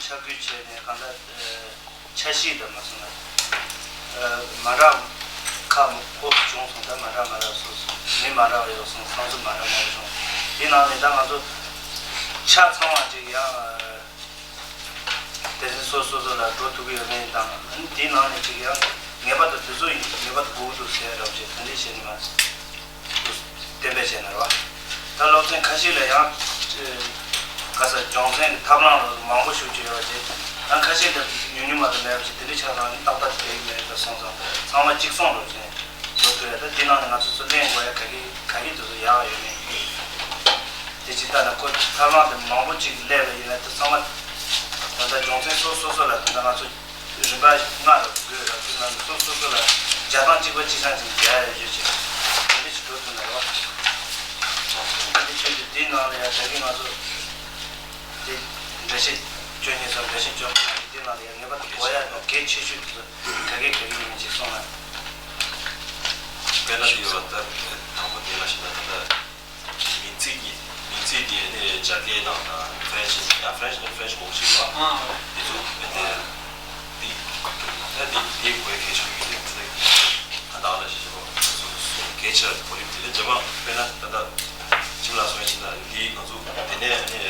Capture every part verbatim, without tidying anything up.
ཆ་བགོས་བྱས་ནས་གང་ལྟར་ཆ་ཤས་དང་མ་སོང་ན་མ་འདྲ་ཁག་མང་པོ་བྱུང་སོང་། ད་མ་འདྲ་མ་འདྲ་སོ་སོ་མི་མ་འདྲ་བ་ཡོད་སོང་། བསམ་ཚུལ་མ་འདྲ་མང་པོ་བྱུང་། དེ་ནང་ནས་ད་ང་ཚོ་ཆ་ཚང་བ་ཅིག་ཡང་སྡེ་ཚན་སོ་སོ་སོ་ལ་འགྲོ་ཐུབ་ཀྱི་ཡོད་མེད་དང་། དེའི་ནང་ནས་ཅིག་ཡང་ངེས་པར་དུ་དེ་ཚོ་ཡིན་ངེས་པར་དུ་དགོས་ཀྱི་འདུག་ཟེར་རོགས་བྱེད། དེ་འདྲས་བྱས་ནས་མ། གཏན་འབེབས་བྱས་ན་རེད་བ། ད་སློབ་ཚན་ཁ་ཤས་ལ་ཡང་ག་ས་སྦྱོང་ཚན་གྱི་ཐབས་ལམ་ལ་མང་པོ་ཞིག་ཅིག་ཡོད་པ་བྱས། ཡང་ཁ་ཤས་དེ་ཉུང་ཉུང་མ་གཏོགས་མེད་པ་བྱས། དེ་འདྲའི་ཆ་ཚང་ནི་ཏག་ཏག་ཅིག་བསྡད་ཀྱི་མེད་པ་སོང་ཙང་ཚང་མ་གཅིག་མཚུངས་རུ་བྱས་འགྲོ་ཐུབ་ཡ། ད་དེ་ནང་ནས་ང་ཚོ་ཚུར་ལེན་དགོས་ཡ་ག་གི་ག་གི་དུས་སུ་ཡག་ཡོད་མེད་དེ་ཅིག་ལྟ་ན། ཁོ་ཐབས་ལམ་དེ་མང་པོ་ཅིག་སླེབས་པ་ཡིན་ན་དེ་ཚང་མ་ད་ལྟ་སྦྱོང་ཚན་སོ་སོ་སོ་ལ་ད་ལྟ་ང་ཚོ། རིམ་པ་ལྔ་རུ་བགོས་ར། དེ་ནང་སོ་སོ་སོ་ལ་སྦྱར་སྟངས་གཅིག་པ་གཅིག་རྐྱང་ཅིག་སྦྱར་ཡ་ཡོད་ཅེས་དེ་འདྲ་ཞིག་འགྲོ་ཐུབ་ན་རེད་བ། དེ་འདྲ་བྱས་ཏེ་དེའི་ནང་ལ་ཡང་ད་གིན་ང་ཚོ་དེ་འགྲེལ་བཤད་བཅོ་ཉེས་སོགས་འགྲེལ་བཤད་བཅོ་ལྔ་དེ་ནང་ལ་ཡང་ངེས་པར་དུ་གོ་ཡ་དང་གལ་ཆེ་ཤོས་དེ་ཚོ་ག་གེ་ག་གེ་ཡིན་ཅིག་གསུངས་ན། དཔེར་ན་དེ་ཡོད་ལ་ད་དང་པོ་དེ་ལ་ཞིག་ན་ད་ལྟ། མིང་ཚིག་གི་མིང་ཚིག་དེ་ནི་རྒྱ་སྐད་ནང་དང་ཧྥ་རན་ཤི་ཡ་ཧྥ་རན་ཤི་ནི་ཧྥ་རན་ཤི་གོ་ཤེས་པ། ཨ། དེ་ཚོ་དེ་དེ་དེ་དེ་དགོས་གལ་ཆེ་ཡོད་དེ་ཚོ་ག་ད་ལ་ཞིག་ཞིག་སོ་སོ་གལ་ཆེ་བ་གོ་རིམ་དེ་ལས་རྗེས་མ་དཔེར་ན་ད་ལྟ་ཁྱིམ་ལ་སོང་ཡ་ཕྱིན་ན་དེ་ང་ཚོ་དེ་ནས་ནི་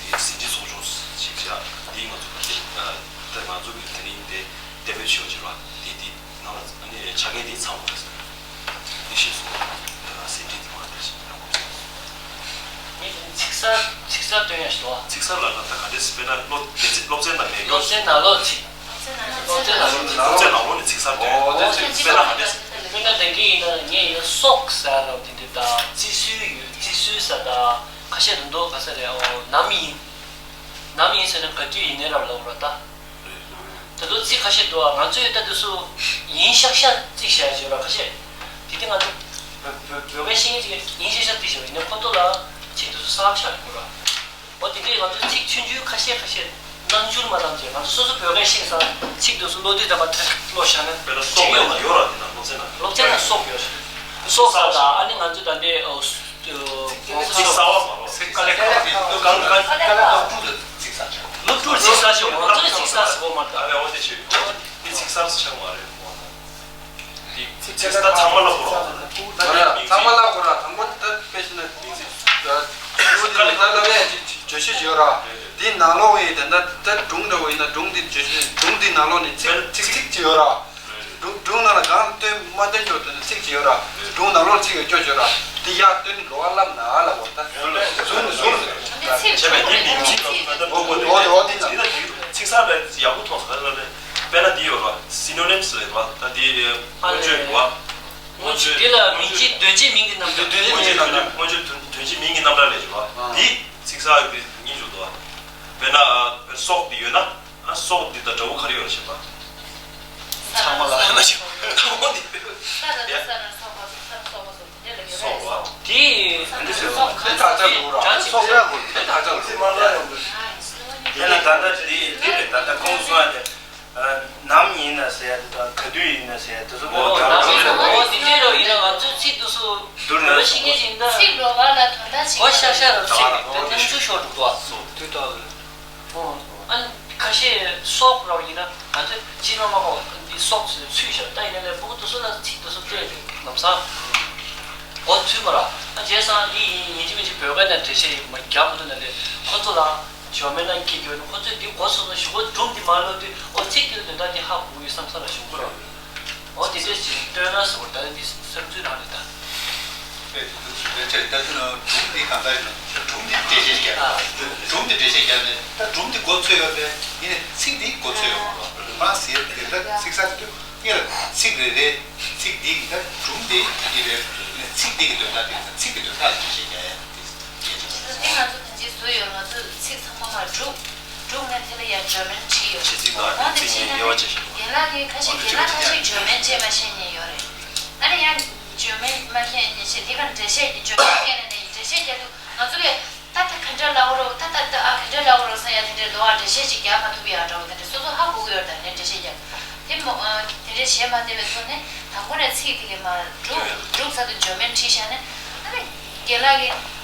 དེ་ཟིན་བྲིས་ཚོགས་ཆུང་ཞིག་བྱ་དེ་ང་ཚོ་དེ་ང་ཚོ་གི་དེ་རིང་དེ་གཏན་འབེབས་བྱས་པ་ཅིག་རེད་བ། དེ་དེ། ནང་ལ་ཨ་ནི་ཆ་རྐྱེན་དེ་ཚང་དགོས་རེད་ཟེར། དེ་ཤེས་སོང་། ཟིན་བྲིས་དེ་མ་དེ་ཞིག་ཡག་པོ་བྱས་སོང་། ངས་ཚིག་གསར་ཚིག་གསར་བཏོན་ཡ་ཞིག་འདུག་བ། ཚིག་གསར་ལབ་ན་ད་ག་འདྲས་སེ་དཔེར་ན་སློབ་དེ་ཚེ་སློབ་ཚན་ནང་མེད་མཁན། སློབ་ཚན་ནང་ལོགས་ཚིག་སློབ་ཚན་ནང་ལོགས་ཚིག་སློབ་ཚན་ནང་ལོགས་ནས་ཚིག་གསར་བཏོན་ཡ། ཨོ་དེ་ཚིག་དཔེར་ན་ག་འདྲས་སེ། དཔེར་ན་དེང་གི་ཡིན་ན་ངས་ཡིན་ན་སྲོག་ཟེར་ལབ་དེ་འདྲས་དང་རྩི་སྲོལ་ཡོད། རྩི་སྲོལ་ཟེར་དང་ཁ་ཤས་རིང་དུ་ག་ས་རེད། ཨོ་ནམ་ཡིན་ནམ་ཡིན་ཟེར་ན་ག་དུས་ཡིན་ནའི་རབ་ལབ་ར་ད། དེ་ཚོ་ཚིག་ཁ་ཤས་འདུག་ང་ཚོས་ད་དེ་ཚོ་ཡིན་ཤག་ཤག་རྩིས་བཞག་ཡོད་ར་ཁ་ཤས། དེ་དེ་ང་ཚོ་བོད་བོད་བོད་སྐད་ཤེས་མཁན་ཅིག་ཡིན་ཤག་ཤག་རྩིས་བཞག་ཡིན་ནའི་ཁོ་ཚོ་ལ་ཚིག་དེ་ཚོ་གསར་ཆགས་ཡོད་ར། འོ་དེ་འདྲས་ང་ཚོ་ཚིག་ཆུང་ཆུང་ཁ་ཤས་ཁ་ཤས་རྣམ་འགྱུར་མ་བཏང་བྱས་ང་ཚོ་སོ་སོ་བོད་སྐད་ཤེས་ས་ཚིག་དེ་ཚོ་བློ་དུས་ད་བར་དེ་བློ་བཞག་ན་དཔེར་ན་སྲོག་ཡོད་ཡོད་ར། དེ་ན་སློབ་ཚན་ན་སློབ་ཚན་ན་སྲོག་ཡོད་ར། སྲོག་ཟེར་དང་ཨ་ནི་ང་ཚོ་ད་ལྟའི་ཚིག་གསར་བ་མ་རེད། ཚིག་དཀའ་ལས་ཁག་པོ་དེ་གང་གང་དཀའ་ལས་ཁག་པོ་ཚིག་གསར་ཆགས། སློབ་ཕྲུག་ཚིག་གསར་ཞིག་ང་ཚོ་ཚིག་གསར་ཟེར་བ་མ་རེད། ཨ་ལས་འོ་དེ་ཞིག་འོ་དེ་ཚིག་གསར་ཆགས་མ་རེད། འོ་ན་དེ་ཚིག་གསར་ཚང་མ་ལ་གོ་ར། ཚང་མ་ལ་གོ་ར། དང་པོ་ད་དཔེ་བྱས་ན་མིང་ཚིག་ད་ལྟ་ལ་བས་བརྗོད་གཞི་ཡོད་ར། དེའི་ནང་ལོགས་ཡིན་ད་ད་སྒྲུང་འདྲ་བོ་ཡིན་ན་སྒྲུང་དེ་བརྗོད་གཞི་སྒྲུང་དེའི་ནང་ལོགས་ནས་ཚིག་ཚིག་ཚིག་ཅིག་ཡོད་ར། སྒྲུང་སྒྲུང་ནང་ལ་གང་སྟོན་མ་སྟོན་ཆོག་དེ་ཚིག་ཅིག་ཡོད་ར། སྒྲུང་ནང་ལོགས་ཚིག་ཡོད་ཆོག་ཆོག་ར། དེ་ཡར་སྟོན་འགྲོ་བ་ལབ་ན་ཨ་ལ་བོར་ད་ཟུར་ནས་ཟུར་ཟེར། བྱས་པས་དེ་མིང་ཚིག་ལ་ད་ལྟ་འོ་འོ་དེ་ན་ཚིག་གསར་ལ་ཡག་པོ་མཐོང་སོང་། ག་ལ་ལས་དཔེར་ན་འདི་ཡོད་ར། སི་ནོ་ནིམ་སི་ལ་ཡོད་ར། ད་འདི་སྔོན་བརྗོད་ཡོད་ར། སྔོན་བརྗོད་འདི་ལ་མིང་གཅིག་དོན་གཅིག་མིང་གི་རྣམ་གྲངས། དོན་གཅིག་མིང་གི་རྣམ་གྲངས། སྔོན་བརྗོད་དོན་གཅིག་མིང་གི་རྣམ་གྲངས་ལས་ཡོད་ར། འདི་ཚིག་གསར་ཡོད་པའི་སྙིང་རྗེ་འདུག་ར། དཔེར་ན་སྲོག་འདི་ཡོད་ན། ཨ་སྲོག་འདི་དང་འདྲ་བོ་ག་རེ་ཡོད་རེད་ཤེས་པ། ཚང་མ་ལ་ཧ་ན་ཞིག་ད་འོ་འདི། ས་དང་ས་ན་སྲོག་པ་སོགས་ས་སྲོག་པ་སོགས་དེ་ལ་ཡོད་རེད། སྲོག་པ། དེ་འདི་ཟེར་བ་དེ་ད་ལྟ་འདུག་ར། སྲོག་པ་འདི་ད་ལྟ་འདུག་སྲོག་པ་དེ་ལ་ད་ལྟ་དེ་འདི་རེད། ད་ལྟ་ཁོང་གསུང་ཡ་དེ་ནམ་ཡིན་ན་ཟེར་ཡ་དེ་དང་ག་དུས་ཡིན་ན་ཟེར་ཡ་དེ་ཚོ་ཨོ་ནམ་ཡིན་ན་ཨོ་དེ་འདྲས་རོ་ཡིན་ན་ང་ཚོའི་ཚིག་དེ་ཚོ་བསྡུར་ན་བོད་ཤེས་མཁན་ཞིག་ཡིན་ན་ཚིག་ལོགས་ཀ་ལ་དོན་དག་ཅིག་གོ་ཤག་ཤག་ར་ཚིག་དེ་ནམ་ཆུ་ཤོར་འདུག་ཨ། དུས་ད་ཨོ། ཨ་ནི་ཁ་ཤས་སྲོག་རོགས་ཡིན་ན་ང་ཚོས་ཅི་མ་མ་གོ་འདི་སྲོག་ཚུལ་ཚུལ་བཞག་ད་ཡིན་ན་ལས་སྤུ་གུ་དེ་ཚོ་ལ་ཚིག་དེ་ཚོ་སྤྲད་ལམ་སང་། འོ་ཚུལ་མ་ར་ཨ་བྱས་ཙང་འདི་ཡིན་ཡིན་གཅིག་མིན་གཅིག་བོད་སྐད་ནང་འགྲེལ་བཤད་ཡིན་མ་རྒྱག་མི་འདུག་ན་ལས་ཁོ་ཚོ་ལ་ཇོ་མེ་ནང་འཁྱེར་རྒྱུ་ནི་ཁོ་ཚོས་འདི་གོ་སོང་ན་གཞུག་གུ་སྒྲུང་འདི་མ་ཀློག་དུས་འོ་ཚིག་འདི་ལ་དོན་དག་འདི་ཧ་གོ་གི་ཡོད་བསམ་ས་ལ་གཞུག་གུ་ར། འོ་དེ་འདྲས་ཅིག་སྟོན་ན་ཟེར་བ་ད་ནི་འདི་བསམ་ཚུལ་རང་རེད་ད། དཔེ་དེ་ཚོ་ལན་ཆེར་ལྟ་དུས་ན་སྒྲུང་འདི་གང་ལྟར་ཡིན་ན་སྒྲུང་འདི་འགྲེལ་བཤད་བརྒྱབ་ནས་སྒྲུང་འདི་འགྲེལ་བཤད་བརྒྱབ་ནས་ད་སྒྲུང་འདི་མགོ་ཚོས་ཡོད་པས་ཡིན་ནའི་ཚིག་འདི་མགོ་ཚོས་ཡོད་མ་རེད། རང་ཟེར་དེ་ལྟར་ཚིག་གསར་དུ་ངེད་ལ་ཚིག་རེ་རེ་ཚིག་འདི་གི་ད་སྒྲུང་འདི་འདི་རེད་ཚིག་འདི་གི་དོན་དག་འདི་ཚིག་གི་དོན་དག་འགྲེལ་བཤད་བརྒྱབ་ཡ་འདི་འདི་ང་ཚོ་ད་ཅི་བཟོས་ཡོད། ང་ཚོ་ཚིག་ཚང་མ་མར་སྒྲུག་སྒྲུག་ནས་དེ་ལ་ཡར་འཇོག་མིན་བྲིས་ཡོད་རེད། འོ་ད་ཅི་ན་ནི་རྒན་ལགས་ཀྱིས་ཁ་ཤས་རྒན་ལགས་ཁ་ཤས་འཇོག་མིན་བྱས་མ་ཤེས་མཁན་ཡོད་རེད། ཨ་ནི་ཡང་འཇོག་མིན་མ་ཤེས་མཁན་ཞིག་དེ་གར་འགྲེལ་བཤད་ཀྱི་འཇོག་མིན་བྱས་ནས་ནི་འགྲེལ་བཤད་རྒྱག་དུས་ང་ཚོ་གིས་ད་ལྟ་ག་འདྲ་ལབ་རོགས། ད་ལྟ་ད་ཨ་ག་འདྲ་ལབ་རོགས་ཟེར་ཡ་དེ་འདྲའི་ལོགས་ལ་འགྲེལ་བཤད་ཅིག་རྒྱག་མ་ཐུབ་ཡ་འདྲ་བོ་དེ་འདྲ་སོ་སོ་ཧ་གོ་གི་ཡོད་རེད། ད་ནི་འགྲེལ་བཤད་རྒྱག་དེ་མོ་ཨ་དེ་འདྲའི་བྱས་མ་བསྡད་པའི་ཐོག་ནས་དང་པོ་ནས་ཚིག་དེ་གས་མར་སྒྲུག་སྒྲུག་ཚར་དུས་འཇོག་མིན་བྲིས་བཞག་ནས་ཨ་ནི་རྒན་ལགས་ཀྱིས་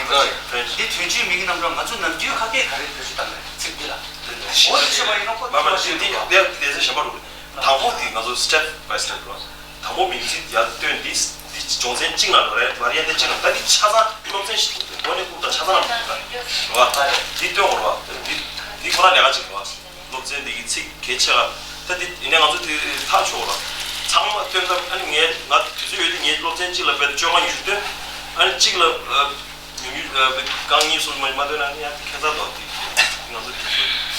ཡིན་པ་ཞིག་འདི་དོན་སྤྱིའི་མིང་གི་རྣམ་གྲངས་ང་ཚོ་ནམ་རྒྱུན་ཁ་སྐད་ག་རེ་བེད་སྤྱོད་བཏང་ནས་ཚིག་འདི་ལ་འོ་དེ་བྱས་པ་ཡིན་ན་ཁོ་མ་མ་ཚོ་འདི་ཤེས་འདི་འདི་ལས་ཚེ་གཞན་པ་རུ་དང་པོ་དེ་ང་ཚོ་step by step རུ་དང་པོ་མིང་ཚིག་ཡར་བཏོན་འདི་འདི་སྦྱོང་ཚན་གཅིག་ལ་རེད་ཝ་རི་ཡན་ཏེ་གཅིག་ལ་ད་འདི་ཆ་ཚང་སློབ་ཚན་ཞིག་འགོ་ནས་ཁུག་དང་ཆ་ཚང་ལ་རེད་བ་འདི་བཏོན་དགོས་རེད་བ་འདི་འདི་ཁོ་རང་ལས་ཀ་ཅིག་རེད་བ། སློབ་ཚན་འདི་གི་ཚིག་གལ་ཆེ་བ། ད་འདི་ཡིན་ནའི་ང་ཚོ་དེ་ཐག་ཆོད་ལ། ཚང་མ་བཏོན་སྟབས་ཨ་ནི་ངས་ང་དུས་ཚོད་ཡོད་དུས་ངས་སློབ་ཚན་གཅིག་ལ་དཔེ་བཅོ་ལྔ་ཉི་ཤུ་བཏོན། ཨ་ནི་གཅིག་ལ་ཉུང་ཉུང་རྐང་གཉིས་གསུམ་མ་མ་བཏོན་ན་ཡང་ཁྱད་མཚར་འདུག་དེ་ང་ཚོ་དུས་ཚོད་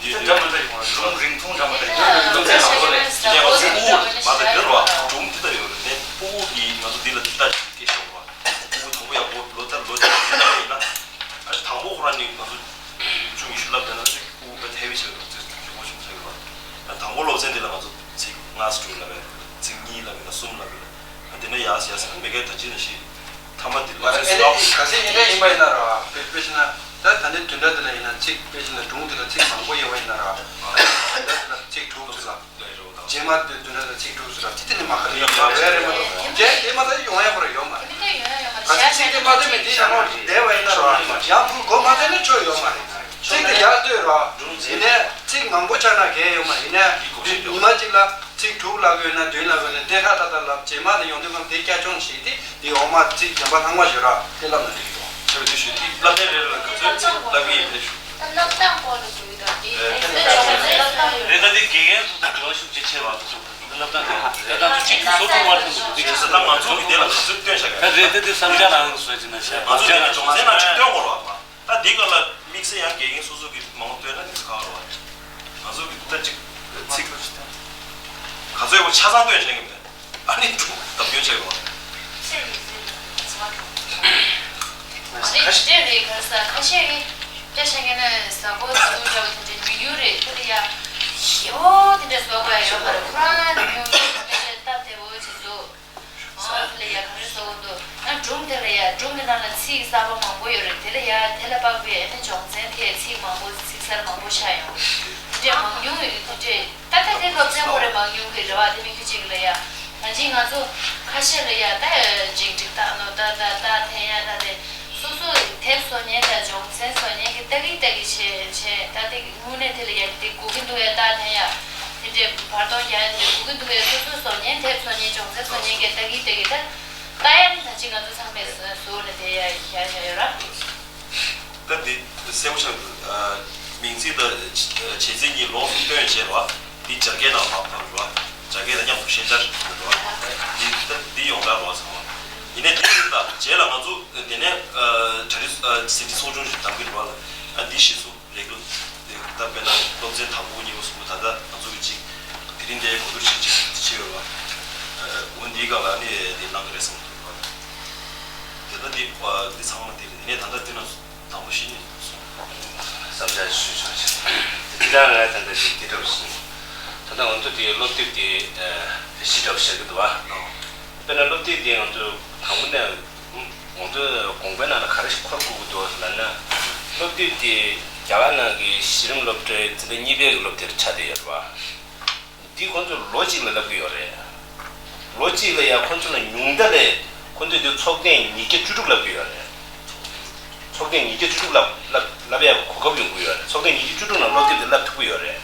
འདི་འདྲ་མི་འདྲ་ཡོང་བ་སྒྲུང་རིང་ཐུང་འདྲ་མི་འདྲ་ཡོད་སློབ་ཚན་མང་པོ་ལས་དེ་ནས་ང་ཚོ་ཕྲུ་གུ་མ་དང་འདིར་བ་སྒྲུང་འདི་ལྟ་ཡོད་རེད་ནས་ཕྲུ་གུ་གིས་ང་ཚོ་འདི་ལ་འདི་ལྟ་སྐད་ཤོད་བ་ཕྲུ་གུ་དང་པོ་ཡག་པོ་ལོ་ལྟར་ལོ་ལྟར་འདི་ལྟ་ཡིན་ན། ཨ་ནི་དང་པོ་ཁོ་རང་ནི་ང་ཚོ་ཆུང་ཉི་ཤུ་ལབ་བསྡད་ན་ཅིག་ཕྲུ་གུ་དཔེ་ཐལ་བའི་ཆེད་དུ་ཚིག་ཆུང་ངུ་ཆུང་ཆུང་ཡོད་པ། ཨ་ནི་དང་པོ་སློབ་ཚན་འདི་ལ་ང་ཚོ་ཚིག་ལྔ་དྲུག་ལབ་ཡ་ཚིག་གཉིས་ལབ་ཡ་གསུམ་ལབ་ཡ་ཨ་དེ་ནས་ཡར་ཡར་ཨ་ནི་མི་སྒེར་ད་ཅི་ན་ཞིག་མཐའ་མ་འདི་སློབ་ཚན་སུ་ལབ། ག་ཚད་ཡིན་འདྲ་ཡིན་པ་ཡིན་ན་ར་དཔེ་དཔེ་བྱས་ན་ད་ད་ནི་བདུན་ཕྲག་འདི་ལ་ཡིན་ན་ཚིག་དཔེ་བྱས་ན་སྒྲུང་འདི་ལ་ཚིག་མང་པོ་ཡོད་པ་ཡིན་ན་ར་བདུན་ཕྲག་འདི་ལ་ཚིག་དྲུག་ཙམ་ལ། རྗེས་མ་དེ་བདུན་ཕྲག་ལ་ཚིག་དྲུག་ཟེར་བ་དེ་དེ་ནི་མ་ག་ལ་ཡོང་ཡ་རེད་རེད་མ་གཏོགས་རྗེས་དེ་མ་ད་ཡོང་ཡ་པ་ར་ཡོད་མ་རེད། ག་ཚོད་ཚིག་དེ་མ་བཏོན་ནས་དེ་ཡང་ནོར་བསྡད་པ་ཡིན་ན་ར་ཡང་ཕུར་གོ་མ་བཏོན་ན་ཆོ་ཡོད་མ་རེད། ཚིག་དེ་ཡར་ལྟོས་ར་ཡིན་ནའི་ཚིག་མང་པོ་ཆགས་ན་གལ་ཡོད་མ་ཡིན་ནའི་ཉི་མ་གཅིག་ལ་ཚིག་དྲུག་ལབ་དགོས་ན་བདུན་ལབ་དགོས་ན་དེ་ཧྲ་ཏག་ཏག་ལབ་རྗེས་མ་དེ་ཡོང་དུས་གང་དེ་བསྐྱར་སྦྱོང་བྱེད་དེ་དེ་འོག་མ་ཚིག་གཞན་པ་ལྷག་མ་ཞུ་ར་དེ་ལབ་ན་འགྲིག་གི་འདུག་ཆོས་དེ་ཞུ་དེ་བསླབ་གནས་རེ་རེ་ལ་ག་ཚོད་ཚིག་བསླབ་གི་ཡིན་ཕེབས་ཞུ། ད་བསླབ་སྟངས་སྐོར་ལ་འགྲོ་གི་འདུག་དེ་རེད། ད་དེ་དགེ་རྒན་ཚོ་དང་འབྲེལ་བ་ཤུགས་ཆེ་ཆེ་བ་ཚོ་བསླབ་སྟངས་དེ་ད་ད་ཚོ་གཅིག་གི་བཟོ་ཐུབ་མ་ཐུབ་འདུག་དེ་ང་ཚོ་གི་དེ་ལ་ག་ཚོད་སྟོན་བྱ་ག་ད་རེད། དེ་དེ་བསམ་འཆར་རང་བཟོས་ཅི་ན་བྱས་ང་ཚོ་དེ་ལ་སྦྱོང་ཚན་ནང་ཆུ་སྟོན་དགོས་ར་བ། ད་འདི་ག་ལ་དམིགས་བསལ་ཡང་དགེ་རྒན་སོ་སོ་གི་མང་པོ་སྟོན་ན་དེ་ཚོ་ག་ར་བ། ང་ཚོ་གི་ད་གཅིག་ཚིག་ག་ཚོད་ཡོད་པ་ཆ་ཚང་སྟོན་བྱ་གི་མེད། ཨ་ནི་འབྲུ་བརྡབ་སྐྱོན་བྱས་པ། ཁ་ཤས་རེད་ག་ས་ཁ་ཤས་ཀྱིས་དཔེ་ཆ་ངན་ན་ཟ་གོ་ཟ་གོ་འདྲ་བ་དེ་འདྲ་ཉུང་ཉུང་རེད། དེ་ལ་ཡ་ཞེ་པོ་དེ་འདྲ་བཟོ་དགོས་ཡ་ཡོད་མ་རེད། ཁོ་རང་ཉུང་ཉུང་དེ་འདྲ་སྟབས་བདེ་པོ་ཅིག་བཟོ། ཨོ་དེ་ལ་ཡ་ག་རེ་བཟོ་དགོས་འདུག་ང་སྒྲུང་དེ་ལ་ཡ་སྒྲུང་གི་ནང་ལ་ཚིག་གསར་པ་མང་པོ་ཡོད་རེད། དེ་ལ་ཡ་དེ་ལ་དཔག་པའི་ཨ་ནི་སྦྱོང་ཚན་དེ་ཚིག་མང་པོ་ཚིག་གསར་མང་པོ་ཆགས་ཡོང་རེད། དེ་འདྲས་མང་ཉུང་ཡོད་དེ་འདྲས། ད་ལྟ་དེ་སློབ་ཚན་ཁོ་རེ་མང་ཉུང་གི་རེ་བ་དེ་མི་ཁྱུ་གཅིག་ལ་ཡ། ད་ཅི་ང་ཚོ་ཁ་ཤས་ལ་ཡ་ད་ཅིག་འགྲིག་ཐག་ནོ་ད་ད་ད་འཐེན་ཡ་ད་དེ་སོ་སོ་དེབ་བཟོ་མཁན་དང་སྦྱོང་ཚན་བཟོ་མཁན་གྱི་ལྟ་གི་ལྟ་གི་བྱས་བྱས་ད་དེ་དངོས་གནས་དེ་ལ་ཡ་དེ་དགོས་ཀྱི་འདུག་ཡ་ད་འཐེན་ཡ། དེ་འདྲའི་བར་སྟོང་རྒྱག་ཡ་དེ་འདྲ་དགོས་ཀྱི་འདུག་ཡ། སོ་སོ་བཟོ་མཁན་དེབ་བཟོ་མཁན་སྦྱོང་ཚན་བཟོ་མཁན་གྱི་ལྟ་གི་ལྟ་གི་ད་ད་ཡ་ནི་ད་ཅི་ང་ཚོ་ཚང་མས་བཟོ་ལ་དེ་ཡ་ཡ་ཡ་ཡོད་ར། ད་འདི་གསལ་པོ་ཆགས་འདུག་ཨ། མིང་ཚིག་དང་བྱེད་ཚིག་གཉིས་ལོགས་སུ་སྟོན་བྱས་རོ། འདི་སྦྱར་སྐད་ནང་ལ་ཕབ་རོ། སྦྱར་སྐད་དང་མཉམ་དུ་ཤན་སྦྱར་རོ། འདི་འདི་ཡོངས་གྲགས་རོ་ཚང་མ། ཡིན་ནའི་འདི་ཡིན་ད་རྗེས་ལ་ང་ཚོ་དེ་ནས་གྲ་སྒྲིག་ཟིན་བྲིས་ཚོགས་ཆུང་ཞིག་གདམ་གྱི་རེད་བ་ལ། ཨ་འདི་ཞེས་སུ་ལེགས་འགྲུབ་འདི་ད་དཔེར་ན་སློབ་ཚན་དང་པོ་གཉིས་པ་གསུམ་པ་ད་ལྟ་ང་ཚོ་གི་ཅིག་དེ་རིང་འདིའི་གོ་བསྡུར་བྱེད་ཅིག་བྱེད་ཡོད་བ། འོ་འདིའི་སྒང་ལ་ནི་འདི་གནང་གི་རེད་བསམ་གྱི་འདུག་བ། དེ་ལྟ་འདི་འདི་ཚང་མ་འདི་རེད། དེ་ནས་ད་ལྟ་འདི་ན། དང་པོ་བཞི་ནས་གསུངས། བསམ་འཆར་ཞུ་ཆོག་ཅིང་། དེ་དང་ང་ད་ལྟ་ཞིག་དེ་འདྲ་བཞིན། ད་ལྟ་ང་ཚོ་དེའི་སློབ་དེབ་དེ་བཞི་འདྲ་བོ་བཞག་གི་འདུག་བ། དཔེར་ན་སློབ་དེབ་དེ་ང་ཚོ་དང་པོ་ནས་ང་ཚོ་དགོངས་པའི་ནང་ལ་ག་རེ་ཞིག་འཁོར་དགོས་ཀྱི་འདུག་ལབ་ན། སློབ་དེབ་དེ་རྒྱ་གར་ནང་གི་གཞི་རིམ་སློབ་གྲྭའི་འཛིན་གྲྭ་གཉིས་པའི་སློབ་དེབ་ཆགས་བསྡད་ཡོད་རེད་བ། འདི་ཁོང་ཚོས་ལོ་གཅིག་ལ་བསླབ་ཀྱི་ཡོད་རེད། ལོ་གཅིག་ལ་ཡང་ཁོང་ཚོ་ལ་ཉུང་མཐའ་ལས་ཁོང་ཚོས་འདི་ཚོགས་ཐེངས་ཉིས་བརྒྱ་བཅུ་དྲུག་བསླབ་ཀྱི་ཡོད་རེད། ཚོགས་ཐེངས་ཉིས་བརྒྱ་བཅུ་དྲུག་བསླབ་བསླབ་བསླབ་ཡག་གོ་སྐབས་ཡོང་གི་ཡོད་རེད། ཚོགས་ཐེངས་ཉིས་བརྒྱ་བཅུ་དྲུག་ནང་སློབ་དེབ་དེ་བསླབ་ཐུབ་ཀྱི་ཡོད་རེད།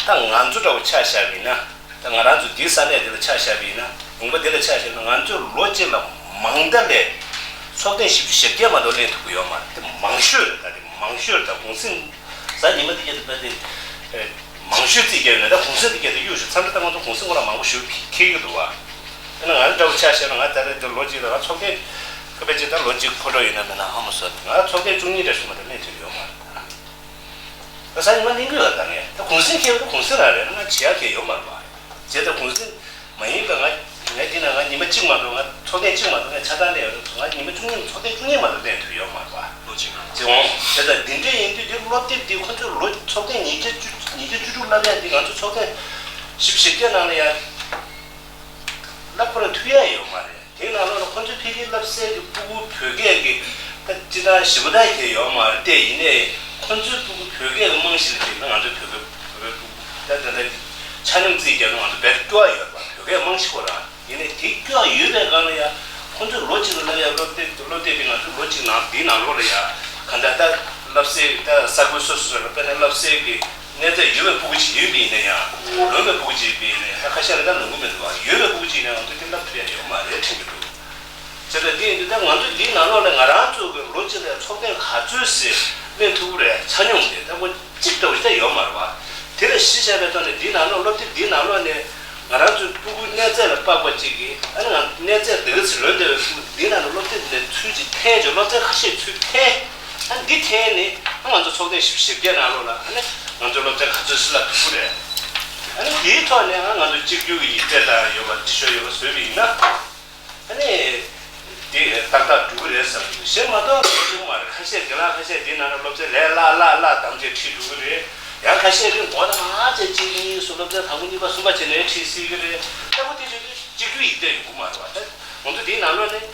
ད་ང་ཚོ་འདྲ་བོ་ཆ་བཞག་པ་ཡིན་ན། ད་ང་རང་ཚོ་འདིའི་ས་གནས་འདི་ལ་ཆ་བཞག་པ་ཡིན་ན། ལུང་པ་འདི་ལ་ཆ་བཞག་ན་ང་ཚོས་ལོ་གཅིག་ལ་མང་མཐའ་ལས་ཚོགས་ཐེངས་བཞི་བཅུ་ཞེ་བརྒྱད་མ་གཏོགས་ལེན་ཐུབ་ཀྱི་ཡོད་མ་རེད། དེ་མང་ཤོས་རེད། ད་དེ་མང་ཤོས་རེད། ད་གུང་སེང་གཟའ་ཉི་མ་འདི་ག་དེ་ད་དེ། མང་ཤོས་རྩིས་རྒྱག་ཡོད་ན་ད་གུང་སེང་འདི་ག་དེ་གཡུག་ཞིག་མཚམས་རེ་ད་ང་ཚོ་གུང་སེང་ཁོ་རང་མང་པོ་ཞིག་འཁེལ་གྱི་འདུག་བ། དེ་ན་ང་རང་འདྲ་བོ་ཆ་བཞག་ན་ང་ད་རེས་འདི་ལོ་གཅིག་ལ་ང་ཚོགས་ཐེངས་ཁ་པའི་ཅིག་ད་ལོ་གཅིག་ཕོ་བྲང་ཡིན་ན་མིན་ན་ཧ་མ་སོང་། ང་ཚོགས་ཐེངས་བཅུ་གཉིས་འདྲ་ཞིག་མ་གཏོགས་ལེན་ཐུབ་ཡོད་མ་རེད། ད་གཟའ་ཉི་མ་གླེང་གི་ཡོད་ད་ངས། ད་གུང་སེང་ཁེལ་བ་ད་གུང་སེང་རང་རེད། ང་བྱེད་ཡག་གང་ཡང་ཡོད་མ་རེད་པ། བྱས་ཙང་གུང་སེང་མ་ཡིན་པ་ང་ངས་འདི་ན་ང་ཉི་མ་གཅིག་མ་གཏོགས་ང་ཚོགས་ཐེངས་གཅིག་མ་གཏོགས་ངས་ཆ་ཚང་ལེན་ཡོད་རེད། ང་ཉི་མ་བཅུ་གཉིས་ཚོགས་ཐེངས་བཅུ་གཉིས་མ་གཏོགས་ལེན་ཐུབ་ཡོད་མ་རེད་པ། ལོ་གཅིག་ནང་། བྱས་ཙང་དེ་འདྲ་ཡིན་དུས་འདི་སློབ་དེབ་འདི་ཁོ་ཚོས་ལོ་ཚོགས་ཐེངས་ཉིས་བརྒྱ་བཅུ་ཉིས་བརྒྱ་བཅུ་དྲུག་བསླབ་ཡག་འདི་ང་ཚོ་ཚོགས་ཐེངས་བཞི་བཅུ་ཞེ་བརྒྱད་ནང་ལ་ཡང་བསླབ་ཁོ་རང་ཐུབ་ཡག་ཡོད་མ་རེད། དེའི་ནང་ལོགས་ལ་ཁོ་ཚོའི་ཕ་གིའི་བསླབ་སའི་གི་སྤུ་གུ་བོད་སྐད་ཀྱི་ད་སྤྱིར་བཏང་ཞེ་པོ་ད་གལ་ཡོད་མ་རེད་དེ། ཡིན་ནའི་ཁོ་ཚོའི་སྤུ་གུ་བོད་སྐད་ཀྱི་རྨང་གཞི་ལ་བརྟེན་ན་ང་ཚོའི་བོད་སྐད་བོད་པའི་སྤུ་གུ་ད་ད་ད་ཆ་སྙོམས་རྩིས་རྒྱག་ན་ང་ཚོ་བེད་སྤྱོད་ཡོད་པ་བོད་སྐད་རྨང་གཞི་ཁོ་རང་ཡིན་ནའི་དེ་སྐྱོ་ཡོད་པའི་སྒང་ལ་ཡང་ཁོ་ཚོས་ལོ་གཅིག་ལ་བསླབ་ཡག་སློབ་དེབ་སློབ་དེབ་དེ་ང་ཚོའི་ལོ་གཅིག་ནང་འདིའི་ནང་ལོགས་ལ་ཡང་གང་ལྟར་ད་བསླབ་སའི་ད་ས་ཁུལ་སོ་སོ་སོ་ལ་དཔེར་ན་བསླབ་སའི་གི་གནས་ཚད་ཡོད་པའི་སྤུ་གུ་ཅིག་ཡིན་པ་ཡིན་ན་ཡང་། ལོན་པའི་སྤུ་གུ་ཅིག་ཡིན་པ་ཡིན་ན་ཡང་། ད་ཁ་ཤས་ལ་ད་ལོན་གི་མི་འདུག་བ། ཡོད་པའི་སྤུ་གུ་ཅིག་ཡིན་ན་ང་ཚོ་དེ་བསླབ་ཐུབ་ཡག་ཡོད་མ་རེད་དྲན་གྱི་འདུག། བྱས་ཙང་འདི་ཡིན་དུས་ད་ང་ཚོ་འདིའི་ནང་ལོགས་ལ་ང་རང་ཚོ་གི་ལོ་གཅིག་ལ་ཚོགས་ཐེངས་ག་ཚོད་ཟེར་ལེན་ཐུབ་ཀྱི་རེད། ཆ་སྙོམས་དེ་ད་ཁོ་གཅིག་ལྟ་བུ་ཞིག་ད་ཡོད་མ་རེད་བ། དེ་ལ་གཞི་བཞག་པའི་ཐོག་ནས་འདིའི་ནང་ལོགས་སློབ་དེབ་འདིའི་ནང་ལོགས་ནས་ང་རང་ཚོའི་སྤུ་གུ་གནས་ཚད་ལ་དཔག་པ་ཅིག་གིས་ཨ་ནི་ང་གནས་ཚད་དེ་ག་ཚོད་ལོན་བསྡད་པའི་སྤུ་གུ་འདིའི་ནང་ལ་སློབ་དེབ་ནས་ཚུར་ཅིག་འཐེན་བྱས་སློབ་ཚན་ཁ་ཤས་ཚུར་འཐེན། ཨ་འདི་འཐེན་ནས་ཨ་ང་ཚོ་ཚོགས་ཐེངས་བཞི་བཅུ་ཞེ་བརྒྱད་ནང་ལོགས་ལ་ཨ་ནི་ང་ཚོའི་སློབ་ཚན་ག་ཚོད་ཞིག་བསླབ་ཐུབ་ཀྱི་རེད། ཨ་ནི་དེའི་ཐོག་ནས་ཨ་ང་ཚོ་གཅིག་གྱུར་གྱི་ཡིག་ཚད་དང་ཡོད་པ་འབྲི་ཤོག་ཡོད་པ་བཟོས་པ་ཡིན་ན། ཨ་ནི་དེ་ཏག་ཏག་འགྲུབ་ཀྱི་རེད་བསམ་གྱི་འདུག། གཞན་མ་གཏོགས་ཅུང་མ་རེད། ཁ་ཤས་དགེ་ལགས་ཁ་ཤས་དེའི་ནང་ལ་སློབ་ཚན་ལས་སླ་སླ་སླ་བདམས་བྱས་ཁྲིད་འགྲོ་གི་རེད། ཡང་ཁ་ཤས་དེ་མགོ་ནས་མར་བྱས་གཅིག་གཉིས་གསུམ་སློབ་ཚན་དང་པོ་གཉིས་པ་གསུམ་པ་བྱས་ནས་ཁྲིད་སྲིད་ཀྱི་རེད། ལྟ་བུ་དེ་བྱས་དུས་གཅིག་གྱུར་ཡིག་ཚད་ཡོང་གི་མ་རེད་བ། ད་ང་ཚོ་དེའི་ནང་ལོགས་ནས་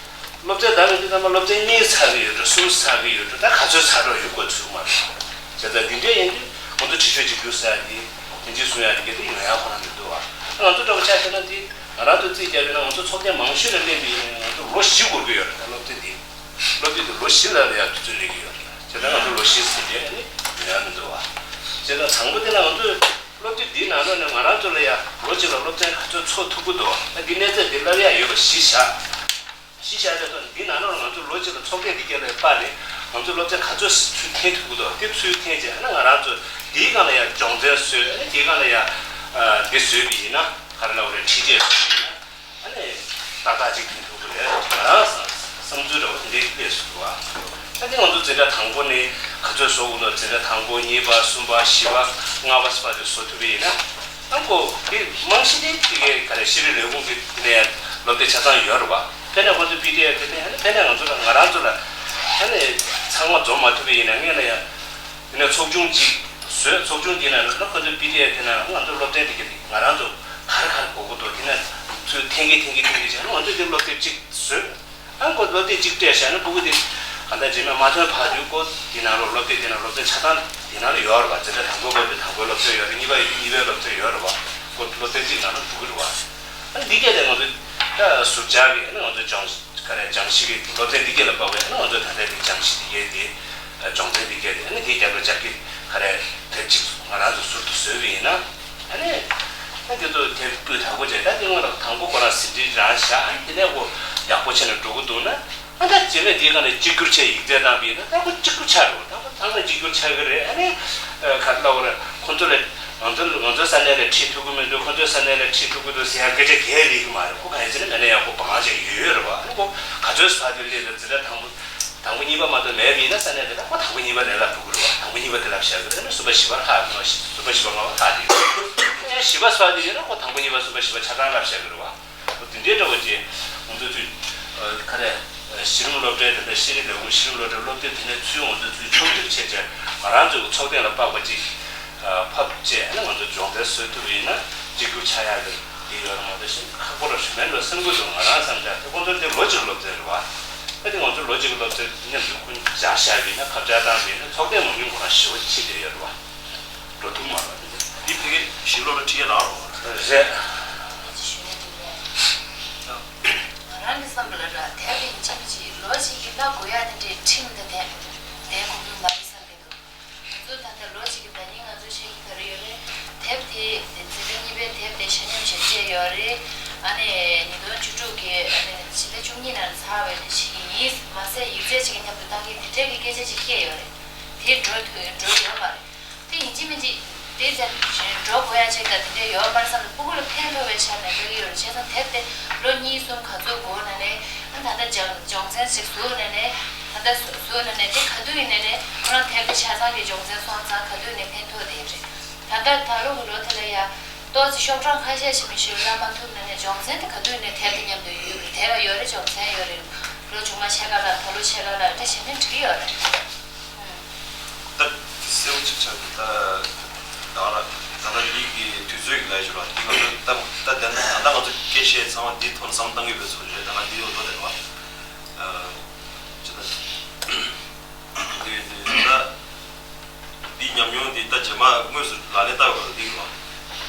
སློབ་ཚན་བདམས་ཡོང་དུས་ཚང་མ་སློབ་ཚན་གཉིས་ཚར་གྱི་ཡོད་འགྲོ། གསུམ་ཚར་གྱི་ཡོད་འགྲོ། ད་ག་ཚོད་ཚར་འགྲོ་ཡོད་དགོས་ཚུལ་མ་རེད། བྱས་ཙང་འདི་འདྲ་ཡིན་དུས་ང་ཚོ་འབྲི་ཤོག་གཅིག་གྱུར་ཟེར་ཡ་དེ་དེ་འདྲའི་གསུང་ཡ་དེ་ག་དུས་ཡོང་ཡ་ཁོ་རང་མི་འདུག་བ། ང་ཚོ་འདྲ་བོ་ཆ་བཞག་ན་དེ་ང་རང་ཚོ་རྩིས་རྒྱག་ཡོད་ན་ང་ཚོ་ཚོགས་ཐེངས་མང་ཤོས་ལ་སླེབས་པ་ཡིན་ན་ང་ཚོ་ལོ་བཞི་འགོར་གྱི་ཡོད་རེད། ད་སློབ་དེབ་དེ་སློབ་དེབ་དེ་ལོ་བཞི་ལ་ཡ་དུས་ཚོད་སླེབས་ཀྱི་ཡོད་རེད། བྱས་ཙང་ང་ཚོ་ལོ་བཞི་ཟེར་དེ་ནི་ཡོང་ཡ་མི་འདུག་བ། བྱས་ཙང་དང་པོ་དེ་ལ་ང་ཚོས་སློབ་དེབ་འདིའི་ནང་ལོགས་ནས་ང་རང་ཚོ་ལ་ཡ་ལོ་གཅིག་ལ་སློབ་ཚན་ག་ཚོད་ཚོགས་ཐུབ་ཀྱི་འདུག། ད་འདི་གནས་ཚད་འདི་བསླབ་ཡ་ཡོད་པ་གཞི་བཞག། གཞི་བཞག་པའི་ཐོག་ནས་འདི་ནང་ལོགས་ང་ཚོ་ལོ་གཅིག་ལ་ཚོགས་ཐེངས་འདི་ག་ལ་སྤར་ནས་ང་ཚོ་སློབ་ཚན་ག་ཚོད་ཚུར་འཐེན་ཐུབ་ཀྱི་འདུག། དེ་ཚུར་འཐེན་བྱས་ཨ་ནི་ང་རང་ཚོ་འདིའི་སྒང་ལ་ཡ་སྦྱོང་ཚན་བཟོས། ཨ་ནི་འདིའི་སྒང་ལ་ཡ་འདི་བཟོས་པ་ཡིན་ན་ག་རེ་ལབ་དགོས་རེད། ཁྲིད་ཆས་བཟོས་པ་ཡིན་ན་ཨ་ནི་ཏག་ཏག་ཅིག་འཐེན་ཐུབ་ཀྱི་རེད། ང་རང་བསམ་བསམ་ཚུལ་འདྲ་བོ་དེ་འདྲའི་སླེབས་སོང་འདུག། ཨ་ནི་ང་ཚོ་འཛིན་གྲྭ་དང་པོ་ནས་ག་ཚོད་བཟོ་དགོས་འདུག། འཛིན་གྲྭ་དང་པོ་གཉིས་པ་གསུམ་པ་བཞི་པ་ལྔ་པ་ཟེར་བ་དེ་བཟོ་ཐུབ་པ་ཡིན་ན། ཨ་ཁོ་དེ་རྨང་གཞི་དེ་དེ་གའི་ག་རེ་ཤེས་རིག་ལས་ཁུངས་ཀྱི་དེ་ནས་སློབ་དེབ་ཆ་ཚང་ཡོད་རེད་བ། ཕན་ནས་ཁོ་ཚོ་པི་ཌི་ཨེཕ་དེ་ནས་ཨ་ནི་ཕན་ནས་ང་ཚོ་ལ་ང་རང་ཚོ་ལ་ཨ་ནི་ཚང་མ་འཛོམས་མ་ཐུབ་པ་ཡིན་ན་སྔོན་ལ་ཡང་དེ་ནས་ཚོགས་ཆུང་གཅིག་བཟོས། ཚོགས་ཆུང་དེ་ནང་ལ་ཁོ་ཚོ་པི་ཌི་ཨེཕ་དེ་ནང་ང་ཚོ་སློབ་ཚན་དེ་ག་དེ་ང་རང་ཚོ་ག་རེ་ག་རེ་དགོས་ཀྱི་འདུག། དེ་ནས་ཚུར་འཐེན་གྱིན་འཐེན་གྱིན་འཐེན་གྱིན་བྱས་ན་ང་ཚོས་དེ་སློབ་དེབ་གཅིག་བཟོས། ཨ་ཁོ་སློབ་དེབ་གཅིག་སྤྲད་བཞག་ན་སྤུ་གུ་དེ་ག་འདྲ་རྗེས་མ་མ་ཐོན་བར་དུ་ཁོ་དེ་ནང་ལོགས་སློབ་དེབ་དེ་ནང་སློབ་ཚན་ཆ་ཚང་དེ་ནང་ལ་ཡོད་རེད་བ། འཛིན་གྲྭ་དང་པོ་དགོས་དུས་དང་པོའི་སློབ་ཚན་ཡོད་རེད། གཉིས་པ་ཡོད་དུས་གཉིས་པའི་སློབ་ཚན་ཡོད་རེད་བ། ཁོ་སློབ་དེབ་གཅིག་ནང་ལ་འགྲོ་གི་རེད་བ། ཨ་འདི་གས་དེ་ང་ཚོ་ད་ཟུར་བཅར་གྱི་ཨ་ནི་ང་ཚོ་སྦྱང་ག་རེ་སྦྱང་གཞི་གི་སློབ་ཚན་འདི་གས་ལ་དཔག་པའི་ཨ་ནི་ང་ཚོ་ད་ལྟའི་འདི་སྦྱང་གཞི་འདི་གས་དེ་སྦྱོང་ཚན་འདི་གས་དེ་ཨ་ནི་དེའི་རྒྱབ་ལ་སྦྱར་གྱི་ག་རེ་དེབ་གཅིག་ང་རང་ཚོ་ཟུར་དུ་བཟོས་པ་ཡིན་ན། ཨ་ནི། ཨ་དེ་ཚོ་དེབ་སྤུས་དག་པོ་བྱས། ད་དེ་སྔོན་ལ་དང་པོ་ཁོ་རང་ཟིན་བྲིས་རང་བཞག། ཨ་དེ་ནས་ཁོ་ཡག་པོ་བྱས་ནས་འགྲོ་གི་འདུག་ན། ད་ལྟ་རྗེས་ནས་དེའི་སྒང་ལ་གཅིག་གྱུར་ཆགས། ཡིག་ཚད་བཏང་པ་ཡིན་ན་ད་ཁོ་གཅིག་གྱུར་ཆགས་རེད་བ། ད་ཁོ་ཚང་མ་གཅིག་གྱུར་ཆགས་ཀྱི་རེད། ཨ་ནི་ག་རེ་ལབ་དགོས་རེད། ཁོ་ཚོ་ལ་ང་ཚོ་ང་ཚོའི་ས་གནས་ལ་ཁྲིད་ཐུབ་ཀྱི་མི་འདུག་ཁོ་ཚོའི་ས་གནས་ལ་ཁྲིད་ཐུབ་ཀྱི་འདུག་ཟེར་ཡ་སྐད་ཆ་གང་ཡང་སླེབས་ཀྱི་མ་རེད། ཁོ་གང་ཡིན་ཟེར་ན་མེད་ན་ཡག་པོ་བང་ཅིག་ཡོད་རེད་བ། ཨ་ནི་ཁོ་ག་ཚོད་ཟ་དུས་སླེབས་རེད། འཛིན་གྲྭ་དང་པོ་དང་པོ་གཉིས་པ་མ་གཏོགས་མེད་པ་ཡིན་ན་ས་གནས་དེ་ལ་ཁོ་དང་པོ་གཉིས་པ་དེ་ལ་ལབ་ཐུབ་ཀྱི་རེད་བ། དང་པོ་གཉིས་པ་དེ་ལབ་བཞག་གི་རེད། ཨ་ནི་གསུམ་པ་བཞི་པ་ལྷག་གསུམ་པ་བཞི་པ་ལྔ་པ་ལྷག་དེ་ཡོད། ཨ་ནི་བཞི་པ་ཟ་དུས་ཡིན་ན་ཁོ་དང་པོ་གཉིས་པ་གསུམ་པ་བཞི་པ་ཆ་ཚང་ལབ་བཞག་གི་རེད་བ། འོ་དེ་འདྲའི་འདྲ་བོ་ཅིག་ང་ཚོ་ཚོས་ཨ་ག་རེ་ཨ་གཞི་རིམ་སློབ་གྲྭའི་དེ་འདྲ་ཤེས་རིག་ལས་ཁུངས་གཞི་རིམ་སློབ་གྲྭའི་སློབ་དེབ་དེ་ནས་ཚུར་ང་ཚོ་ཚོས་ཕྱོགས་བསྡུས་བྱས་བྱས་ང་རང་ཚོའི་ཚོགས་ཐེངས་ལ་དཔག་པ་ཅིག་ཨ་ཕབ་བྱས། ཨ་ནི་ང་ཚོ་སྦྱོང་ཚན་བཟོ་ཐུབ་པ་ཡིན་ན་གཅིག་གྱུར་ཆགས་ཡག་གི་དེ་ཡོད་རེད་མ་གཏོགས་ཞེ་ཁག་པོ་ར་ཞུ་མེད་འགྲོ་བསམ་གྱི་འདུག་ང་རང་བསམ་འཆར་དེ་ཁོང་ཚོ་དེ་ལོ་གཅིག་གི་སློབ་ཚན་རེད་བ། ཨ་དེ་ང་ཚོ་ལོ་གཅིག་གི་སློབ་ཚན་མཉམ་དུ་ཁོ་སྦྱར་བཞག་པ་ཡིན་ན་ཁ་བྲལ་བཏང་བ་ཡིན་ན་ཚོགས་ཐེངས་མང་ཉུང་ཁོ་རང་ཞེ་པོ་ཕྱིན་བསྡད་ཡོད་རེད་བ། འགྲོ་ཐུབ་མ་རེད། འདི་ཕ་གི་གཞིས་སློབ་གྲྭ་ཁྲིད་ཡས་རག་རོགས། རེད། ང་རང་གི་བསམ་པ་ལ་ར་དེབ་དེ་ཡིན་གཅིག་མིན་གཅིག་ལོ་གཅིག་གི་ལ་དགོས་ཡ་དེ་འདྲའི་ཁྲིམས་དང་ལྡན་ལྡན་དགོས་ཀྱི་ཡོད་མ་རེད་བསམ་གྱི་འདུག་ང་ཚོ་ད་ལྟ་ལོ་གཅིག་གི་ཟླ་ཉིན་ང་ཚོ་བཤད་ཀྱི་ག་རེ་ཡོད་རེད། དེབ་དེ་འཛིན་གྲྭ་གཉིས་པའི་དེབ་དེ་ཆ་སྙོམས་བྱེད་བྱས་ཡོད་རེད། ཨ་ནི་ཉིས་སྟོང་བཅུ་དྲུག་གི་ཨ་ནི་ཕྱི་ཟླ་བཅུ་གཉིས་ནང་ཚར་བའི་བྱེད་ཀྱི་ཡིན། མ་ཟད་ཡིག་ཚད་ཅིག་མཉམ་དུ་བཏང་གི་དེ་འདྲའི་གི་སྐད་ཆ་ཅིག་བཤད་ཡོད་རེད། དེ་འགྲོ་ཐུབ་འགྲོ་ཡོད་མ་རེད། དེ་ཡིན་གཅིག་མིན་གཅིག་དེ་ཙམ་གཞན་འགྲོ་དགོས་ཡ་ཅིག་དང་དེ་འདྲ་ཡོད་མ་རེད་བསམ་ནས་སྤུ་གུ་ལ་ཕན་ཐོགས་པའི་ཆ་ནས་ལྟ་གི་ཡོད་རེད། བྱས་ཙང་དེབ་དེ་ལོ་གཉིས་གསུམ་ག་ཚོད་འགོར་ན་ནས་ཨ་ད་ལྟ་སྦྱང་སྦྱོང་ཚན་ཞིག་བཟོས་ན་ནས་ད་ལྟ་བཟོས་ན་ནས་དེ་ག་དུས་ཡིན་ན་ནས་ཁོ་རང་དེབ་དེ་ཆ་ཚང་གི་སྦྱོང་ཚན་སོང་ཙང་ག་དུས་ནས་ཕན་ཐོགས་བསྡད་རེད། ད་ལྟ་ད་ལོ་གི་ལོ་དེ་ལ་ཡ་ཏོག་ཙི་ཤོག་གྲངས་ཁ་ཤས་ཤིག་མི་ཤེས་ལབ་མ་ཐུབ་ན་ནས་སྦྱོང་ཚན་དེ་ག་དུས་ནས་དེབ་དེ་མཉམ་དུ་ཡོད་རེད། དེབ་ཡོད་རེད། སྦྱོང་ཚན་ཡོད་རེད། ལོ་ཆུང་མ་ཕྱེད་ཀ་ལ་ད་ལོ་ཕྱེད་ཀ་ལ་དེ་བྱས་ན་འགྲིག་ཡོད་རེད། ད་གསལ་པོ་ཅིག་ཆགས་འདུག་ད་ད་ལ་ད་ལྟ་འདི་གི་དུས་ཚོད་ཀྱི་ལས་ཞུ་ལ་འདི་ང་ཚོ་ད་ད་ད་ད་ང་ཚོ་སྐད་བཤད་ཚང་མ་འདི་ཐོག་ནས་བསམ་བཏང་གི་ཡོད་པའི་ཚོད་རེད། ད་ང་འདི་ཡོད་ལོ་དེ་རེད་བ། ཅི་ད་འདི་འདི་ད་འདི་ཉམས་མྱོང་འདི་ད་རྗེས་མ་དངོས་སུ་ལག་ལེན་བསྟར་དགོས་འདི་རེད་བ།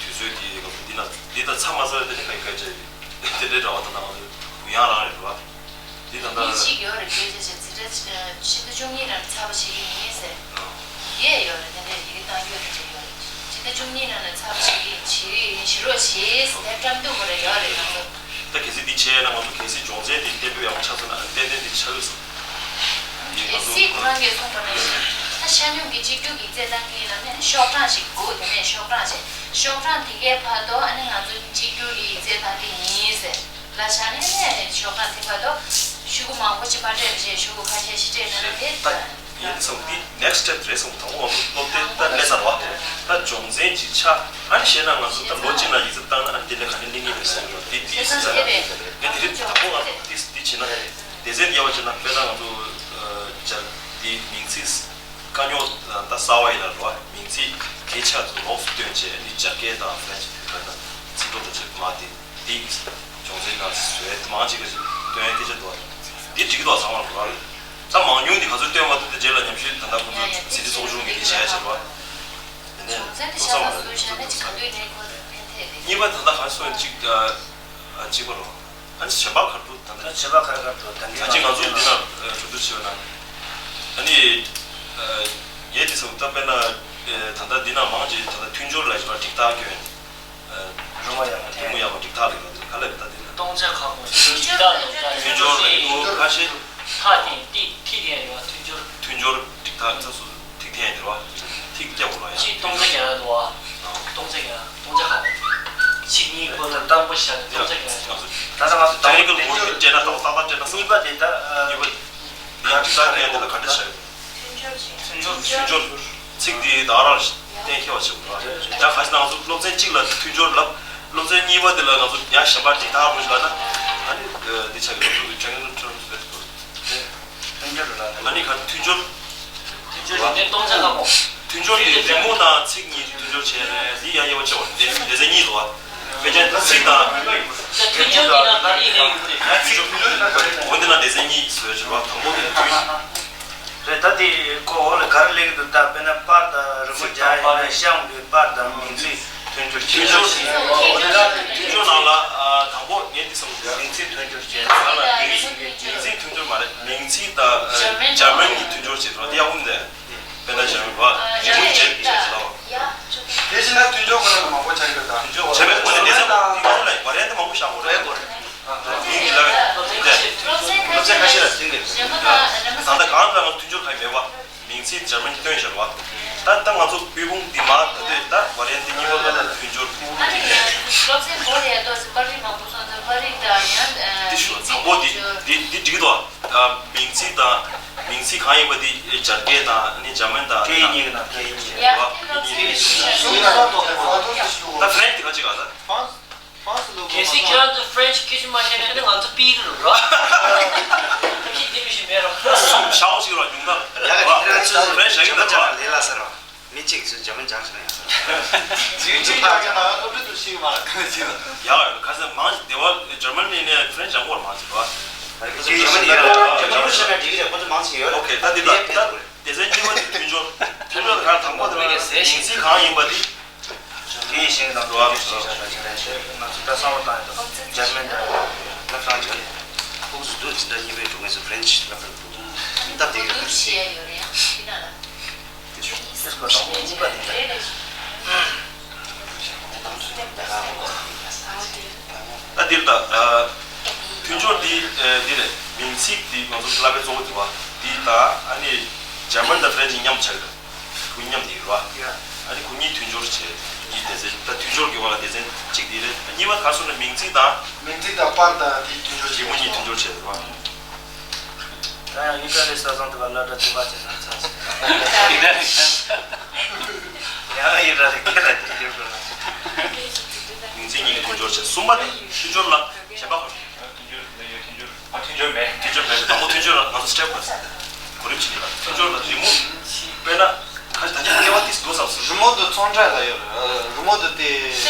དུས་ཚོད་འདི་ང་ཚོ་འདི་ན་འདི་ད་ཚ་མ་ཚ་བའི་དེ་ནི་ག་ཡི་ག་ཅི་དེ་འདྲའི་འདྲ་བ་ད་ང་ཚོ་གུ་ཡངས་རང་རེད་བ། འདི་ད་ལྟ་མི་གཅིག་ཡོད་རེད། སྐད་ཆ་བཤད། འཛིན་གྲྭ་ཕྱི་ཟླ་བཅུ་གཉིས་ནང་ཚར་བ་བྱེད་ཀྱི་ཡིན་ཟེར། ཡས་ཡོད་རེད། དེ་འདྲ་ཡི་གེ་བཏང་རྒྱུ་དེ་འདྲ་ཡོད་རེད། ཕྱི་ཟླ་བཅུ་གཉིས་ནང་ལ་ཚར་བ་བྱེད་ཀྱི་ཡིན། བྱེད་ཀྱི་ཡིན། བྱེད་རོགས་བྱེད་ཟེར་དེ་བཀྲམ་འདུག་གོ་རེད། ཡོད་རེད་ང་ཚོ། ད་གལ་སྲིད་འདི་བྱས་ན་ང་ཚོ་གལ་སྲིད་སྦྱོང་ཚན་འདི་གཏན་འབེབས་ཡག་པོ་ཆགས་སོང་ན་ཨ་ཏན་ཏན་འདི་ཆགས་ཀྱི་སོང་། འདི་ང་གལ་ཚོ་སྲིད་ཁོ་རང་གིས་གསུངས་པ་ནང་བཞིན་ད་ཆ་སྙོམས་ཀྱི་གཅིག་གྱུར་ཡིག་ཚད་བཏང་གི་ཡིན་ན་ནི་ཤོག་གྲངས་ཤིག་དགོས། དེ་ནས་ཤོག་གྲངས་ཤིག་ཤོག་གྲངས་དེ་གའི་བར་དུ་ཨ་ནི་ང་ཚོ་གཅིག་གྱུར་གྱི་ཡིག་ཚད་བཏང་གི་ཡིན་ཟེར། ལ་ཆ་ནས་ནས་ཤོག་གྲངས་དེ་བར་དུ་ཤོག་གུ་མང་པོ་ཅིག་མ་སྤྲད་པ་བྱས་ཤོག་གུ་ཁ་ཤས་ཤིག་སྤྲད་ན་ནི་དེ། ད་ཡིན་སོང་འདི་next step རེད་སོང་། དང་པོ་ང་ཚོ་སློབ་དེབ་ད་སླེབས་ཚར་བ་ད་སྦྱོང་ཚན་ཅིག་ཆགས། ཨ་ནི་བྱས་ན་ང་ཚོ་ད་ལོ་གཅིག་ནང་ཡིག་ཚད་བཏང་ན་ཨ་ནི་དེ་ལས་ག་ནས་སླེབས་ངེས་རེད་སོང་། འདི་འདི་ཟེར་ན་ངས་དེ་རིང་དང་པོ་ང་ཚོ་འདི་འདི་བྱས་ན་སྡེ་ཚན་དབྱེ་བ་བྱས་ན་དཔེར་ན་ང་ཚོ་སྦྱར་འདི་མིང་ཚིག་དཀའ་རྙོག་ད་གསར་བ་ཡིན་ན་རེད་བ། མིང་ཚིག་གི་ཆ་ཚང་ལོགས་སུ་བཏོན་བྱས་ནི་སྦྱར་སྐད་དང་French་དེ་ག་ན་ཚིག་གྲོགས་དང་བཅས་མ་དེ་འདི་སྦྱོང་ཚན་ནང་བཟོས་མང་ཅིག་གི་བཏོན་ཡ་སྐད་ཆ་འདུག་འདི་འགྲིག་གི་འདུག་ཚང་མ་རེད་བ། ད་མང་ཉུང་འདི་ག་ཚོད་བཏོན་མ་ཐུབ་དེ་རྗེས་ལ་ཉམས་ཞིབ་ད་ལྟ་ཁོང་ཚོ་ཚིག་འདི་ཚོགས་ཆུང་གི་འདི་བྱས་ཡ་བྱས་རེད་བ། དེ་ནས་སྦྱོང་ཚན་དེ་ཆ་ཚང་བཟོས་བཞག་ན་ཅིག་ག་དུས་ནས་ཁོ་ཕན་ཐོགས་རེད། གཉིས་པ་ད་ལྟ་ག་རེ་སོང་ཡིན་གཅིག་གཅིག་པ་རོ། ཨ་ནི་གཞན་པ་ག་རེ་འདུག་ད་ད་ལྟ་བྱེད་པ་ག་རེ་ག་རེ་འདུག་ད་ད་ལྟ་ཅིག་ང་ཚོ་འདི་ན་གྲོས་བསྡུར་བྱས་པ་ན། ཨ་ནི་ངས་འདི་ཚོ་ད་དཔེར་ན་ད་ལྟ་འདི་ན་མང་ཆེ་ད་ལྟ་མཐུན་སྦྱོར་ལ་བྱེད་པ་འགྲིག་ཐག་སྐྱོན། རོལ་མོ་ཡག་པོ་རོལ་མོ་ཡག་པོ་འགྲིག་ཐག་རེད་ལ་འདི་ག་ལ་ད་འདི་ན། སྟོང་ཆ་ཁག་པོ་མཐུན་སྦྱོར་ལ་འདུག་མཐུན་སྦྱོར་ལ་འདུག་ཁ་ཤས། ཐག་འཐེན་ཏིག་ཐིག་འཐེན་ཡོད་མཐུན་སྦྱོར། མཐུན་སྦྱོར་འགྲིག་ཐག་ཚ་སུ་ཐིག་འཐེན་འདི་ར་བ། ཐིག་སྐྱ་བོ་ལ་ཡ། གཅིག་སྟོང་ཆ་བརྒྱ་ཡོད་འདུག་བ། སྟོང་ཆ་བརྒྱ། སྟོང་ཆ་ཁག་པོ། གཅིག་གཉིས་པོ་ལ་དང་པོ་བཞག་སྟོང་ཆ་བརྒྱ་ཡོད། ད་ལྟ་ང་ཚོ་ད་ཡིག་གི་ལོ་འདི་སྤྲད་ན་ཏག་ཏག་སྤྲད་ན་གཉིས་པ་དེ་ད་གཉིས་པ། ཡང་ད་ངས་འདི་ལ་ག་འདྲ་བྱ་ཡོད། མཐུན་སྦྱོར། མཐུན་སྦྱོར། ཚིག་འདི་ད་རང་གཏན་འཁེལ་བ་བྱེད་དགོས་རེད། ད་ག་ཞིག་ང་ཚོ་སློབ་ཚན་གཅིག་ལ་མཐུན་སྦྱོར་ལབ། སློབ་ཚན་གཉིས་པ་དེ་ལ་ང་ཚོ་ཡང་གཞན་པ་འགྲིག་ཐག་རུ་ཞིག་ལ་ན། ཨ་ནི་འདི་ཆ་གི་སློབ་ཚན་གྱི་ཁྱོན་ནས་ཁྲོམ་སྤེལ་དགོས། མཐུན་སྦྱོར་ལ་ན། ཨ་ནི་ག་མཐུན་སྦྱོར། མཐུན་སྦྱོར་ཞིག་ནས་སྟོང་ཆ་ཁ་པོ། མཐུན་སྦྱོར་དེ་རི་མོ་དང་ཚིག་གཉིས་མཐུན་སྦྱོར་བྱས་ནས་འདི་ཡང་དབྱེ་བ་ཕྱེ་བ་རེད། སྡེ་ཚན་གཉིས་འདུག་བ། དཔེ་ཆ་ཚིག་དང་། ད་མཐུན་སྦྱོར་འདི་ན་ག་རེ་ཡིན་ནའི་ཡོད་རེད། འོ་འདི་ན་སྡེ་ཚན་གཉིས་བཟོས་བྱས་བ་དང་པོ་དེ་མཐུན། རེད། ད་དེ་ཁོ་འོག་ལ་ག་རེ་སླེབས་ཀྱི་འདུག་ད་དཔེར་ན་པར་དང་རི་མོ་རྒྱག་ཡིན་ན་གཤམ་གྱི་པར་དང་མིང་ཚིག་མཐུན་སྦྱོར་བྱེད། མཐུན་སྦྱོར་བྱེད། འོ་དེ་ལ་མཐུན་སྦྱོར་ནང་ལ་དང་པོ་ངས་འདི་གསུངས་འདུག་མིང་ཚིག་མཐུན་སྦྱོར་བྱེད། ང་ལ་མིང་ཚིག་མིང་ཚིག་མཐུན་སྦྱོར་མ་རེད། མིང་ཚིག་དང་འཇར་མན་གྱི་མཐུན་སྦྱོར་བྱེད་རོགས་དེ་ཡག་པོ་མི་འདུག་དཔེར་ན་འཇར་མན་བ། རི་མོ་བྱེད་བྱེད་ཟེར་ལ་བ། དེ་བཞིན་ན་མཐུན་སྦྱོར་ཁོ་ན་མང་པོ་ཆགས་ཡོད་ད། མཐུན་སྦྱོར་བྱེད་པའི་སྒོ་ནས་སྡེ་ཚན་དེ་ཚོ་ལ་བ་རན་དེ་མང་པོ་བཞག་དགོས་རེད། ཨ། མིང་འདི་ལ་འདི་སློབ་ཚན་ཁ་ཤས་ལ་མཐུན་གྱི་རེད། ད་ལྟ་གང་ལ་ང་ཚོ་མཐུན་སྦྱོར་གང་ཡང་མེད་པ། མིང་ཚིག་འཇར་མན་གྱིས་བཏོན་བཞག་པ། ད་ལྟ་ང་ཚོ་དབུལ་ཕོངས་འདི་མ་ད་ལྟ་ད་བ་རན་འདི་གཉིས་པ་ལ་ད་མཐུན་སྦྱོར། ཨ་ནི་སློབ་ཚན་འགོ་ལས་ཏོག་ཙམ་པར་རིས་མང་པོ་སོང་ཙང་པར་རིས་དང་ཡང་འདི་ཞུ་དང་པོ་འདི་འདི་འདི་འགྲིག་གི་འདུག་ཨ། མིང་ཚིག་དང་མིང་ཚིག་གང་ཡིན་པ་འདི་འཇར་སྐད་དང་ཨ་ནི་འཇར་མན་དང་སྐད་གཉིས་ཀྱི་ནང་སྐད་གཉིས་ཀྱི་ཡ་ད་ཕ་རན་སི་འདི་ག་ཅིག་ག་ད། གལ་སྲིད་ཁྱེད་རང་ཚོ་ཕ་རན་སི་སྐད་ཆ་མ་བཤད་ན་ནི་ང་ཚོ་ཕྱིས་ཀྱི་རེད་རོ། ཁྱེད་འདི་མི་ཤེས་མེད་རོ། ཤའོ་ཞིག་རོ་ཉུང་མཐའ། ཡ་ག་ཁྱེད་རང་ཚོ་ཕ་རན་སི་ཞག་གི་ད་ལས་ལ་ཟེར་རོ། མི་གཅིག་གིས་འཇར་མན་སྦྱངས་ཤིག་ན་ཡང་ཟེར། ཇི་ཇི་ཡང་ཅག་ན་སློབ་ཁྲིད་དུ་ཤིག་མ་ཁ་ཅིག་ཡ་ག་ཁ་སང་མང་ཆེ་སྡེ་བ་འཇར་མན་ནས་ནས་ཕ་རན་སི་སྦྱང་དགོས་མང་ཆེ་རོ། ཇར་མན་ནས་ཇར་མན་ནས་ཤེས་ན་འགྲིག་གི་རེད། ཁོ་ཚོ་མང་ཆེ་ཡོད་རེད། ཨོ་ཁེ། ད་འདི་ལ་ད། སྡེ་ཚན་གཉིས་པ་དེ་མཐུན་སྦྱོར། མཐུན་སྦྱོར་གང་དང་པོ་དེ་ལ་མིང་ཚིག་གང་ཡིན་པ་དེ། དེ་ཡི་ཞིང་དང་འགྲོ་བ་མི་ཞིག་བྱ་བྱ་བྱ་བྱ་ང་ཚོ་ད་བསམ་བློ་བཏང་ཡོད། འཇར་མན་དང་ང་ཧྥ་རན་སི་ཁོང་ཚོ་འདུག་ཅི་འདྲ་གཉིས་པའི་འགྲོ་ངེས་སུ་ཕ་རན་སི་ལབ་པར་འདུག་སྟབས་བདེ་གི་རེད། སྡེ་ཚན་གཉིས་པ་དེ་འདྲ། ད་འདིར་ད། མཐུན་སྦྱོར་འདི་འདི་རེད། མིང་ཚིག་འདི་ང་ཚོ་བསླབ་པའི་གཙོ་བོ་འདི་བ་འདི་དང་ཨ་ནི་འཇར་མན་དང་ཕ་རན་སི་མཉམ་ཆགས་རེད། ཁོ་མཉམ་འདི་རེད་བ། ཨ་ནི་ཁོ་གཉིས་མཐུན་སྦྱོར་བྱས་འདི་སྡེ་ཚན་ད་མཐུན་སྦྱོར་གྱི་བར་ལ་སྡེ་ཚན་གཅིག་འདི་རེད། གཉིས་པ་ག་སོང་ན་མིང་ཚིག་དང་། མིང་ཚིག་དང་པར་དང་འདི་མཐུན་སྦྱོར་བྱས། ཁོ་གཉིས་མཐུན་སྦྱོར་བྱས་རེད་བ། ད་ཡང་ཡིག་ཚང་རེ་ས་ཚང་དུ་བ་ལ་འདྲ་ཐུག་པ་བྱས་ན་ཚ་ཟེར། ཡང་ཡིག་ཚང་རེ་སྐད་ལ་དེ་སྐྱོར་དགོས་ན། མིང་ཚིག་གཉིས་ཀྱི་མཐུན་སྦྱོར་བྱས། གསུམ་པ་དེ་མཐུན་སྦྱོར་ལ་གཞན་པ་གོ། མཐུན་སྦྱོར་མཐུན་སྦྱོར་མཐུན་སྦྱོར་མཐུན་སྦྱོར་མེད། མཐུན་སྦྱོར་མེད། དང་པོ་མཐུན་སྦྱོར་ལ་ང་ཚོ་སི་ཊེབ་གོ་རིམ་བྱེད་ལ་མཐུན་སྦྱོར་ལ་རི་མོ་དཔེར་ན་ཁ་ད་ཆ་སྐྱེ་བ་དེ་འདུག་བསམ་སོང་། རི་མོ་དེ་ཚོང་ཁྲ་ལ་ཡོད་རེད། རི་མོ་དེ་དེ་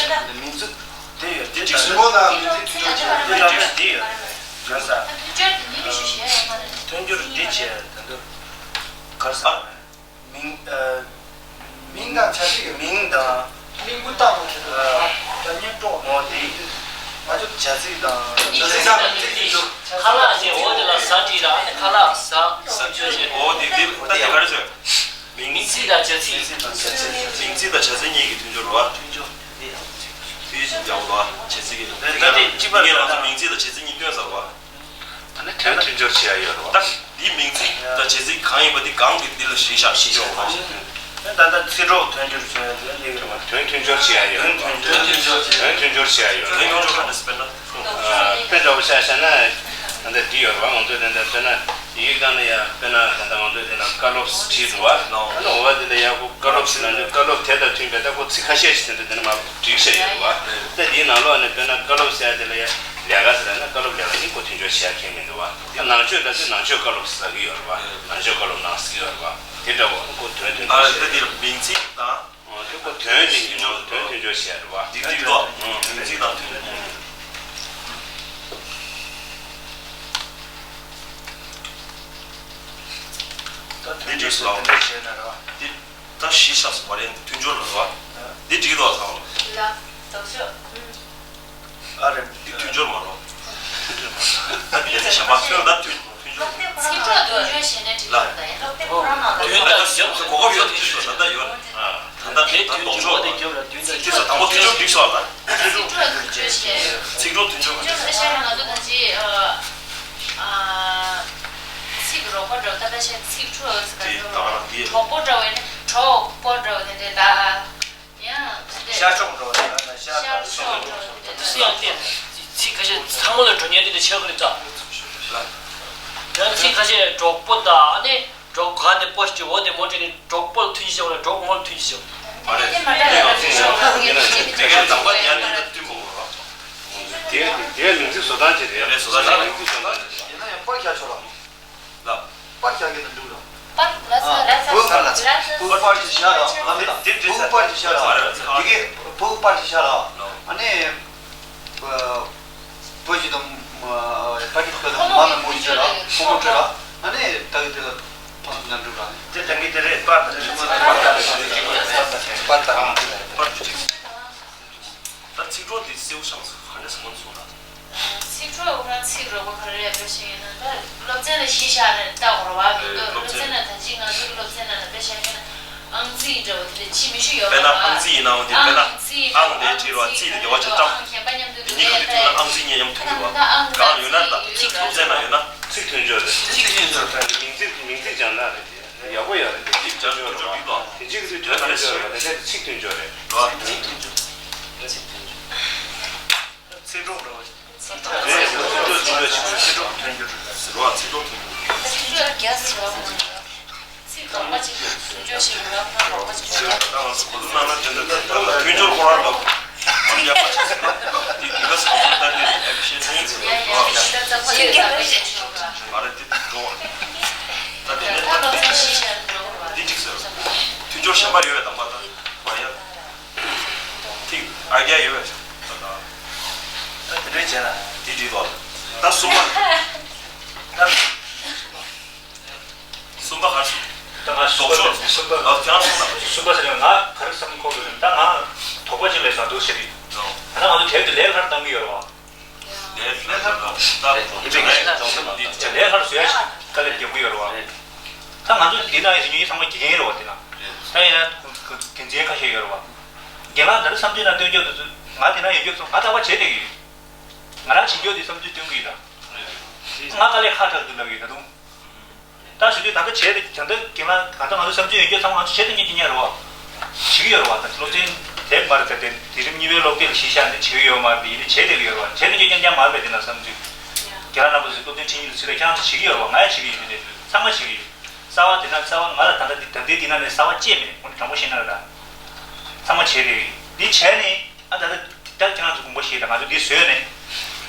མིང་ཚིག་དེ་ཡོད་དེ་འགྲིག་སོང་། རི་མོ་དང་མིང་ཚིག་མཐུན་སྦྱོར་བྱེད་ཡ་དེ་ཡོད་རེད། ག་ས། མཐུན་སྦྱོར་དེ་འདི་བྱས་ད་འདུག་ག་ས། མིང་། ཨ། མིང་དང་བྱ་ཚིག་གི་མིང་དང་། མིང་པོ་བཏགས་པ་ཁྱེད་ཚོ་ལ་ད་བརྙན་དཀྲོག་ངོ་དེ། ང་ཚོ་བྱ་ཚིག་དང་། བྱ་ཚིག་དང་མིང་ཚིག་གི་ཁ་ལག་ཞེས་འོ་དེ་ལ་ཟ་བྲིས་ར། ཨ་ནི་ཁ་ལག་ཟ་བཅོས་བྱས། འོ་དེ་དེ་ད་དེ་ག་རེ་ཟེར། མིང་ཚིག་དང་བྱ་ཚིག་མིང་ཚིག་དང་བྱ་ཚིག་མིང་ཚིག་དང་བྱ་ཚིག་གཉིས་ཀྱི་མཐུན་སྦྱོར་བ། མཐུན་སྦྱོར་དེ་ཡང་། དེ་ཡང་བྱ་ཚིག་གི། ད་དེ་གཅིག་པ་ངས་ང་ཚོ་མིང་ཚིག་དང་བྱ་ཚིག་གཉིས་བཏོན་ཚར་བ། ད་ནི་དོན་མཐུན་སྦྱོར་བྱེད་ཡ་ཡོད་རེད་བ། ད་འདིའི་མིང་ཚིག་དང་བྱ་ཚིག་གང་ཡིན་པ་འདི་གང་གི་འདི་ལ་གཞི་བཞག་གཞི་བཞག་པ་ཞིག་དོན། ད་ལྟ་ཚིག་གྲོགས་མཐུན་སྦྱོར་བྱེད་ཡ་དེ་འདི་ཡོད་རེད་བ། དོན་མཐུན་སྦྱོར་བྱེད་ཡ་ཡོད་རེད་བ། དོན་མཐུན་སྦྱོར་བྱེད་ཡ་ཡོད་རེད། དོན་མཐུན་སྦྱོར་ག་འདྲ་སེ་དཔེར་ན། དཔེ་འདྲ་བོ་ཆ་བཞག་ན། ད་ལྟ་འདི་ཡོད་རེད་བ། ང་ཚོས་ད་ལྟ་དཔེར་ན་ཡིག་སྒང་ལ་ཡ་དཔེར་ན་ད་ལྟ་ང་ཚོས་དེ་ན་བཀའ་སློབ་བྲིས་འདུག་བ། ཨ་ནི་འོ་བ་དེ་ལ་ཡ་ཁོ་བཀའ་སློབ་ཟེར་ན་འདི་བཀའ་སློབ་དེ་དང་མཐུན་པའི་ད་ཁོ་ཚིག་ཁ་ཤས་ཤིག་དེ་འདྲ་དེ་ན་མ་བྲིས་བཞག་ཡོད་རེད་བ། ད་འདིའི་ནང་ལོགས་ནས་དཔེར་ན་བཀའ་སློབ་ཟེར་ཡ་དེ་ལ་ཡ། ལས་ཀ་ཟེར་ན་བཀའ་སློབ་ལས་ཀ་ནི་ཁོ་མཐུན་སྦྱོར་བྱེད་ཡ་ཁྱད་མི་འདུག་བ། ཡང་ནང་ཆོས་ལ་ཚེ་ནང་ཆོས་བཀའ་སློབ་ཟེར་གི་ཡོད་རེད་བ། ནང་ཆོས་བཀའ་སློབ་ནང་ཟེར་གི་ཡོད་རེད་བ། དེ་འདྲ་བོ་ཁོ་དོན་མཐུན་སྦྱོར་བྱེད་ཡ། དེ་མིང་ཚིག་དང་། དེ་ཁོ་དོན་དེ་ཉིད་ནོ་དོན་མཐུན་སྦྱོར་བྱེད་ཡ་རེད་བ། འགྲིག་འགྲིག་འདུག་མིང་ཚིག་དང་དོན་དེ་འགྲིག་སོང་། དེ་ད་གཞི་བཞག་སོང་བ་རེད། མཐུན་སྦྱོར་ལ་རེད་བ། འདི་འགྲིག་འདུག་ཚང་མ། ལ། དོགས་གཅོད། ཨ་རེ། འདི་མཐུན་སྦྱོར་མ་རེད། ད་འདི་ལས་གཞན་པ་ཁྱོད་ད་མཐུན་མཐུན་སྦྱོར། ཚིག་གྲོགས་མཐུན་སྦྱོར་བྱས་ནས་འགྲིག་ལ། ད་ཡིན་ལ། དོན་དང་རྒྱབ་ལ་གོ་སྐབས་ཡོད་དུས་སུ་ད་ལྟ་ཡོད་རེད། ད་ལྟ་ད་དོགས་གཅོད་ད་དེ་རྒྱབ་ལ་དོན་དང་རྒྱབ་ལ། དང་པོ་མཐུན་སྦྱོར་འགྲིག་སོང་ལ། ཚིག་གྲོགས་མཐུན་སྦྱོར་བྱས། ཚིག་གྲོགས་མཐུན་སྦྱོར་མ་འགྲིག་སོང་། ཚིག་རོགས་པ་འགྲོ་ད་ལྟ་བཤད་ཚིག་གྲོགས་ཟེར་ག་ཚོད་གྲོགས་པོ་འདྲ་བོ་ནི་གྲོགས་པོ་འདྲ་བོ་དེ་འདྲས་ད། ཡང་དེ་འདྲས། ཤར་ཕྱོགས་འགྲོ་བ་དེ་ལ་ཤར་ཤར་ཕྱོགས་འགྲོ་བ་དེ་འདྲས། ཚིག་ཚིག་ཁ་ཤས་ཚང་མ་ལ་འགྲོ་ཉན་དེ་འདྲས་ཆགས་ཀྱི་རེད་ཙང་། ཡང་ཚིག་ཁ་ཤས་གྲོགས་པོ་དང་ཨ་ནི་གྲོགས་ག་ནས་པོ་ཞིག་འོ་དེ་མོ་དྲན་ནས་གྲོགས་པོ་ལ་མཐུན་ཞིག་བྱེད་དགོས་ལ་གྲོགས་མོ་ལ་མཐུན་ཞིག་བྱེད་དགོས། མ་རེད། དེ་མ་འདྲ་ཡང་ཚིག་ཤོག་ཁག་ངེས་པར་བྱེད་མི་ཐུབ། དེ་གའི་དང་པོ་ཡང་དེ་ལ་མཐུན་པོ་འོ། དེ་དེ་མིང་ཚིག་བཟོ་སྟངས་ཅིག་རེད། རེད། བཟོ་སྟངས་ཅིག་རེད། མིང་ཚིག་བཟོ་སྟངས་ཅིག་རེད། ཡིན་ན་ཡང་པར་རྒྱག་ཆོག་ལ། ལ། པར་རྒྱག་གི་ན་འགྲིག་ལ། པར་ལ་ཚ་ལ་ཚ་བུ་པར་ལ་ཚ། བུ་པར་ཅིག་བཞག་ལ། ལ་མི་ལ། དེ་དེ་བུ་པར་ཅིག་བཞག་ལ། དེ་གའི་བུ་པར་ཅིག་བཞག་ལ། ཨ་ནི། བུ་ཞིག་དང་། པར་ཅིག་བཀོད་དང་མ་ནང་མོ་ཞིག་བྱས་ལ། ཁོ་མོ་བྱས་ལ། ཨ་ནི་ད་གི་དེ་ལ་ཕ་ཚོ་ན་འགྲིག་ལ། དེ་ད་གི་དེ་རེད། པར་ད་རེད། པར་ད་རེད། པར་ད་རེད། པར་ཅིག་ད་ཚིག་གྲོགས་འདི་གསལ་པོ་ཆགས་སོང་། ག་འདྲས་སེ་མ་སོང་ལ། ཚིག་གྲོགས་ཁོ་རང་ཚིག་རོགས་པ་ག་རེ་ཡ་དཔེ་བཤད་ཡིན་ན་ད་སློབ་ཚན་ལ་གཞི་བཞག་ནས་ལྟ་དགོས་རེད་བ། མི་འདུག་སློབ་ཚན་ལ་ད་ཅི་ང་ཚོ་སློབ་ཚན་ནང་ལ་དཔེ་བཤད་ཡིན་ན་ ཨང་རྩིས་འདྲ་བོ་དེ་འདྲ་བྱེད་མི་ཤེས་ཡོད་པ་དཔེར་ན་ཨང་རྩིས་ཡིན་ནའང་དེ་དཔེར་ན་ཨང་ལས་བྲིས་རོགས་ཚིག་དེ་དགེ་བ་ཆེ་ཀྲང་། དེ་གཉིས་ཀ་དེ་མཐུན་ན་ཨང་རྩིས་གཉིས་མཉམ་མཐུན་གྱི་རོགས། གང་ལ་ཡོད་ན་ད་སློབ་ཚན་ན་ཡོད་ན། ཚིག་མཐུན་སྦྱོར་རེད། ཚིག་མཐུན་སྦྱོར་དང་མིང་ཚིག་མིང་ཚིག་སྦྱང་ན་རེད་དེ་ཡག་པོ་ཡོད་རེད་དེ། ཚིག་སྦྱང་སྦྱོར་སྦྱོར་ཡིན་ཏོ། དེ་གཅིག་གིས་ཚིག་མཐུན་སྦྱོར་ཡོད་རེད་དེ་ཚིག་མཐུན་སྦྱོར་རེད། རོགས་ཚིག་མཐུན་སྦྱོར། ཚིག་མཐུན་སྦྱོར། ཚིག་གྲོགས་འགྲོ། ཚིག་གྲོགས་ཚིག་གྲོགས་ཚིག་གྲོགས་ཚིག་གྲོགས་ཚིག་གྲོགས་མཐུན་སྦྱོར་རེད། རོགས་ཚིག་གྲོགས་མཐུན་སྦྱོར། ཚིག་གྲོགས་རྒྱ་ཟེར་བ་མ་ཚིག་གོང་མ་གཅིག་མཐུན་སྦྱོར་ཞིག་རོགས་ཁ་གོང་མ་གཅིག་མཐུན་སྦྱོར། ད་ང་ཚོ་གོ་བསྡུར་གནང་ན་དེ་འདྲ་དེ་ལྟར་ལ་མཐུན་སྦྱོར་སྐོར་བ་ལ་མ་རྒྱག་པ་ཆགས་སོང་། དེ་དུས་ཀ་སོང་ཚོ་ལྟ་དུས་ཨེ་ཕི་ཤེན་ཊི་ཡིན་ཟེར་བ་རེད། མ་རེད་དེ་འགྲོ་བ་རེད། ད་དེ་ནས་ད་དེ་འདི་གཅིག་ཟེར། མཐུན་སྦྱོར་གཞན་པ་ཡོད་པའི་དམ་པ་ད་མ་ཡ། ཐིག་ཨ་རྒྱ་ཡོད་པས་ད་ད། ད་དེ་འདྲའི་བྱས་ན་དེ་འགྲིག་གོ། ད་གསུམ་པ། ད་གསུམ་པ་ག་རེ་གསུམ། ད་ང་གསུམ་པ་ལྡོག་ཕྱོགས་གསུམ་པ། ཨ་ཁྱེད་རང་གསུམ་པ། གསུམ་པ་ཟེར་ན་ང་ག་རེ་བསམ་གོ་གི་རེད། ད་ང་དོགས་པ་ཅིག་སླེབས་སོང་འདུག་ཟེར་གི། ད་ང་ཚོ་དེབ་དེ་ལས་སླར་བཏང་གི་ཡོད་རེད་བ། ལས་སླར་བཏང་ད་ཡིན་པའི་གི་ལས་སླར་བཏང་ས་མ་འདི་ལས་སླར་བཟོ་ཡ་ཞིག་དཀའ་ལས་རྒྱག་གི་ཡོད་རེད་བ། ད་ང་ཚོ་འདི་ན་ཡིན་ཟེར་ཉིན་ཚང་མ་དགེ་རྒན་རེད་བ། འདི་ན་ད་ཡིན་ན་དགེ་མཚན་ཁ་ཤས་ཡོད་རེད་བ། རྒན་ལགས་འདི་འདྲ་བསམ་ཚུལ་ན་སྟོན་རྒྱུ་དེ་ཚོ་ང་འདི་ན་ཡོད་རྒྱུ་ཚོ་ང་རྟག་པར་བྱེད་བསྡད་ཀྱི་ཡོད། ང་རང་བྱེད་རྒྱུ་དེ་བསམ་ཚུལ་སྟོན་གྱི་ཡོད་ད། ང་དཀའ་ལས་ཁག་དྲག་འདུག་ལབ་ཡོད་ད་དུང་། ད་ཞུ་དུས་ད་ལྟ་བྱས་ཏེ་ད་ལྟ་རྒན་ལགས་ད་ལྟ་ང་ཚོ་བསམ་ཚུལ་ཡོད་རྒྱུ་ཚང་མ་ང་ཚོ་བྱེད་ཐུབ་མཁན་ཅིག་རེད་བ། བྱེད་ཀྱི་ཡོད་རེད་བ། ད་སློབ་ཚན་དེབ་མ་རེད་ད་དེ་དེ་རིམ་གཉིས་པའི་སློབ་དེབ་ལ་གཞི་བཞག་ནས་བྱེད་ཀྱི་ཡོད་མ་རེད་དེ་ཡིན་ནའི་བྱེད་བསྡད་ཀྱི་ཡོད་རེད་བ། བྱེད་ཐུབ་མཁན་རྐྱང་རྐྱང་མ་རེད་པས་དེ་ན་བསམ་ཚུལ། རྒན་ལགས་རྣམ་པ་ཚོས་སློབ་ཚན་ཁྲིད་མཁན་ལ་ཚུད་ལ་ཁྱེད་རང་ཚོ་བྱེད་ཀྱི་ཡོད་རེད་བ། ང་ཡང་བྱེད་ཀྱི་ཡོད་དེ་ཚང་མ་བྱེད་ཀྱི་ཡོད། གསར་བ་དེ་ན་གསར་བ་ང་ལ་ད་ལྟ་འདི་ད་ལྟའི་འདི་ན་ནས་གསར་བ་སྐྱེས་མེད། ཁོང་ཚོ་དྲང་པོ་བཤད་ན་རེད་ད། ཚང་མ་བྱེད་བསྡད་ཀྱི་ཡོད། འདི་བྱས་ནས་ཨ་ད་ལྟ་ད་ཁྱེད་རང་ཚོ་དགོངས་པ་བཞེས་དང་ང་ཚོ་འདི་བཟོས་ནས་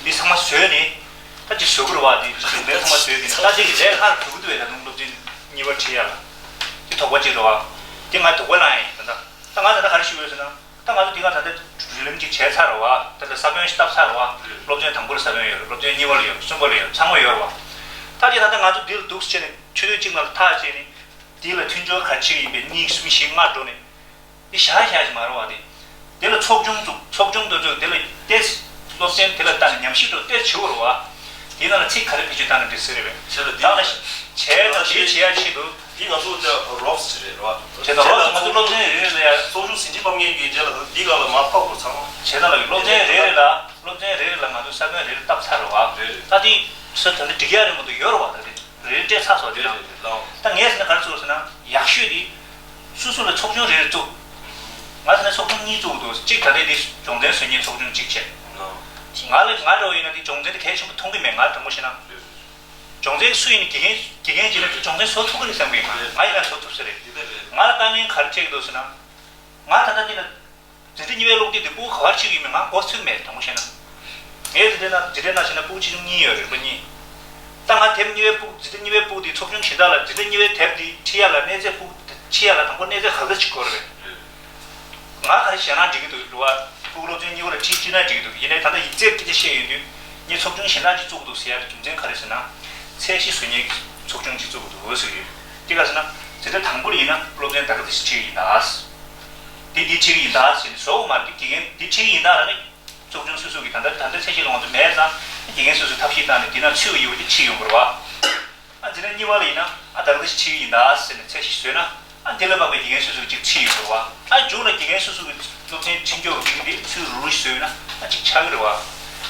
འདི་ཚང་མ་བཟོས་ནས་ད་ཅིག་བཟོ་གི་རེད་བ། འདི་ལས་ཚང་མ་བཟོས་ནས་ད་ཅིག་གི་ལས་སླར་འགྲོ་གི་འདུག་བས། ད་དུང་སློབ་ཚན་གཉིས་པ་ཁྲིད་ཡ་ལ་འདི་དོགས་པ་ཅིག་རེད་བ། འདི་ང་དོགས་པ་ལངས་ཡིན་ད། ད་ང་ད་ལྟ་ག་རེ་ཞུ་དགོས་ཟེར་ན་ད་ང་ཚོ་འདི་ག་ད་ལྟ་བརྒྱུད་རིམ་ཅིག་བྱས་ཚར་རེད་བ། ད་ལྟ་ས་བོན་ཞིག་བཏབ་ཚར་རེད་བ། སློབ་ཚན་དང་པོ་ལ་ས་བོན་ཡོད་རེད། སློབ་ཚན་གཉིས་པ་ལ་ཡོད་རེད། གསུམ་པ་ལ་ཡོད་རེད། ཚང་མ་ཡོད་རེད་བ། ད་ཅིག་ད་ལྟ་ང་ཚོ་འདི་ལ་འདུག་སེ་བྱས་ནས་ཆུ་ཚོད་གཅིག་ནང་ལ་ཐག་བཅད་ནས་འདི་ལ་མཐུན་སྦྱོར་ག་རེ་བྱེད་ཀྱི་ཡིན་པའི་གཉིས་གསུམ་བཞི་ལྔ་འགྲོ་ནས། འདི་བཞག་བཞག་ཅིག་མ་རེད་བ། དེ་དེ་ལ་ཚོགས་ཆུང་བཙུགས། ཚོགས་ཆུང་དེ་ཚོས་དེ་ལ་ཏེས་སློབ་ཚན་དེ་ལ་བལྟས་ནས་ཉམས་ཞིབ་འགྲོ་ཏེས་བྱེད་དགོས་རེད་བ། དེའི་ནང་ལ་ཚིག་ག་རེ་བེད་སྤྱོད་བཏང་ན་འགྲིག་ས་རེད་པས། བྱས་ལ་འདི་ད་ལ་བྱས་ན་དེ་བྱེད་ཡ་ཆེད་དུ། འདི་ང་ཚོ་ད་རོགས་ཟེར་རེད་བ། བྱས་ན་རོགས་ང་ཚོ་སློབ་ཚན་རེ་རེ་ལ་ཡ། ཚོགས་ཆུང་ཟིན་བྲིས་ཕབ་མཁན་གྱི་རྗེས་ལ་འདི་སྒང་ལ་མར་ཕབ་དགོས་ཚང་མ། བྱས་ན་ལ་སློབ་ཚན་རེ་རེ་ལ་སློབ་ཚན་རེ་རེ་ལ་ང་ཚོ་ས་བོན་རེ་རེ་བཏབ་ཚར་རེད་བ། རེད་རེད། ད་དེ་ཚོ་ད་ལྟ་འགྲིག་ཡ་རེད་མ་གཏོགས་ཡོད་རེད་བ། ད་དེ། རེ་རེ་སྤྲད་ཚར་སོང་། དེ་ལ་རེད་རེད་ལགས། ད་ངས་ཟེར་ན་ག་རེ་བཟོ་ཟེར་ན་ཡག་ཤོས་དེ་སོ་སོ་ལ་ཚོགས་ཆུང་རེ་རེ་བཙུགས། ང་ཟེར་ན་ཚོགས་ཆུང་གཉིས་བཙུགས་འདུག་གཅིག་ད་ལྟའི་དེ་སྦྱོང་ཚན་བཟོ་མཁན་ཚོགས་ཆུང་གཅིག་བྱས། ལགས། ང་ལ་ང་འདྲ་བོ་ཡིན་ན་དེ་སྦྱོང་ཚན་དེ་གལ་ཆེན་པོ་མཐོང་གི་མེད། ང་དྲང་པོ་བཤད་ན། རེད་རེད། སྦྱོང་ཚན་སུ་ཡིན་ན་དགེ་རྒན་དགེ་རྒན་བྱས་ན་དེ་སྦྱོང་ཚན་བཟོ་ཐུབ་ཀྱི་རེད་བསམ་གི་ཡིན། ང་ང་ཡིན་ན་བཟོ་ཐུབ་ས་རེད། དེ་འདྲ་རེད། ང་ལ་དཀའ་ངལ་ག་རེ་འཕྲད་ཀྱི་འདུག་ཟེར་ན། ང་ད་ལྟ་འདི་ལ། འཛིན་གྲྭ་གཉིས་པའི་སློབ་དེབ་དེ་སྤུ་གུ་ག་པར་ཕྱེ་གི་ཡོད་མེད་ང་མགོ་ཚོད་མེད། དྲང་པོ་བཤད་ན། ངས་འཛིན་གྲྭ་ནང་འཛིན་གྲྭ་ནང་བྱས་ན་སྤུ་གུ་ཆེ་ཆུང་གཉིས་ཡོད་རེད་པ། གཉིས། ད་ང་དེབ་གཉིས་པའི་སྤུ་གུ་འཛིན་གྲྭ་གཉིས་པའི་སྤུ་གུ་དེ་ཚོགས་ཆུང་གཞན་དག་ལ་འཛིན་གྲྭ་གཉིས་པའི་དེབ་དེ་ཁྲིད་ཡ་ལ་གནས་ཚད་སྤུ་གུ་ཁྲིད་ཡ་ལ་དང་པོ་གནས་ཚད་ག་ཚོད་ཅིག་དགོས་རེད་པས། ང་ག་རེ་བྱས་ན་འགྲིག་གི་འདུག་རེད་པ། སྤུ་གུ་སློབ་ཚན་གཉིས་པ་ལ་ཁྲིད་ཁྲིད་ན་འགྲིག་གི་འདུག་ཡིན་ནའི་ད་ལྟ་ཡིག་ཚད་སྐད་ཆ་བཤད་ཡོང་དུས་ངས་ཚོགས་ཆུང་གཞན་དག་ཅིག་བཙུགས་འདུག་ཟེར་ཡ་རྒྱུ་མཚན་ག་རེ་ཟེར་ན། ཚད་གཞི་བཟོ་མཁན་གྱི་ཚོགས་ཆུང་ཅིག་བཙུགས་འདུག་ཟེར་གི་ཡོད། དེ་ག་ཟེར་ན། འཛིན་གྲྭ་དང་པོ་ལ་ཡིན་ན་སློབ་ཚན་ད་ག་དེ་ཞིག་ཁྲིད་ཀྱི་ཡིན་ད། དེ་འདི་ཁྲིད་ཀྱི་ཡིན་ད་ཟེར་ནས་བཟོ་དགོས་མ་རེད། དགེ་རྒན་འདི་ཁྲིད་ཀྱི་ཡིན་ད་ར་ནི། ཚོགས་ཆུང་སོ་སོ་གི་ད་ལྟ་ད་ལྟ་ཚད་གཞི་ལ་ང་ཚོ་མེད་ཙང་དགེ་རྒན་སོ་སོས་ཐབས་ཤེས་བཏང་ནས་འདི་ན་ཚུད་པ་ཡོད་པ་དེ་ཁྲིད་ཡོང་དགོས་རེད་བ། ཨ་འཛིན་གྲྭ་གཉིས་པ་ལ་ཡིན་ན་ཨ་ད་ག་ཟིག་ཁྲིད་ཀྱི་ཡིན་ད་ཟེར་ནས་ཚད་གཞི་བཟོས་ན་ཨ་འདི་ལ་དཔག་པའི་དགེ་རྒན་སོ་སོ་གིས་ཅིག་ཁྲིད་ཡོང་དགོས་རེད་བ། ཨ་མཇུག་ལ་དགེ་རྒན་སོ་སོ་གི་སློབ་ཚན་ཁྲིད་སྐྱོར་བ་འདི་འདི་ཚུད་རུ་བཟོས་ན་ཨ་ཅིག་ཆགས་ཀྱི་རེད་བ།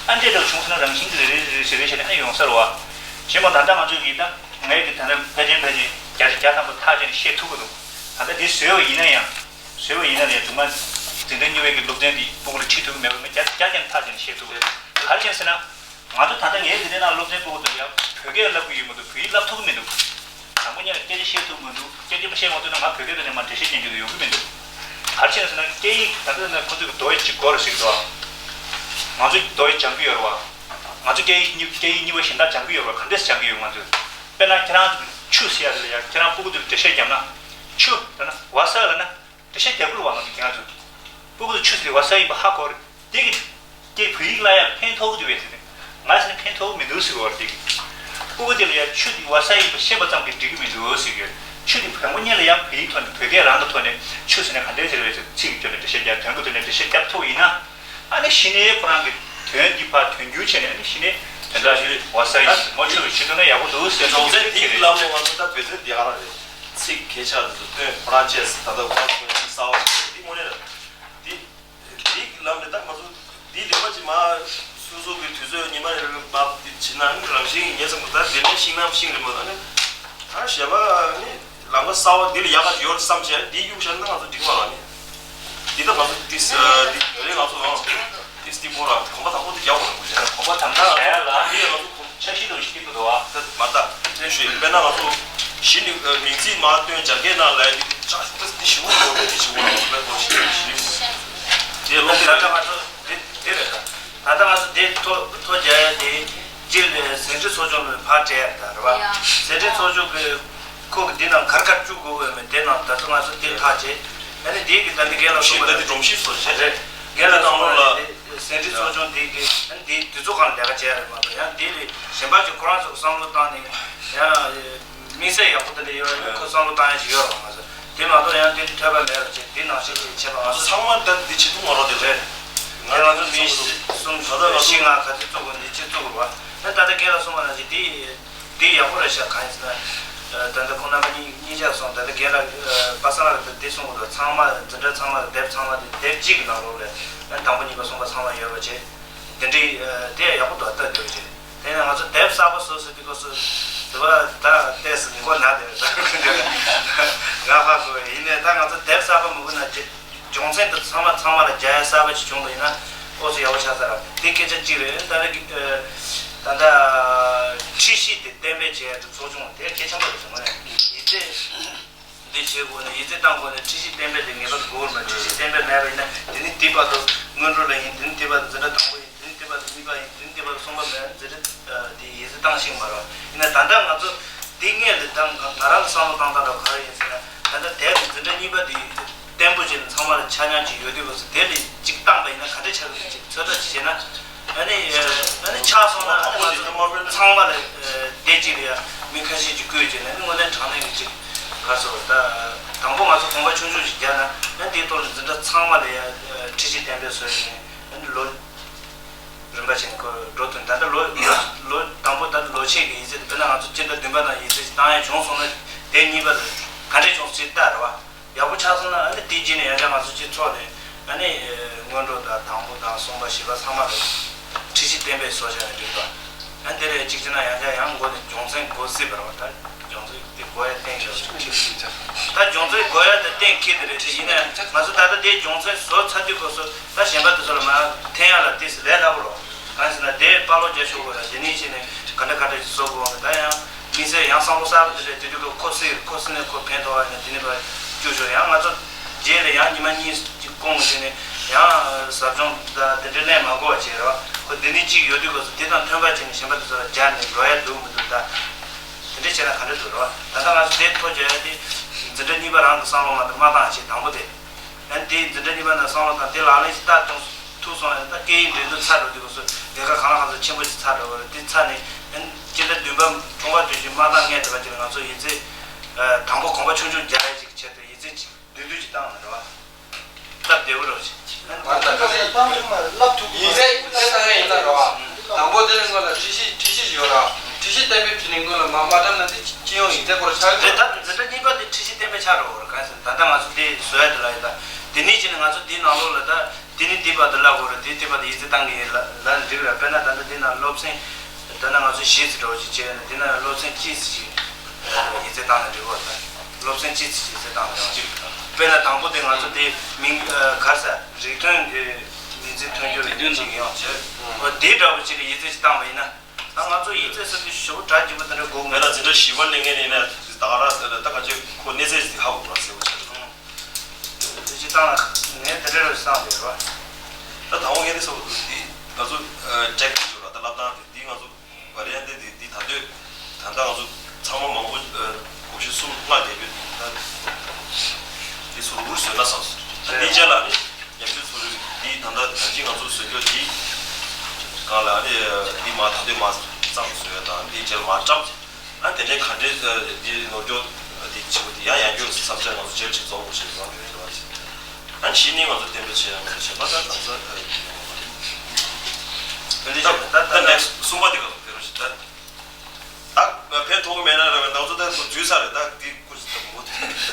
ཨ་འདྲས་འདྲ་བྱུང་སོང་ན་རང་བཞིན་གྱིས་རེ་རེ་རེ་རེ་རེ་བྱས་ནས་ཨ་ནི་ཡོང་ས་རེད་བ། གཞན་པ་ད་ལྟ་ང་ཚོ་གིས་ད་ངས་ཀྱི་ད་ལྟ་ཕལ་ཆེར་ཕལ་ཆེར་བརྒྱ་ཆ་བརྒྱ་ཐམ་པ་ཐག་བཅད་ནས་བཤད་ཐུབ་ཀྱི་འདུག་ད་ལྟ་འདི་བཟོས་པ་ཡིན་ན་ཡང་། བཟོས་པ་ཡིན་ན་ཡང་དུ་མ། འཛིན་གྲྭ་གཉིས་པའི་གི་སློབ་ཚན་འདི་སྤུ་གུ་ལ་ཁྲིད་ཐུབ་ཀྱི་མེད་པ་མི་བརྒྱ་བརྒྱ་ཅན་ཐག་བཅད་ནས་བཤད་ཐུབ་ཀྱི་རེད། ག་རེ་བྱས་ཟེར་ན། ང་ཚོ་ད་ལྟ་ངའི་འཛིན་གྲྭའི་ནང་སློབ་ཚན་སྤུ་གུ་ཚོ་ཡང་བོད་སྐད་བསླབ་ཀྱི་ཡོད་མི་འདུག་བོད་ཡིག་བསླབ་ཐུབ་ཀྱི་མི་འདུག་དང་པོ་ཉིད་ལ་སྐད་ཆ་བཤད་ཐུབ་མི་འདུག་སྐད་ཆ་མ་བཤད་མ་ཐུབ་ན་ང་བོད་སྐད་དང་ནས་མ་འགྲེལ་བཤད་རྒྱག་རྒྱུ་དེ་ཡོང་གི་མི་འདུག་ག་རེ་བྱས་ཟེར་ན་སྐད་ཡིག་ད་ལྟ་ན་ཁོ་ཚོས་ཀྱི་མདོ་ཡི་གཅིག་སྐོར་ཞིག་འདུག་ང་ཚོ་མདོ་ཡི་སྦྱང་གི་ཡོད་རེད་བ། ང་ཚོ་སྐད་ཡིག་གཉིས་སྐད་ཡིག་གཉིས་པ་གཞན་དག་སྦྱང་གི་ཡོད་རེད་བ། ག་འདྲས་སྦྱང་གི་ཡོད་ང་ཚོས། དཔེར་ན་ཁྱེད་རང་ཚོ་ཆུ་ཟེར་ཡ་དེ་ལ་ཡ་ཁྱེད་རང་སྤུ་གུ་དེ་ལ་འགྲེལ་བཤད་བརྒྱབ་ན། ཆུ་ད་ན་བ་ས་ལ་ན། འགྲེལ་བཤད་རྒྱག་དགོས་པ་ང་ཚོ་ཁྱེད་རང་ཚོ། སྤུ་གུ་ཚོ་ཆུ་ཟེར་བ་ས་ཡིན་པ་ཧ་གོ་རེད། དེ་གི་དེ་བོད་ཡིག་བསླབ་ཡ་ཕན་ཐོགས་ཀྱི་འདུག་བས་ཟེར་ཏེ། ང་ཟེར་ན་ཕན་ཐོགས་མི་འདུག་ཟེར་བ་རེད་དེ་གི། སྤུ་གུ་དེ་ལ་ཡ་ཆུ་དེ་བ་ས་ཡིན་པ་ཤེས་པ་ཙམ་གྱིས་འགྲིག་གི་མི་འདུག་ཟེར་གི། ཆུ་དེ་བོད་མོ་གཉིས་ལ་ཡ་བོད་ཡིག་ཐོག་ནས་བོད་སྐད་རང་གི་ཐོག་ནས་ཆུ་ཟེར་ན་ག་འདྲས་ཟེར་བས་ཟེར་ཚིག་གི་སྐྱོན་ནས་འགྲེལ་བཤད་རྒྱག་དོན་གི་ཐོག་ནས་འགྲེལ་བཤད་རྒྱབ་ཐུབ་ཡིན་ན། ཨ་ནི་གཞི་ནས་ཁོ་རང་གི་དོན་འདི་ཕར་དོན་འགྱུར་བྱས་ནས་ཨ་ནི་གཞི་ནས་དོན་དག་ཞིག་བ་ས་ཡིན་མོ་ཆུ་ཆུ་དོན་ན་ཡག་པོ་འདུག་ཟེར། སྦྱོང་ཚན་དེ་ཡི་བསླབ་ལོ་ང་ཚོ་ད་བོད་ཚན་འདི་ག་རང་རེད། ཚིག་གལ་ཆགས་དེ་ཚོ་སྟོན་ཁོ་རང་བཅས་ད་ལྟ་ཁོ་རང་ཚོ་གསར་པ་ཞིག་འདི་དངོས་གནས་ལ་འདི་འདི་གི་ལམ་རེད། ད་ང་ཚོ་འདི་ལེགས་པ་ཅིག་མ་སོ་སོ་གི་དུས་ཚོད་ཉི་མ་རེ་རེ་བབ་འདི་བྱེད་ན་ནི་རང་བཞིན་ངེས་ཙམ་གྱི་ད་དེ་ནས་ཤིང་ནམ་ཤིང་རེད་མ་གཏོགས་ནི་ད་གཞན་པ་ནི་ལམ་ཁ་གསར་པ་འདི་ལ་ཡག་ག་ཡོད་བསམ་བྱས་འདི་གཡུག་བཞག་ན་ང་ཚོ་འགྲིག་མ་རེད་ནི། འདི་ད་ང་ཚོ་ཏིས་འདི་རེད། ང་ཚོ་ཏིས་ཏི་པོ་ར་གོམ་པ་དང་པོ་འདི་རྒྱག་དགོས་རེད། གོམ་པ་དང་པོ་རྒྱག་ཡ་ལ་འདི་ང་ཚོ་འཆར་གཞི་དང་གཅིག་པ་འདུག་ཨ། ད་མ་ད་ལྟ་ཞུས་དཔེར་ན་ང་ཚོ་གཞི་ནས་མིང་ཚིག་མ་བཏོན་སྦྱར་སྐད་ནང་ལ་འདི་ཅག་འདི་ཞིག་འོང་འདི་ཞིག་འོང་ལ་འོང་ལ་འོང་ཞིག་ཞིག་འདི་ལོག་ད་ལྟ་ང་ཚོ་འདི་འདི་རེད། ད་ད་ལྟ་ང་ཚོ་འདི་ཐོ་ཐོ་རྒྱག་ཡ་འདི་སྤྱིར་ཟིན་བྲིས་ཚོགས་ཆུང་ལ་ཕར་སྤྲད་ཡ་ད་རེད་བ། ཟིན་བྲིས་ཚོགས་ཆུང་གི་ཁོ་གི་འདི་ནང་གར་གར་བཅུག་དགོས་བས་མེད་དེ་ནང་ད་ཚོ་ང་ཚོ་འདི་ཐག་བཅད། ཨ་ནི་འདི་གི་ད་འདི་རྒན་ལགས་གསུངས་པ་ད་འདི་སྒྲོམ་གཞི་བཟོ་བྱས་རེད། རྒན་ལགས་གསུངས་པ་ནང་ལོགས་ལ་ཟིན་བྲིས་ཚོགས་ཆུང་འདི་གི་ཨ་ནི་འདི་དུས་ཚོད་གང་ལ་ལས་ཀ་བྱས་རེད་མ་གཏོགས་ཡང་འདི་ལས་གཞན་པ་ཅིག་ཁོ་རང་ཚོ་གི་བསམ་བློ་བཏང་ནས་ཡང་དམིགས་བསལ་ཡག་པོ་དེ་འདྲ་ཡོད་རེད། ཁོ་བསམ་བློ་བཏང་ཡ་ཅིག་ཡོད་རེད་མ་གཏོགས་དེ་མ་གཏོགས་ཡང་འདི་ལས་ཐོས་པ་མེད་རེད་ཅེས་འདི་ནང་བཞིན་ཅིག་བྱས་པ་ང་ཚོ་ཚང་མ་ད་འདི་བྱེད་ཐུབ་མ་རེད་དེ་རེད། ང་ང་ཚོ་མི་གསུམ་ད་ལྟ་ང་ཚོ་བཞི་ལྔ་ག་ཚོད་བཙུགས་དགོས་འདི་ཅི་བཙུགས་དགོས་རེད་བ། ད་ད་ལྟ་རྒན་ལགས་གསུངས་པ་ནང་བཞིན་འདི། འདི་ཡག་པོ་རེད་ཤག་གང་ཡིན་ཟེར་ན། ད་ལྟ་ཁོང་རྣམ་པ་གཉིས་གཉིས་ཆ་སོང་ད་ལྟ་རྒན་ལགས་པ་སངས་ལགས་ཀྱིས་འདི་གསུང་གི་འདུག་ཚང་མ་འཛིན་གྲྭ་ཚང་མ་ལ་དེབ་ཚང་མ་དེ་དེབ་གཅིག་གི་ནང་ལོགས་ལ་ཨ་དང་པོ་གཉིས་པ་གསུམ་པ་ཚང་མ་ཡོད་པ་བྱས། དེ་འདྲའི་དེ་ཡག་པོ་འདུག་ལྟ་འདོད་བྱས། དེ་ནས་ང་ཚོ་དེབ་གསར་པ་བཟོ་ཟེར་དུས་སྐབས་སུ་དེ་བ་ད་ལྟས་སུ་མགོ་ན་དེ་རེད་ད་ང་ཧ་གོ་ཡིན་ནས་ད་ང་ཚོ་དེབ་གསར་པ་མི་དགོས་ན་རྗེས། སྦྱོང་ཚན་དེ་ཚང་མ་ཚང་མ་ལ་རྒྱག་ཡ་གསར་པ་ཞིག་བྱུང་བ་ཡིན་ན་ཨོ་ཚོ་ཡག་པོ་ཆགས་ས་རེད། དེ་སྐད་ཆ་གཅིག་རེད། ད་ལྟ་གི་ད་ལྟ་ཁྲིད་གཞི་དེ་གཏན་འབེབས་བྱས་ཡ་དེ་ཚོགས་ཆུང་དེ་གལ་ཆེན་པོ་རེད་བསམ་གི་རེད། ཡིག་ཚད་འདི་བྱེད་དགོས་ན་ཡིག་ཚད་བཏང་དགོས་ན་ཁྲིད་གཞི་གཏན་འབེབས་དེ་ངེས་པར་དགོས་རེད་མ། ཁྲིད་གཞི་གཏན་འབེབས་མེད་པ་ཡིན་ན་དེ་ནི་དེ་བར་དུ་སྔོན་འགྲོ་ལ་ཡིན། དེ་ནི་དེ་བར་དུ་འཛིན་གྲྭ་དང་པོ་ཡིན། དེ་ནི་དེ་བར་དུ་གཉིས་པ་ཡིན། དེ་ནི་དེ་བར་དུ་གསུམ་པ་མེད། འཛིན་གྲྭ་དེ་ཡིག་ཚད་བཏང་ཤེས་མ་རེད། ཡིན་ན་ད་ལྟ་ང་ཚོ་དེ་སྔས་ལས་ད་ང་རང་གི་བསམ་བློ་བཏང་སྟངས་འདྲ་ག་རེ་ཡིན་ཟེར་ན། ད་ལྟ་དེབ་འཛིན་གྲྭ་གཉིས་པ་དེ་བརྟན་པོ་བྱས་ནས་ཚང་མ་ལ་ཆ་མཉམ་ཅིག་ཡོད་དུས་སྐབས་སུ་དེ་ལས་གཅིག་བཏང་པ་ཡིན་ན་ག་འདྲ་ཆགས་ཀྱི་རེད་ཅིག་ཚོད་ལྟ་ཅིག་བྱས་ན། ཨ་ནི་ཨ་ནི་ཆགས་སོང་ན་ཨ་ནི་ང་ཚོ་ཚང་མ་ལ་དེ་གཅིག་ལ་ཡ་མི་ཁ་ཤས་ཅིག་བསྐོས་བྱས་ནས་ཨ་ནི་དངོས་གནས་དྲང་གནས་ཀྱི་ཅིག་ག་རེ་ཟེར་ད་དང་པོ་ང་ཚོ་གོམ་པ་ཆུང་ཆུང་ཅིག་བརྒྱབ་ན་ཨ་ནི་དེའི་ཐོག་ལ་འཛིན་གྲྭ་ཚང་མ་ལ་ཡ་ཁྲིད་གཞི་གཏན་འབེབས་བཟོས་ནས་ཨ་ནི་ལོ། རིམ་པ་བྱས་ནས་ཁོ་འགྲོ་ཐུབ། ད་ལྟ་ལོ་ལོ་ལོ་དང་པོ་ད་ལྟ་ལོ་ཕྱེད་ཀྱི་ཡིག་ཚད་དེ་དཔེར་ན་ང་ཚོ་སྤྱི་ཟླ་བདུན་པ་ནང་ཡིག་ཚད་ཅིག་བཏང་ཡ་བྱུང་སོང་ན་དེ་གཉིས་པ་ལ་ག་འདྲས་བྱུང་སོང་ཅིག་ལྟ་རེད་བ། ཡག་པོ་ཆགས་སོང་ན་ཨ་ནི་དེ་རྗེས་ནས་ཡང་བསྐྱར་ང་ཚོ་སྤྱི་ཚོགས་ནས་ཨ་ནི་སྔོན་འགྲོ་དང་དང་པོ་དང་གསུམ་པ་བཞི་པ་ཚང་མ་ལ་ཁྲིད་གཞི་གཏན་འབེབས་བཟོ་བྱས་ནས་འགྲིག་པ། ཨ་ནི་དེ་ལས་གཅིག་བྱས་ན་ཡང་བསྐྱར་ཡང་མགོ་ནས་སྦྱོང་ཚན་འགོ་སྲིད་པ་རེད་བ། ད་སྦྱོང་ཚན་དེ་འགོ་ཡ་གཏན་འཁེལ་བ་ཞིག་ད་སྦྱོང་ཚན་འགོ་ཡ་དེ་གཏན་འཁེལ་དེ་རེད། དེ་ཡིན་ན་ང་ཚོ་ད་ལྟ་དེ་སྦྱོང་ཚན་བཟོ་ཚར་དུས་སྐབས་སུ་ད་གཞན་པ་དེ་ཚོ་ལ་མར་འཐེན་ཡ་ལ་ཏོག་ཙམ་ལས་སླ་པོ་རེད། གང་ཟེར་ན་དེ་དཔའ་ལོ་རྒྱག་ཆོག་གི་རེད། དེ་ནས་བྱས་ནས་ག་འདྲ་ག་འདྲ་ཞིག་བཟོ་དགོས་འོང་གི། ད་ཡང་དམིགས་བསལ་ཡང་བསམ་བློ་གསར་པ་དེ་འདྲ་དེ་དུས་སྐབས་ཁོ་སྲིད་ཁོ་སྲིད་ནས་ཁོ་ཕན་ཐོགས་པ་ཡིན་ན་དེ་ནས་ཕར་བསྐྱུར་ཆོག་ཡང་ང་ཚོ་རྗེས་ལ་ཡང་ཉི་མ་གཉིས་ཅིག་བསྐུངས་བྱས་ནས་ཡང་ཟབ་སྦྱོང་ད་དེ་འདྲ་ལེན་མ་དགོས་པ་བྱས་རེད་བ། ཁོ་འདི་ནས་གཅིག་ཡོད་དུས་སྐབས་སུ་དེ་དང་མཐུན་པ་བྱས་ནས་གཞན་པ་དེ་ཚོ་ལ་སྦྱར་ནས་འགྲོ་ཡ་འདུག་མི་འདུག་ད་དེ་འདྲ་བྱས་ན་ག་འདྲ་འདུག་རེད་བ། ད་ལྟ་ང་ཚོ་དེ་ཐོ་བརྒྱབ་ཡ་དེ་འཛིན་གྲྭ་གཉིས་པ་རང་གི་བསམ་བློ་མ་བཏང་མ་བཏང་བྱས་དང་པོ་དེ། ཨ་ནི་དེ་འཛིན་གྲྭ་གཉིས་པ་ནང་བསམ་བློ་བཏང་དེ་ལག་ལེན་ཞིག་བསྟར་ཐུབ་སོང་ཡང་ད་སྐད་ཡིག་འགྲན་བསྡུར་ཚར་འགྲོ་དུས་སྐབས་སུ་ལས་ཀ་གང་ལ་གང་འཚམ་ཆེན་པོ་ཞིག་ཚར་འགྲོ་བ་རེད། དེ་ཚར་ནས་ཨ་ནི་སྤྱི་ཟླ་བདུན་པ་འཁྲུངས་སྐར་དུས་ཆེན་མ་བཏང་སྔས་དེ་བ་ཅིག་ལ་ང་ཚོ་ཡིག་ཚད་དང་པོ་གོམ་པ་ཆུང་ཆུང་རྒྱག་ཡ་ཅིག་ཆེད་དུ་ཡིག་ཚད་ཅིག་བསྡུས་བསྡུས་ཅིག་བཏང་ནས་རེད་བ། སྟབས་བདེ་བོ་རེད་བ་ཅིག་ཨ་ནི་བར་ད་ག་ཚད་བཏང་ཐུབ་མ་རེད། བསླབ་ཐུབ་ཡིག་ཚད་ཡིག་ཚད་བཏང་ཡ་ཡིན་ན་རེད་བ། དང་པོ་དེ་ནས་སྔོན་ལ་ཁྲིད་གཞི་ཁྲིད་གཞི་ཡོད་ར། ཁྲིད་གཞི་གཏན་འབེབས་བྱས་ནས་སྔོན་ལ་མ་མ་བཀྲམ་ན་དེ་སྤྱི་ཡོངས་ཡིག་ཚད་སྐོར་ཆགས་ཀྱི་རེད། ད་འཛིན་གྲྭ་གཉིས་པ་དེ་ཁྲིད་གཞི་གཏན་འབེབས་ཆགས་འགྲོ་བ་རེད། གང་ཟེར་ད་ལྟ་ང་ཚོ་དེ་བཟོ་ཡ་དེ་ལ་ཡིན་ད། དེ་ནས་བྱས་ནས་ང་ཚོ་དེའི་ནང་ལོགས་ལ་ད་དེ་ནས་དེ་བར་དུ་བསླབ་དགོས་རེད། དེ་དེ་བར་དུ་ཡིག་ཚད་བཏང་གི་ཡིན་ལབ་ན་འགྲིག་རེད། དཔེར་ན་ད་ལྟ་དེ་ནང་སློབ་ཚན་ད་ལྟ་ང་ཚོ་བཞི་ཙམ་འདྲ་བོ་ཅིག་བྱས་ན་དེ་ནང་སློབ་ཚན་གཅིག་ཙམ་ཅིག་ཡིག་ཚད་བཏང་ན་འགྲིག་གི་རེད། སློབ་ཚན་གཅིག་ཙམ་ཅིག་ཡིག་ཚད་བཏང་ན་འགྲིག་གི་རེད། དཔེར་ན་དང་པོ་དེ་ང་ཚོ་དེ་མིང་ག་རེ་ཟེར་རིགས་མཐུན་གྱི་མིང་ཚིག་མཐུན་སྦྱོར་ཡིན་ཅིག་ཡོང་བྱས་འོ་དེ་འདྲ་བོ་ཅིག་ལ་ཡིག་ཚད་ཅིག་བཏང་བ་ཡིན་ན། ད་ང་ཚོ་ཡིག་ཚད་ཟེར་དུས་ཞེ་པོ་གྲ་རྒྱས་པོ་དེ་འདྲ་དགོས་མེད། ད་འཛིན་གྲྭ་བཞི་པ་སླེབས་མཁན་ཡིན་ན་ད་ག་རང་ཟེར་ན་ད་ག་ཅིག་ཁོ་གནས་ཚད་ཅིག་ཧ་གོ་དགོས་ཟེར་བ་ཆགས་འདུག་དེ་ཅིག་བཏང་ན་ངས་དེ་འདྲ་རེད་བསམ་པའི་རེད་བ། ད་དང་པོ་ངས་འདི་བསམ་པ་འདུག་འདི་ང་ཚོ་ཊེག་ནིག་ཡོད་ར། ད་སློབ་སྟངས་དེ་འདི་ང་ཚོ་བ་རི་ཡན་ཏེ་འདི་འདི་ད་ལྟ་ད་ལྟ་ང་ཚོ་ཚང་མ་མང་པོ་གོམས་གཤིས་གསུམ་ལྔ་བརྒྱབ་ཡོད། ད་འདི་ཚོ་རུལ་བཟོས་ན་བསམ་སོང་། ད་འདི་རྗེས་ལ་ནི་ཉམས་ཞིབ་ཚོགས་རིགས་འདི་ད་ལྟ་ད་ཅི་ང་ཚོ་བཟོ་རྒྱུ་འདི་གང་ལ་ནི་འདི་མ་ད་ལྟ་མ་བརྩམས་བཟོ་ཡ་དང་འདི་རྗེས་ལ་མ་བརྩམས། ཨ་དེ་འདྲའི་ག་འདྲའི་འདི་ནོར་འཁྱོག་འདི་ཆེ་བོ་འདི་ཡང་ཡང་འཁྱོག་བསམ་འཆར་ང་ཚོ་རྗེས་ལ་ཅིག་རྫོགས་དགོས་ཞེས་བསམ་ཡོད་རེད་བ། ཨ་གཞི་ནས་ང་ཚོ་གཏན་འབེབས་བྱས་ཡང་ང་ཚོ་བྱས་པ་ད་ད་ཚོ་ད་ད་ནེགསི་གསུམ་པ་འདི་ག་ལ་ཕེབས་རོགས་ཞེས་ད་ད་ཕན་ཐོགས་ཀྱི་མེད་ན་རེད་བ། ང་ཚོ་ད་འཛུལ་ཚར་རེད། ད་འདི་སྐུ་མཁྱེན་ད་མོ་དེ་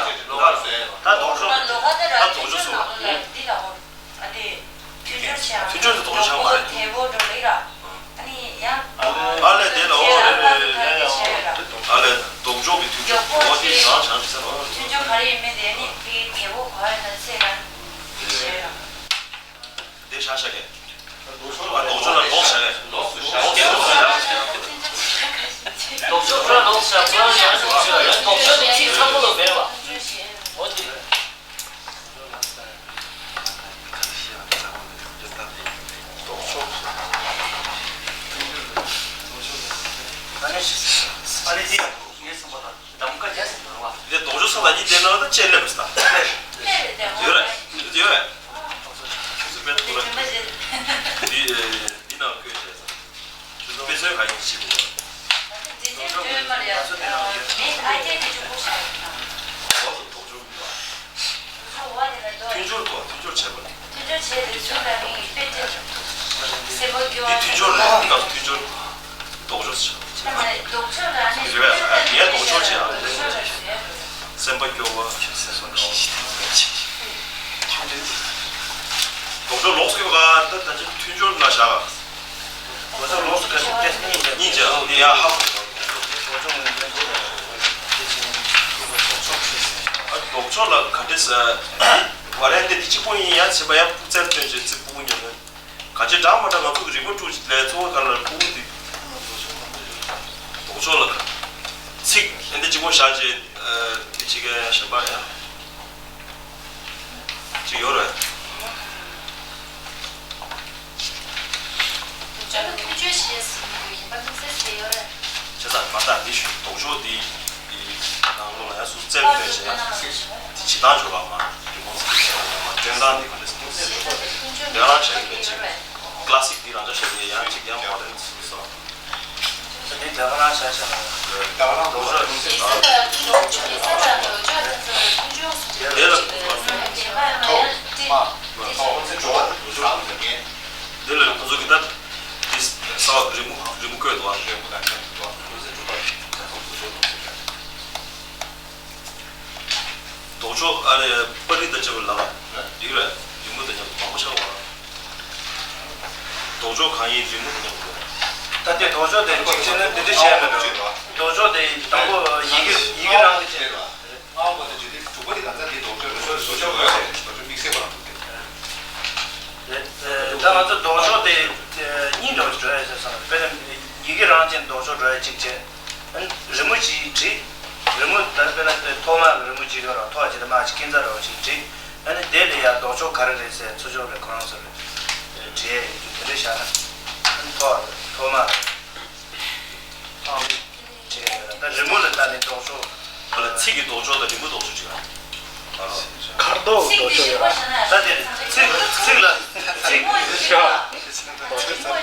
ད་ལྡོག་ཕྱོགས། ད་ལྡོག་ཕྱོགས་སོང་བ། འདི་ལ་འོ། ཨ་ནི། མཐུན་སྦྱོར་བྱས། མཐུན་སྦྱོར་དེ་ལྡོག་ཕྱོགས་ཆགས་མ་རེད། དེ་བོ་འགྲོ་ལེ་ར། ཨ་ནི་ཡང་། ཨ་ལས་དེ་ལ་འོ་རེད་རེད་རེད། ཨ་ལས་ལྡོག་ཕྱོགས་ཀྱི་མཐུན་སྦྱོར་འོ་དེ་རང་བྱང་ཆི་ཟེར་བ། མཐུན་སྦྱོར་ག་རེ་ཡིན་མིན་དེ་ནི་དེའི་ཉེ་བོ་ག་རེ་ན་ཚེ་རང་བྱས་ར། དེ་བཞག་བཞག་གི། ལྡོག་ཕྱོགས་ལ་ལྡོག་བཞག་གི། ལྡོག་ཕྱོགས་ལ་ལྡོག་བཞག་གི། ལྡོག་ཕྱོགས་དེ་ཚིག་ཚང་པོ་ལ་མེད་པ། འོ་དེ། ཨ་ནི་ཨ་ནི་དེ་ངས་བསམ་པ་ལ་གདམ་ཀ་རྒྱག་ཟིན་པ་རེད་བ། དེ་ལྡོག་ཕྱོགས་ས་ལ་གཉིས་བསྡད་ན་ད་ཅེས་སླེབས་པ་ས། ཡོད་རེད། ཡོད་རེད། ཆུ་ཚོད་པད་ཐུག་ ཡིན་ཞིག་འདུག་འཛིན་གྲྭའི་སྒྲོལ་མ་ལ་ཡང་མེད་ཨ་ཅེ་དེ་ཆུང་པོ་ཤ་ཡོད་ན། འོག་ཏུ་དོགས་སྦྱོར་ཡོད་པ། འོག་དེ་ལ་འདོད། མཐུན་སྦྱོར་དང་མཐུན་སྦྱོར་བྱས་པ་ནི། མཐུན་སྦྱོར་བྱས་ཏེ་ཚུལ་དང་མིའི་དཔེ་དེ། སེམས་པ་སྐྱོ་བ། འདི་མཐུན་སྦྱོར་ལ་འདི་སྐབས་མཐུན་སྦྱོར། ལྡོག་ཕྱོགས་སུ་ཆགས། ལྡོག་ཕྱོགས་ལ་ནི་རེད་པས། ངས་ལྡོག་ཕྱོགས་བྱས་ཨ། ལྡོག་ཕྱོགས་ལ་ཟེར། སེམས་པ་སྐྱོ་བ། སེམས་པ་སྐྱོ་བ། ལྡོག་ཕྱོགས་ལོགས་སུ་ཡོད་ག་ད་ད་ཅི་མཐུན་སྦྱོར་ལ་བཞག་ག་ལྡོག་ཕྱོགས་ལོགས་སུ་ག་ཅི་སྐད་སྙིང་རྗེ། སྙིང་རྗེ་ཨ་ཡ་ཧ། ལྡོག་ཕྱོགས་ལ་ག་འདྲ་ཟེར། ཝ་རན་ཏེ་འདི་གཅིག་པོ་ཡིན་ཡ་ཚེ་པ་ཡ་ཕུག་རྩལ་སྟོན་བྱེད་ཚེ་ཕུག་ཉོ་ནས། ག་ཅི་འདྲ་མ་འདྲ་ང་ཚོ་གི་རིག་པ་དཀྲུག་ཅིག་ལས་གཙོ་བོ་ག་ལ་ཕུག་འདི། ལྡོག་ཕྱོགས་ལ་ཚིག་ཨེ་འདི་གཅིག་པོ་བཞག་ཅེས་འདི་ཅིག་གི་གཞན་པ་ཡ་ཅིག་ཡོད་རེད། ལྡོག་ཕྱོགས་ལ་མཐུན་སྦྱོར་བྱེད་ཟིན་དགོས་ཡིན་པ་དམིགས་བསལ་ཟེར་ཡོད་རེད། བྱས་ཙང་མ་རྟགས་འདི་ཞུ་ལྡོག་ཕྱོགས་འདི། ནང་ལོགས་ལ་ཡང་སུ་བཙལ་དགོས་ཞེས་ཡང་། འདི་བྱེད་སྟངས་བྱོས་པ་མ། རི་མོ་ཟེར་བྱས་པ་མ་སྟོན་སྟངས་འདི་ག་འདྲ་ཟེར། དེ་རང་བྱ་གི་མེད་ཅིག་ཀླ་སིག་འདི་རང་ཅག་བྱ་གི་ཡང་ཅིག་ཡང་མོ་ཌན་སུ་སོ། འདི་དེ་ག་རང་བྱ་བྱ། ལྡོག་ཕྱོགས་ལྡོག་ཕྱོགས་ལྡོག་ཕྱོགས་ལྡོག་ཕྱོགས་ལ། འདི་ལ་ཁོ་ཚོ་གི་ད་འདི་ས་རི་མོ་རི་མོ་བཀོད་འདུག་ཨ། ལྡོག་ཕྱོགས་ཨ་རེ་པར་རིས་དང་བཅས་པ་ལ་ཡིག་ར་རི་མོ་དང་མཉམ་དུ་མང་པོ་ཆགས་པ། ལྡོག་ཕྱོགས་གང་ཡིན་རི་མོ་དང་མཉམ་དུ། ད་ལྟའི་ལྡོག་ཕྱོགས་དེ་གཅིག་བྱས་ན་འདི་འདྲ་བྱས་མེད་པ། ལྡོག་ཕྱོགས་དེ་དང་པོ་ཡི་གེ་ཡི་གེ་རང་གི་བྱས་པ། ལྔ་པ་དང་བརྒྱད་དེ་དྲུག་པ་དེ་གང་ཙམ་དེ་ལྡོག་ཕྱོགས་རེད། ལྡོག་ཕྱོགས་རེད། ལྡོག་ཕྱོགས་དམིགས་བསལ་པ་རང་འདུག་སྟེ། ད་ང་ཚོ་ལྡོག་ཕྱོགས་དེ་གཉིས་འགྲོ་འགྲོ་ཡ་ཟེར་སོང་། དཔེར་ན་ཡི་གེ་རང་ཅན་ལྡོག་ཕྱོགས་འགྲོ་ཡ་གཅིག་བྱས། ཨ་ནི་རི་མོ་གཅིག་བྲིས། རི་མོ་ད་དཔེར་ན་དེ་ཐོག་མ་གི་རི་མོ་གཅིག་ཡོད་ར། ཐོག་གཅིག་དང་མ་གཅིག་ཁྱད་མཚར་ར་བ་ཞིག་བྲིས། ཨ་ནི་དེ་ལ་ཡ་ལྡོག་ཕྱོགས་ག་རེ་རེད་ཟེར་ཚུར་ཕྱོགས་ལ་ཁོ་རང་ཚོ་ལ་བྲིས་ཡ་ཡོད་རྒྱུ་དེ་འདྲ་བཞག་ན། ཨ་ནི་ཐོག་ཐོག་མ་གི་ཨང་། ད་རི་མོ་ལ་ལྟ་ནས་ལྡོག་ཕྱོགས། ཁ་ལ་ཚིག་གི་ལྡོག་ཕྱོགས་དང་རི་མོ་ལྡོག་ཕྱོགས་བྱེད་ཡ། ཁ་ལྡོག་ལྡོག་ཕྱོགས་ཡོད་ར། ད་དེ་ཚིག་ཚིག་ལ་ཚིག་ལྡོག་ཕྱོགས་ཡོད་ར།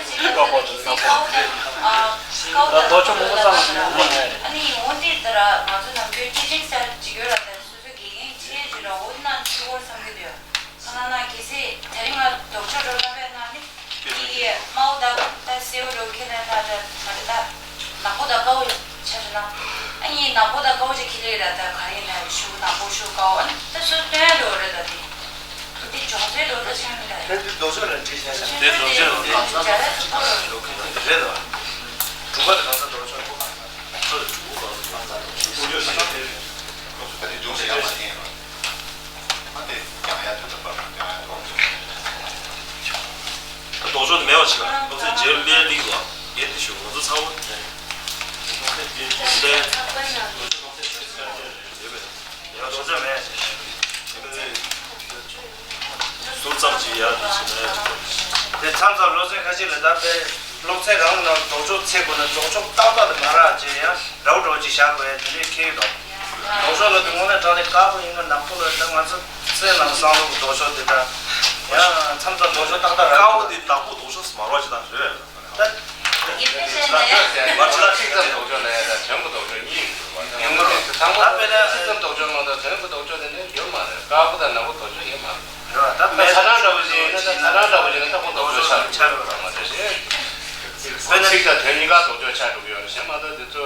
ཁ་ལྡོག་ལྡོག་ཕྱོགས་ཡོད་ར། ད་ལྡོག་ཕྱོགས་མང་པོ་ཙམ་ལ་མང་པོ་ཡོད་རེད། ཨ་ནི་འོན་ཏེ་ད་ར་ང་ཚོ་ནམ་རྒྱུན་སྐད་ཆ་གསར་ཅིག་ཡོད་ར། ད་སོ་སོ་དགེ་རྒན་ཆེ་ཞིག་ར་འོ་ན་ཆུ་བོར་བསམ་གྱི་འདུག་ཁ་ན་ན་གལ་སྲིད་དེ་རིང་ང་ལྡོག་ཕྱོགས་འགྲོ་ན་བས་ན་ནི། ཡི་གེ་དམར་པོ་དང་ད་སེར་པོ་འགྲོ་ཁྱེད་ལ་ན་ད་མ་རེད་ད། ནག་པོ་དང་དཀར་པོ་ཆ་བཞག་ན། ཨ་ནི་ནག་པོ་དང་དཀར་པོ་ཅིག་ཁྱེད་ལས་ར་ད་ག་རེ་ན་ཤུགས་ནག་པོ་ཤུགས་དཀར་པོ་ཨ་ནི་ད་སུ་སྟོན་འགྲོ་རེད་ད་དེ། དེ་སྦྱོང་ཚན་འགྲོ་ད་ཆ་མི་ད་ཡ། དེ་ལྡོག་ཕྱོགས་ལ་འདྲི་བྱ་བྱ། དེ་ལྡོག་ཕྱོགས་ལ་འདྲི་བྱ་བྱ་རེད་ད། འགྲོ་གི་རེད་ད། དྲུག་པ་དེ་གང་ས་ལྡོག་ཕྱོགས་ལ་ཁོ་གང་ས། ཁོ་ལ་དྲུག་པོ་གང་ས་གང་ས་ལྡོག་ཕྱོགས་ལ་ཁོ་ཡོད་ས་དེ་རེད། ཁོ་ཚོ་ད་དེ་སྦྱོང་བྱ་ཡག་མ་བསྟན་ར། ཨ་དེ་ཀྱང་ཡ་དེ་ཚོ་པར་ཀྱང་ཡ་དེ་ཚོ། ལྡོག་ཕྱོགས་དེ་མེད་པ་བྱེད་པ། ལྡོག་ཚད་རྗེས་ལུས་ལེགས་ལ་ཡེ་དེ་ཞུ་ང་ཚོ་ཚང་མ་དེ། ལྡོག་ཚད་རྗེས་ལུས་ལེགས། ལྡོག་ཚད་ཚད་ཚད་ཚད་ཡོད་པས། ཡང་ལྡོག་ཕྱོགས་མེད། ཟུར་ཙམ་ཅིག་ཡར་དུ་ཕྱིན་ན་ཡང་ཅིག་པ་རེད། དེ་མཚམས་མཚམས་སློབ་ཚན་ཁ་ཤས་ལ་ད་དཔེ་སློབ་ཚན་རང་ནང་ལྡོག་ཕྱོགས་ཚེག་དགོས་ན་ལྡོག་ཕྱོགས་ཏག་ཏག་ཏུ་མ་རག་ཅེས་ཡང་འདྲ་བོ་འདྲ་བོ་ཅིག་བཞག་དགོས་ཡ་དེ་འདྲས་ཁེལ་གི་འདུག་ལྡོག་ཕྱོགས་ལ་དེ་དངོས་གནས་དྲང་གནས་དཀར་པོ་ཡིན་ན་ནག་པོ་ལ་ད་ང་ཚོ་སེམས་ནང་བསམ་བློ་གི་ལྡོག་ཕྱོགས་དེ་འདྲ་ཡང་མཚམས་མཚམས་ལྡོག་ཕྱོགས་ཏག་ཏག་རག་དཀར་པོ་དེ་ནག་པོ་ལྡོག་ཕྱོགས་སུ་མ་རག་ཅིག་དང་རེད། ད་ཡིན་ཕལ་ཆེར་ནས་མ་ཅི་ལ་ཚིག་ཙམ་ལྡོག་ཕྱོགས་ལ་ཡ་ད་དོན་གོ་ལྡོག་ཕྱོགས་གཉིས་ཡོད་པ། ཡོང་གི་རེད། ད་དཔེར་ན་ཚིག་ཙམ་ལྡོག་ཕྱོགས་མ་གཏོགས་དོན་གོ་ལྡོག་ཕྱོགས་དེ་འདྲ་ཡོད་མ་རེད། དཀར་པོ་དང་ནག་པོ་ལྡོག་ཕྱོགས་ཡོད་མ་རེད། རེད་བ། ད་ད་ཚ་གྲང་འདྲ་བོ་ཞིག་ཡིན་ན་ད་ཚ་གྲང་འདྲ་བོ་ཞིག་ཡིན་ན་ད་ཁོ་ལྡོག་ཕྱོགས་ཆགས་ཡོད་རེད་མ་གཏོགས་ཞེས། དཔེར་ན་ཚིག་དང་དོན་གཉིས་ཀ་ལྡོག་ཕྱོགས་ཆགས་འགྲོ་གི་ཡོད་རེད། གཞན་མ་གཏོགས་དེ་ཚོ་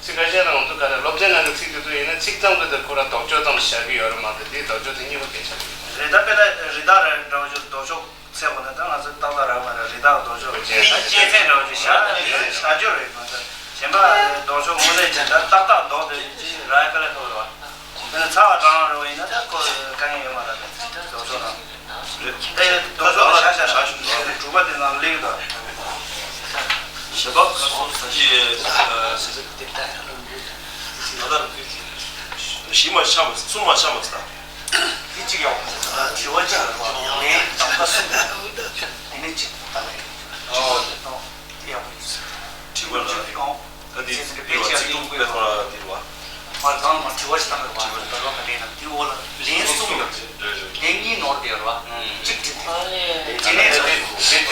ཚིག་ཁ་ཤས་ལ་ང་ཚོ་ག་རེ་སློབ་ཚན་ནང་གི་ཚིག་དེ་ཚོ་ཡིན་ན་ཚིག་ཙམ་དུ་དེ་ཁོ་རང་ལྡོག་ཕྱོགས་ཙམ་བཞག་གི་ཡོད་རེད་མ་གཏོགས་དེའི་ལྡོག་ཕྱོགས་དེ་གཉིས་པ་སྐད་ཆ་རེད། རེད། ད་དཔེར་ན་རི་དྭགས་ར་འདྲ་བོ་ཞིག་ལྡོག་ཕྱོགས། ཚེ་འོ་ན་ད་ང་ཚོ་ཏག་ཏག་རག་མ་རག་རི་དྭགས་ལྡོག་ཕྱོགས་ད་གཅན་གཟན་འདྲ་བོ་ཅིག་བཞག་ན་བཞག་རྒྱུ་རེད། ང་ཚོ་གཞན་པ་ལྡོག་ཕྱོགས་དངོས་གནས་བྱས་ན་ཏག་ཏག་ལྡོག་དེ་ཅིག་རག་ཡ་དཀའ་ལས་ཁག་རེད་བ། དཔེར་ན་ཚ་བ་གྲང་རེད་བ་ཡིན་ན་ད་ཁོ་དཀའ་ངལ་ཡོད་མ་རེད། ད་ལྡོག་ཕྱོགས་རང་རེད། ད་ལྡོག་ཕྱོགས་ལ་བཞག་བཞག་ཞུ་ན་དྲུག་པ་དེ་ནང་སླེབས་ཀྱི་འདུག་གཞན་པ་ཁ་སོ་ས་གཞི་ད་ལྟ་བཞི་མ་ཆགས་མ་གསུམ་མ་ཆགས་མ་ཟེར། དེ་གཅིག་ཡག་པོ་མི་འདུག་དྲི་བ་བཅར་བ་ལན་གདམ་ག་གསུམ་དེ་ནས་གཅིག་བཏང་ཡོད། ཨོ། དེ་ཡག་པོ་ཡིན། དྲི་བ་ལ་ད་འདི་ཚིག་འདི་བ་ཚིག་ཐུང་དཔེ་ཐོག་ལ་འདི་བ། མ་གང་མ་དྲི་བ་ཞིག་བཏང་ཡོད་པ། དྲི་བ་ལ་ག་རེ་ཡིན་ན་དེའི་འོག་ལ་ལན་གསུམ་ཡོད། ལན་གཉིས་ནོར་བསྡད་ཡོད་རེད་བ། གཅིག་བྲིས་ཏེ། དེ་ནས་ཚིག་ཚིག་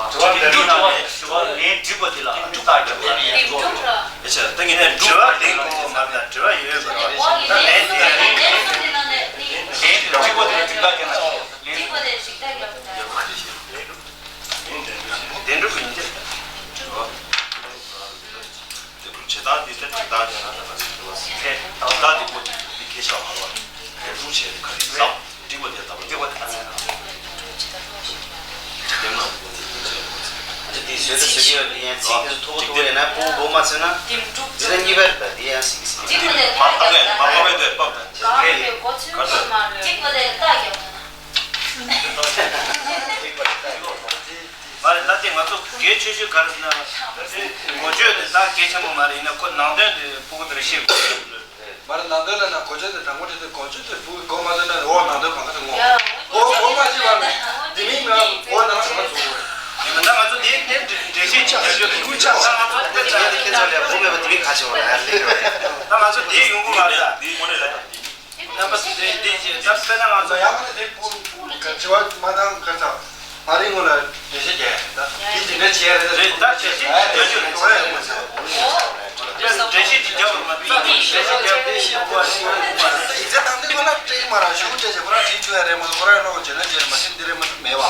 བ། དྲི་བ་འདི་ནང་ནས་དྲི་བ་ལན་འགྲིག་པ་དེ་ལ་རྟགས་རྒྱབ་པ་རེད། དེ་འགྲུབ་ར། ཡ་ཆ་ད་ངས་ནས་དྲི་བ་ལན་དགོས་མ་རེད། དྲི་བ་ཡོད་པ་རེད། ད་ལན་དེ་ལན་འགྲིག་པ་དེ་ལ་རྟགས་རྒྱབ་ན་འགྲིག་པ་དེ་རྟགས་རྒྱབ་ན། དེ་འགྲུབ་ཡིན་གྱི། དེ་འགྲུབ་བྱེད་སྟངས་དེ་ལྟར་གྱི་རྟགས་ཀྱང་ང་ལ་ང་ཚོ་དེ་བ་ཟེར། དེ་ལྟ་དེ་པོ་དེ་དེ་གས་ཆགས་མ་རེད་བ། དེ་སྲུང་བྱས་ནས་ག་རེ་ཟ། འགྲིག་པ་དེ་ལྟ་བུ་འགྲིག་པ་དེ་ལྟ་བུ། དེ་མ་དེ་བཟོད་དུ་ཟེར་གྱི་ཡོད། དེ་ཡང་ཚིག་དེ་ཚོ་མཐོ་པོ་མཐོ་པོ་ཡིན་ན་སྤུ་གུ་མ་ཚོས་ན། དེ་ལ་གཉིས་པ་རེད། ད་དེ་ཡང་ཟིག་ཟིག་འགྲིག་པ་དེ་མ་ལྟ་བས་མ་ལྟ་བས་དེ་སྤབས་དང་། ག་རེ་གོ་ཚོད་མ་རེད། འགྲིག་པ་དེ་ལྟ་ཡོད། ང་ལ་ ད་དེ་ང་ཚོ་གལ་ཆེ་ཤོས་ག་རེ་ཟེར་ན། འགོ་བརྗོད་དེ་ད་གལ་ཆེན་པོ་མ་རེད། ཡིན་ན་ཁོ་ནང་དོན་དེ་ཕྲུ་གུ་དེར་ཤེས་དགོས། མ་རེད། ནང་དོན་ལ་ན་གོ་ཆོད་དེ་དང་པོ་དེ་དེ་གོ་ཆོད་དེ་བུ་གོ་མ་ཟེར་ན་འོ་ནང་དོན་གང་ག་དེ་ངོ་། འོ་གོ་མ་ཤེས་པ་ནི་དེ་མིན་ན་འོ་ནང་ཞོག་ཚུགས། ཡིན་ན་ད་ང་ཚོ་དེ་དེ་འགྲེལ་བཤད་ཅིག་རྒྱབ་རྒྱུ་དེ་ཁུར་ཆག་ང་ཚོ་དེ་ཚོ་ཡང་དེ་ཁྱེད་ཚོ་ལས་བུ་མེད་པ་དེ་མིན་ཁ་ཆེ་བ་ལ་ཡར་སླེབས་ཡོད་རེད། ད་ང་ཚོ་དེ་ཡོང་གི་མ་རེད། དེ་དངོས་གནས་རེད། རྣམ་པ་དེ་དེ་ཅེས་ད་དཔེར་ན་ང་ཚོ་ཡང་ན་དེ་ཕྲུ་གུ་དྲི་བ་མ་བཏང་ག་ཚ། ཨ་རིའི་ངོས་ལ་འགྲེལ་བཤད་རྒྱག་ཡ་རེད། ད་དེ་དེ་འདྲ་བྱས་རེད། རེད། ད་འགྲེལ་བཤད་ཅིག་རྒྱག་རྒྱུ་རེད། འགྲེལ་བཤད་ཅིག་རྒྱག་པར་མ་ཚད་འགྲེལ་བཤད་རྒྱག་དེ་ཤེས་དགོས་པ་ཞིག་ཡོད་རེད། དེ་ཚེ་དང་དེ་ཁོ་ན་སྤྲད་མ་ར་ཞུ་སྤྲད་ཅེས་ཁོ་རང་བྲིས་ཆོག་ཡ་རེད་མ་གཏོགས་ཁོ་རང་ལོག་བྱེད་ན་བྱེད་རེད་མ་ཤེས་འདི་རེད་མ་གཏོགས་མེད་པ།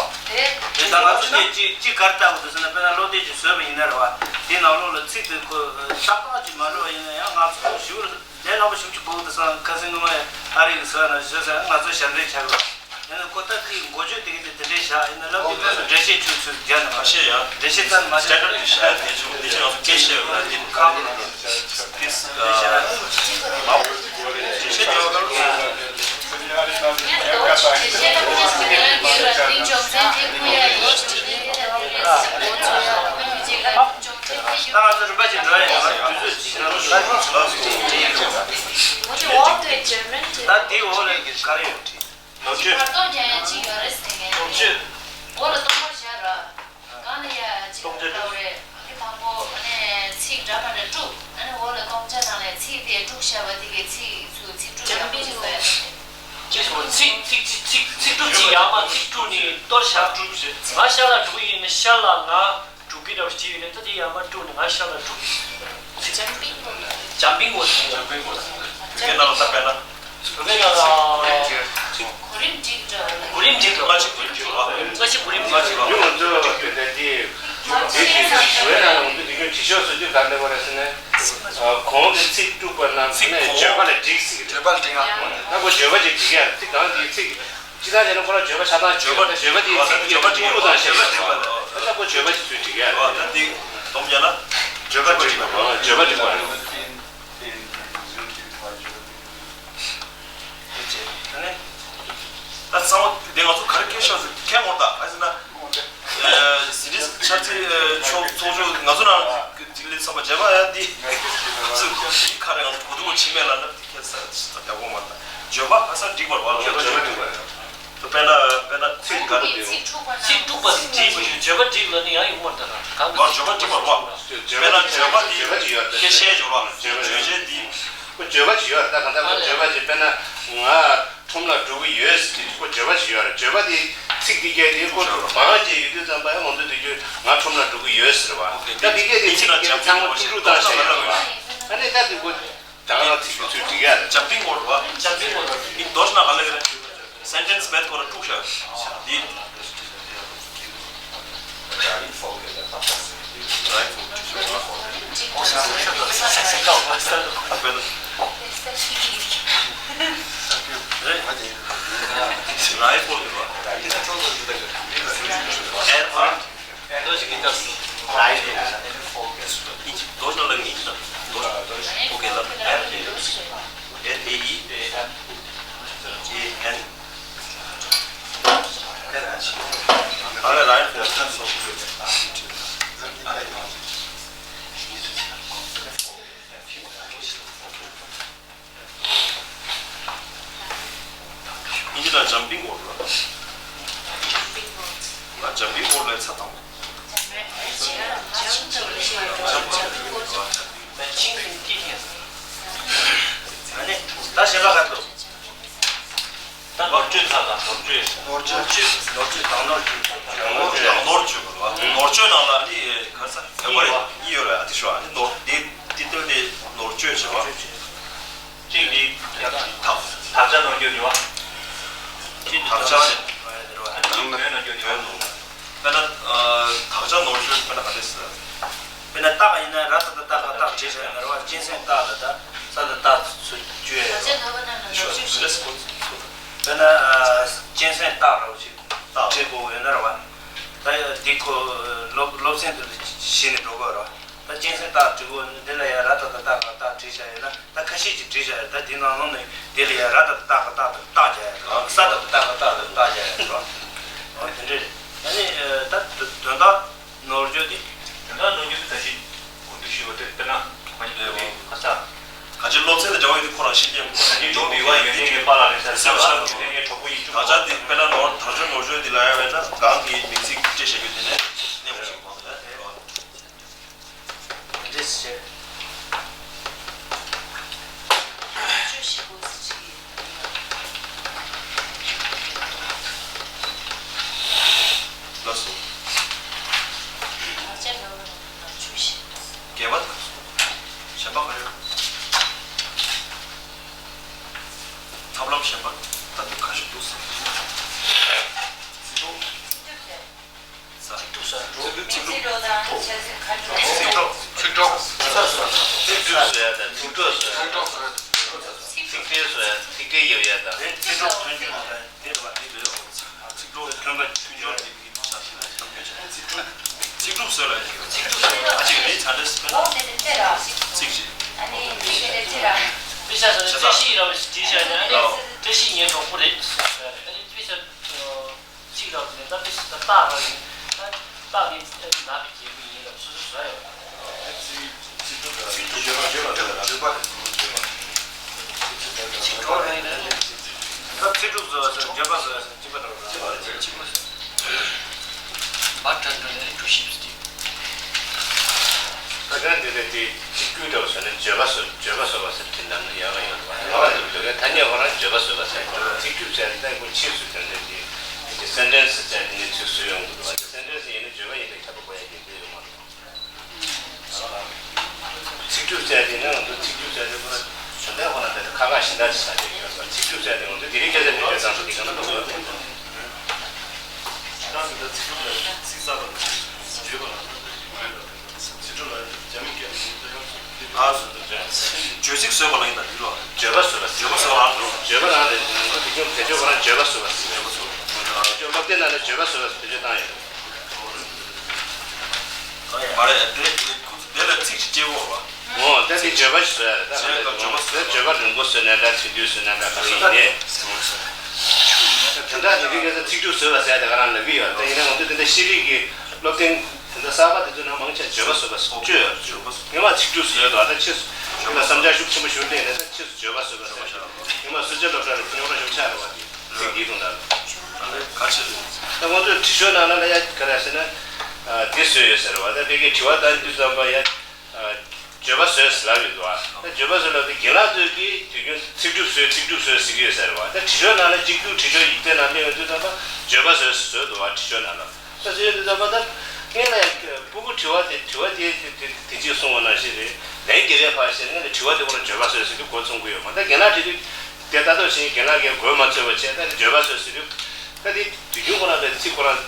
རེད། ད་ང་ཚོ་དེ་ཅིག་ཅིག་གར་ལྟ་བུ་དུ་ཟེར་ན། དཔེར་ན་སློབ་དེབ་ཅིག་བཟོས་པ་ཡིན་ན་རེད་བ། དེའི་ནང་ལོགས་ལ་ཚིག་དེ་ཁོ་ཏག་ཏག་ཅིག་མ་འགྲོ་བ་ཡིན་ན་ཡང་ང་ཚོ་ཞུ་ལས་སླ་པོ་ཞིག་ཅིག་དགོས་འདུག་བསམ། ཁ་སང་སྔོན་མ་ཨ་རི་གི་བཟོ་ན་བཟོས་ཟེར་ང་ཚོ་ཞབས་འདྲེན་བྱ་དགོས། ཡང་ན་ཁོ་ད་དེའི་འགོ་བརྗོད་དེ་གི་དེ་དེ་འདྲའི་བཞག་ཡིན་ན་ལབ་དུས་ཁོ་ཚོ་འགྲེལ་བཤད་ཆུ་ཚོད་བརྒྱ་ནས་མ་བཤད་ཡ། འགྲེལ་བཤད་ཙམ་མ་བཤད། སྟེ་ཞུ་དེ་ཆུ་ཚོད་བརྒྱད་བཤད་ཡོད་ལ་དེ་ཁག་པོ་རེད། དེ་ཨ་མ་འགྲེལ་བཤད་ཡོད་ལ། ད་ང་ཚོ་རིམ་པ་བཞིན་འགྲོ་ཡ་ཡིན་པ་དུས་ཚོད་ཇི་ལྟར། ད་དེའི་འོག་ལ་ག་རེ་ཡོད། ནོར་བཅོས། བར་སྟོང་རྒྱག་ཡ་གཅིག་ཡོད་རེད་ཟེར་མཁན། ནོར་བཅོས། འོག་ལ་སྟོང་པར་བཞག་ར། སྒང་ལ་ཡ་གཅིག་སྟོང་ཆ་ལྟ་བུ་རེད། ཨ་ནི་དང་པོ་ཨ་ནི་ཚིག་འདྲ་མ་འདྲ་དཀྲུག་ཨ་ནི་འོག་ལ་སྟོང་ཆ་ནང་ལ་ཚིག་དེ་དཀྲུག་བཞག་པ་དེ་གི་ཚིག་ཚུར་ཚིག་དཀྲུག་ཡག་པོ་ཅིག་བཟོ་ཡ་རེད། ཅེས་སོ། ཚིག་ཚིག་ཚིག་ཚིག་ཚིག་དཀྲུག་ཅིག་ཡག་མ་ཚིག་དཀྲུག་ནས་གཏོར་བཞག་ང་ཤར་ལ་འགྲོ་གི་ཡིན་ན་ཤར་ལ་ང་འགྲོ་གི་འདྲ་བ་ཅིག་ཡིན་ན་ད་དེ་ཡག་མ་དཀྲུག་ནས་ང་ཤར་ལ་འགྲོ་གི། འཇམ་པིང་ངོ་། འཇམ་པིང་ངོ་ཟེར། འཇམ་པིང་ངོ་ཟེར། བོད་སྐད་ནང་ལ་ད་དཔེར་ན། བོད་སྐད་ནང་ལ། གོ་རིམ་འགྲིག་འགྲོ། གོ་རིམ་འགྲིག་འགྲོ། སྔ་ཕྱི་གོ་རིམ་འགྲིག་འགྲོ། སྔ་ཕྱི་གོ་རིམ་འགྲིག་འགྲོ། ང་ཚོ་དེ་འདྲ་དེ་དེ་དེ་དེ་བོད་ནང་ལ་འོང་དུས་དེ་སྐྱོན་བྲིས་ཤོག་ཟེར་དུས་ག་འདྲ་བ་རེད་ཟེར་ན། གོང་དུ་ཚིག་དཀྲུག་པ་རྣམས་ཚིག་ནས་གོང་བརྗོད་པ་ལ་འགྲིག་ཟེར་གི་རེད། བརྗོད་པ་ལ་འགྲིག་ཨ། ད་ཁོ་བརྗོད་པ་ཅིག་འགྲིག་ཡ་རེད། ཚིག་གང་དེའི་ཚིག་སྤྱིར་བཏང་བྱས་ན་ཁོ་རང་བརྗོད་པ་ཆ་ཚང་བརྗོད་པ་བརྗོད་པ་དེའི་ཚིག་དེ་ཐུགས་དང་ཤེས་པ་ལ་ད་ཁོ་བརྗོད་པ་ཅིག་ཚུལ་འགྲིག་ཡ་རེད། ད་དེ་སྡོམ་རྒྱག་ན་བརྗོད་པ་འགྲིག་པ་རེད། བརྗོད་པ་འགྲིག་པ་རེད། ད་ཚང་མ་དེ་ང་ཚོ་ག་རེ་སྐད་ཤོར་ཟེར་མཁན་ངོ་ད་ཨ་ཟེར་ན། ཟིན་བྲིས་འཆར་ཚད་ཕྱོགས་ཚོགས་ཆུང་ང་ཚོ་ནང་གི་ལས་བསམ་པ་བྱས་པ་ཡ་འདི་ཚོ་ག་རེ་ང་ཚོ་གོ་བསྡུར་བྱེད་མེད་ལ་ན། ཁྱེད་ས་ཡག་པོ་མ་ད། བརྗོད་པ་ཧ་སང་འགྲིག་པར་བ་ལ། བརྗོད་པ་འགྲིག་པར། དཔེར་ན་དཔེར་ན་ཚིག་ག་རེ། ཚིག་འཁྲུག་པ་ན། ཚིག་འཁྲུག་པ་ཟེར་བྲིས་པ་ཡོད། བརྗོད་པ་འགྲིག་ལ་ནི་ཡང་ཡོང་བར་ད་ར་གང་གི། བརྗོད་པ་འགྲིག་པར་བ། དཔེར་ན་བརྗོད་པ་འདི་བརྗོད་པ་ཅིག་ཡོད་རེད། ཁྱེད་ཤེས་བརྗོད་པ་བརྗོད་བྱེད་འདི། ཁོ་བརྗོད་པ་ཅིག་ཡོད་རེད། ད་གང་ལྟར་ཁོ་བརྗོད་པ་ཅིག་དཔེར་ན་ང་ཁྲོམ་ལ་འགྲོ་གི་ཡོད་ཟེར་དུས་ཁོ་བརྗོད་པ་ཅིག་ཡོད་རེད། བརྗོད་པ་དེ་ཚིག་འདི་སྐད་དེ་ཁོ་བང་བྱས་ཡོད་དུས་ཙམ་པ་ཡང་ང་ཚོ་དེ་དུས་ང་ཁྲོམ་ལ་འགྲོ་གི་ཡོད་ཟེར་བ། ད་འདི་སྐད་དེ་ཚིག་འདི་སྐད་དེ་ཚང་མ་དཀྲུག་དཀྲུག་བཏང་བཞག་ཡོད་རེད་བ། ཨ་ནི་ད་དུས་ཁོ། ད་ང་ཚིག་ཚུལ་འགྲིག་ཡ་རེད། འཇམ་པིང་ངོ་རེད་བ། འཇམ་པིང་ངོ་རེད། འདི་མདོར་ན་ག་ལ་གི་རེད། སེན་ཊེན་སི་མེད་ཁོ་ར་དཀྲུག་ཤག་འདི། རེད། རའི་ཕོལ་རེད་བ། ཨེར་ཨར། ཨིན་ཇི་རྡོ་རྗེ་ལ་ངེས་ཀྱི་དང་རྡོ་རྗེ། ཨོ་ཀེ་ལ་ཨེར་ཨེ་ཨེན། ཨ་ལེ་རའི་ཕོལ་སོ། ཨིན་ཇི་ལ་འཇམ་པིང་ངོ་རེད་བ། ང་འཇམ་པིང་ངོ་ལ་ཚ་དང་། ཨ་ནི་ད་ཞེ་ལ་ག་འདུག་ད་ནོར་བཅོས་ཚར་ལ་ནོར་བཅོས། ནོར་བཅོས། ནོར་བཅོས་དང་ནོར་བཅོས། ནོར་བཅོས་དང་ནོར་བཅོས་དགོས་རེད་བ། ནོར་བཅོས་ནང་ལ་ཨ་ནི་ག་རེ་ཟེར་ཡོད་པ་རེད། གཉིས་ཡོད་རེད། ཨ་དེ་ཤོ་ཨ་ནི་ནོར་དེ་དེ་ལྟར་དེ་ནོར་བཅོས་བྱས་པ། གཅིག་དེ་དག་དག་ཆ་ནོར་བཅོས་རེད་བ། གཅིག་དག་ཆ་ནོར་བཅོས་རེད་བ། དཔེར་ན་དག་ཆ་ནོར་བཅོས་དཔེར་ན་ག་རེ་ཟེར། དཔེར་ན་རྟགས་ཡིན་ན་ར་ད་ད་ད་ག་རྟགས་བྲིས་བཞག་ཡོད་རེད་བ། གཅན་གཟན་སྟག་ལ་ད་ས་ད་སྟག་ཚུར་བཅོས་ཡོད་རེད་བ། དཔེར་ན་གཅན་གཟན་སྟག་ར་བ་ཞིག་བྲིས་དགོས་ཡོད་ན་རེད་བ། ད་འདི་ཁོ་སློབ་སློབ་ཚན་དེ་ལ་གཞི་ནས་འགྲོ་དགོས་རེད་བ། ད་གཅན་གཟན་སྟག་བྲིས་དགོས་འདི་ལ་ཡང་ར་ད་ད་ད་ག་རྟགས་བྲིས་བཞག་ཡོད་ན་ད་ཁ་ཤས་ཀྱིས་བྲིས་བཞག་ཡོད། ད་འདི་ནང་ལོགས་ནས་འདི་ལ་ཡང་ར་ད་ད་ད་ག་རྟགས་རྟགས་རྒྱག་ཡོད་རེད་བ། ས་ད་ད་ད་ག་རྟགས་རྟགས་རྒྱག་ཡོད་རེད་བ། འོ་དེ་འདྲ་རེད། ད་ནི་ད་དོན་དག་ནོར་བཅོས་ཏེ། དེ་འདྲ་ནོར་བཅོས་ཏེ་ད་ཞིག་ཁོང་ཚོས་ཞུས་པ་དེ་དཔེར་ན་ཁོང་ཚོས་ཁ་ས། ག་ཅི་སློབ་ཚན་དང་འབྲེལ་བ་ཡོད་དུས་ཁོ་རང་ཤེས་མཁན། ད་ཅིག་འགྲོ་བའི་བ་ཡོན་ཏན་གྱི་པཱ་ལགས་རེད་ཟེར་ཟེར་བ་ཡོན་ཏན་གྱི་གྲོགས་པོ་ཡིན་ཅུང་། ད་ཆ་འདི་དཔེར་ན་ནོར་དར་ལྕོག་ནོར་བཅོས་འདི་ལ་ཡ་བས་ན་གང་གི་མིང་ཚིག་སྤྲད་བྱ་རྒྱུ་དེ་ནས་གནས་པ་ཞིག་མང་ཡ་རེད། འདྲེས་བྱས། ལགས་སོ། བརྒྱད་པ་དང་གཞན་པ་ག་རེ། ཐབས་ལམ་གཞན་པ་ད་དུང་ག་ཞིག་འདུག་ཟེར། ཚིག་གྲོགས་ཟེར། ཚིག་གྲོགས། ཚིག་གྲོགས་ཟེར་ཡ་དང་ཚིག་གྲོགས་ཟེར་ཡ། ཚིག་ཕྲད་ཟེར་ཡ། ཚིག་ཕྲད་ཡོད་ཡ་དང་། ཚིག་གྲོགས་ཐོན་རྒྱུ་དང་དེ་རེད་པ། དེ་ལོས་ཚིག་གྲོགས་ཐོན་པ་མཐུན་སྦྱོར་དེ་ཚིག་གྲོགས་ཚིག་གྲོགས་ཟེར་ལ་ཡ། ཚིག་གྲོགས་ཟེར་ཡ་ཨ་ཅིག་རེད། ཚ་འདྲེ་ཚིག་གྲོགས་ཚིག་ཅིག་ཨ་ནི་དེ་ཚེ་ར། དེ་བྱས་ཙང་བཀྲ་ཤིས་ར་བ་ཞིག་བྲིས་བཞག་ན་ཨ་ནི་བཀྲ་ཤིས་ངའི་གྲོགས་པོ་རེད་ཟེར་ཡ་རེད། ཨ་ནི་དེ་བྱས་ཙང་། ཚིག་རབ་ནས་ད་དཔེ་ད་རྟགས་རང་ཡིན། ད་རྟགས་དེ་ནག་པའི་རྒྱལ་པོ་ཡིན་ལ་སོ་སོ་བཟོ་ཡོད། ཚིག་གྲོགས་ཚིག་གྲོགས་བརྗོད་པ་བརྗོད་པ་ཚིག་གྲོགས་རང་ཡིན་ན་ཚིག་གྲོགས་བཟོ་བ་ཟེར་བརྗོད་པ་བཟོ་བ་ཟེར་གཅིག་པ་དང་གཅིག་པ་རེད། གཅིག་པ་ཟེར། བ་ཏྲ་འགྲོ་ནས་འགྲོ་ཞིབ་སྟེ། ད་ག་འདི་ལས་དེ་གཅིག་གྱུར་འདྲ་བ་བཟོས་ནས་བརྗོད་པ་བཟོ་བརྗོད་པ་བཟོ་བ་ཟེར་དེ་འདྲ་ན་ཡག་ག་ཡོད་པ། ཡག་ག་འདུག་འདོད་མཁན་ཐ་སྙད་ཁོ་རང་བརྗོད་པ་བཟོ་བ་ཟེར། ཚིག་སྒྲུབ་ཟེར་ནས་ཁོ་ཕྱིས་སུ་དོན་དེ་དེ་སེན་ཊེན་སི་ཟེར་དེ་ནས་ཚིག་བཟོས་ཡོང་གི་འདུག་བ། སེན་ཊེན་སི་ཡིན་ན་བརྗོད་པ་ཡིན་པའི་ཁྱད་པར་གོ་ཡ་གི་འདོད་ཡོད་མ་རེད། ཚིག་སྒྲུབ་ཟེར་དེ་ནི་ང་ཚོ་ཚིག་སྒྲུབ་ཟེར་དེ་ཁོ་ན་ད་ལྟ་ཁོ་ན་ད་ལྟ་ཁ་ཁ་ཞེ་དྲག་ཅིག་ཆགས་བསྡད་ཡོད་པ། ཚིག་སྒྲུབ་ཟེར་དེ་ང་ཚོ་དེ་རིང་ཁ་སང་ནས་བརྗོད་སྟངས་སུ་དེ་ག་ན་ད་གོ་ཡ་མེད་པ། ད་ད་ལྟ་ཚིག་སྒྲུབ་ཟེར་ཚིག་གསར་པ་བརྗོད་པ་ལ་ཚིག་སྒྲུབ་ལ་རྒྱ་མི་རྒྱ་མི་ཨ་སུ་བརྗོད་ཚིག་བཟོས་པ་ལ་ཡིན་ད་འདི་ལོ། བརྗོད་པ་བཟོས་པ། བརྗོད་པ་བཟོས་པ་རང་རེད། བརྗོད་པ་རང་རེད། ང་ཚོ་དེ་སྐྱོན་བེད་སྤྱོད་པ་རང་བརྗོད་པ་བཟོས་པ་ཟེར། བརྗོད་པ་བཟོས་པ། བརྗོད་སློབ་དེབ་ནང་ནས་བརྗོད་པ་བཟོས་པ་ཟེར་བེད་སྤྱོད་བཏང་ཡོད། མ་རེད། དེ་དེ་ལ་ཚིག་ཅིག་སྐྱེ་བོ་བ། འོ་ད་དེ་བརྗོད་པ་ཞིག་བཟོ་ཡ་རེད། ད་བརྗོད་པ་བརྗོད་པ་རིང་པོ་བཟོས་ནས་ད་ཚིག་འདུས་བཟོས་ནས་ད་ག་རེ་ཡིན་ནས། དེ་འདྲ་དེ་གི་ཚིག་འཇུག་བཟོས་པ་ཟེར་ཡ་དེ་ག་རང་ལབ་ཀྱི་ཡོད། ད་ཡིན་ན་ང་ཚོ་དེ་འདྲ་ཤེས་རིག་གི་སློབ་དེབ་དེ་འདྲ་གསར་པ་དེ་ཚོའི་ནང་མང་ཆེ་བརྗོད་པ་བཟོས་པ་བཅོས་ཡོད། སྔོན་མ་ཚིག་འཇུག་བཟོས་འདུག་ད་ཕྱིས་སུ་ད་བསམ་འཆར་ཤུགས་ཆེན་པོ་ཞིག་སླེབས་ནས་ད་ཕྱིས་སུ་བརྗོད་པ་བཟོས་པ་ཟེར། སྔོན་མ་སུ་ཇཱ་སློབ་གྲྭ་ལ་རྙོག་དྲ་ཞིག་ཆགས་རེད་བ། དེ་ཚིག་འདིའི་དོན་དག་ལ། ག་ཆེ་རེད། ད་ང་ཚོས་དྲི་ཤོག་ནང་ལ་ཡ་ག་རེ་ཟེར་ན། འདི་བཟོས་ཡོད་ཟེར་བ། ད་ཕ་གིའི་དྲི་བ་བཏང་དུས་ཙམ་པ་ཡ། བརྗོད་པ་བཟོས་ལབ་ཡོད་འདུག་ཨ། ད་བརྗོད་པ་བཟོས་ལབ་དུས་རྒན་ལགས་ཚོས་ཀྱིས་དུས་རྒྱུན་ཚིག་སྒྲུབ་བཟོས་ཚིག་སྒྲུབ་བཟོས་ཟེར་གྱི་ཡོད་ཟེར་བ། ད་དྲི་ཤོག་ནང་ལ་གཅིག་གྱུར་དྲི་ཤོག་ཡིག་ཚད་ནང་སླེབས་ཡོང་དུས་ཙམ་པ་བརྗོད་པ་བཟོས་བཟོས་འདུག་བ། དྲི་ཤོག་ནང་ལ། ད་བཟོས་ཡོང་དུས་ཙམ་པ་ད་ངས་ལ་ཡ་སྤུ་གུ་དྲི་བ་དེ་དྲི་བ་དེ་དེ་དེ་དེ་གཅིག་གསུངས་པ་ནང་བཞིན་རེད། ལན་རྒྱབ་པའི་བར་ཞིག་ངས་ལ་དྲི་བ་དེ་ཁོ་རང་བརྗོད་པ་བཟོས་ཟེར་དུས་གོ་ཚོང་གི་ཡོད་མ་རེད། ད་རྒན་ལགས་དྲིས་དུས་དེ་ལྟ་རྟོག་བྱེད་མཁན་རྒན་ལགས་ཀྱིས་གོ་མ་ཚོད་པ་བྱས། ད་དེ་བརྗོད་པ་བཟོས་ཟེར་དུས། ད་དེ་དུས་རྒྱུན་ཁོ་རང་ལ་ཚིག་ཁོ་རང་།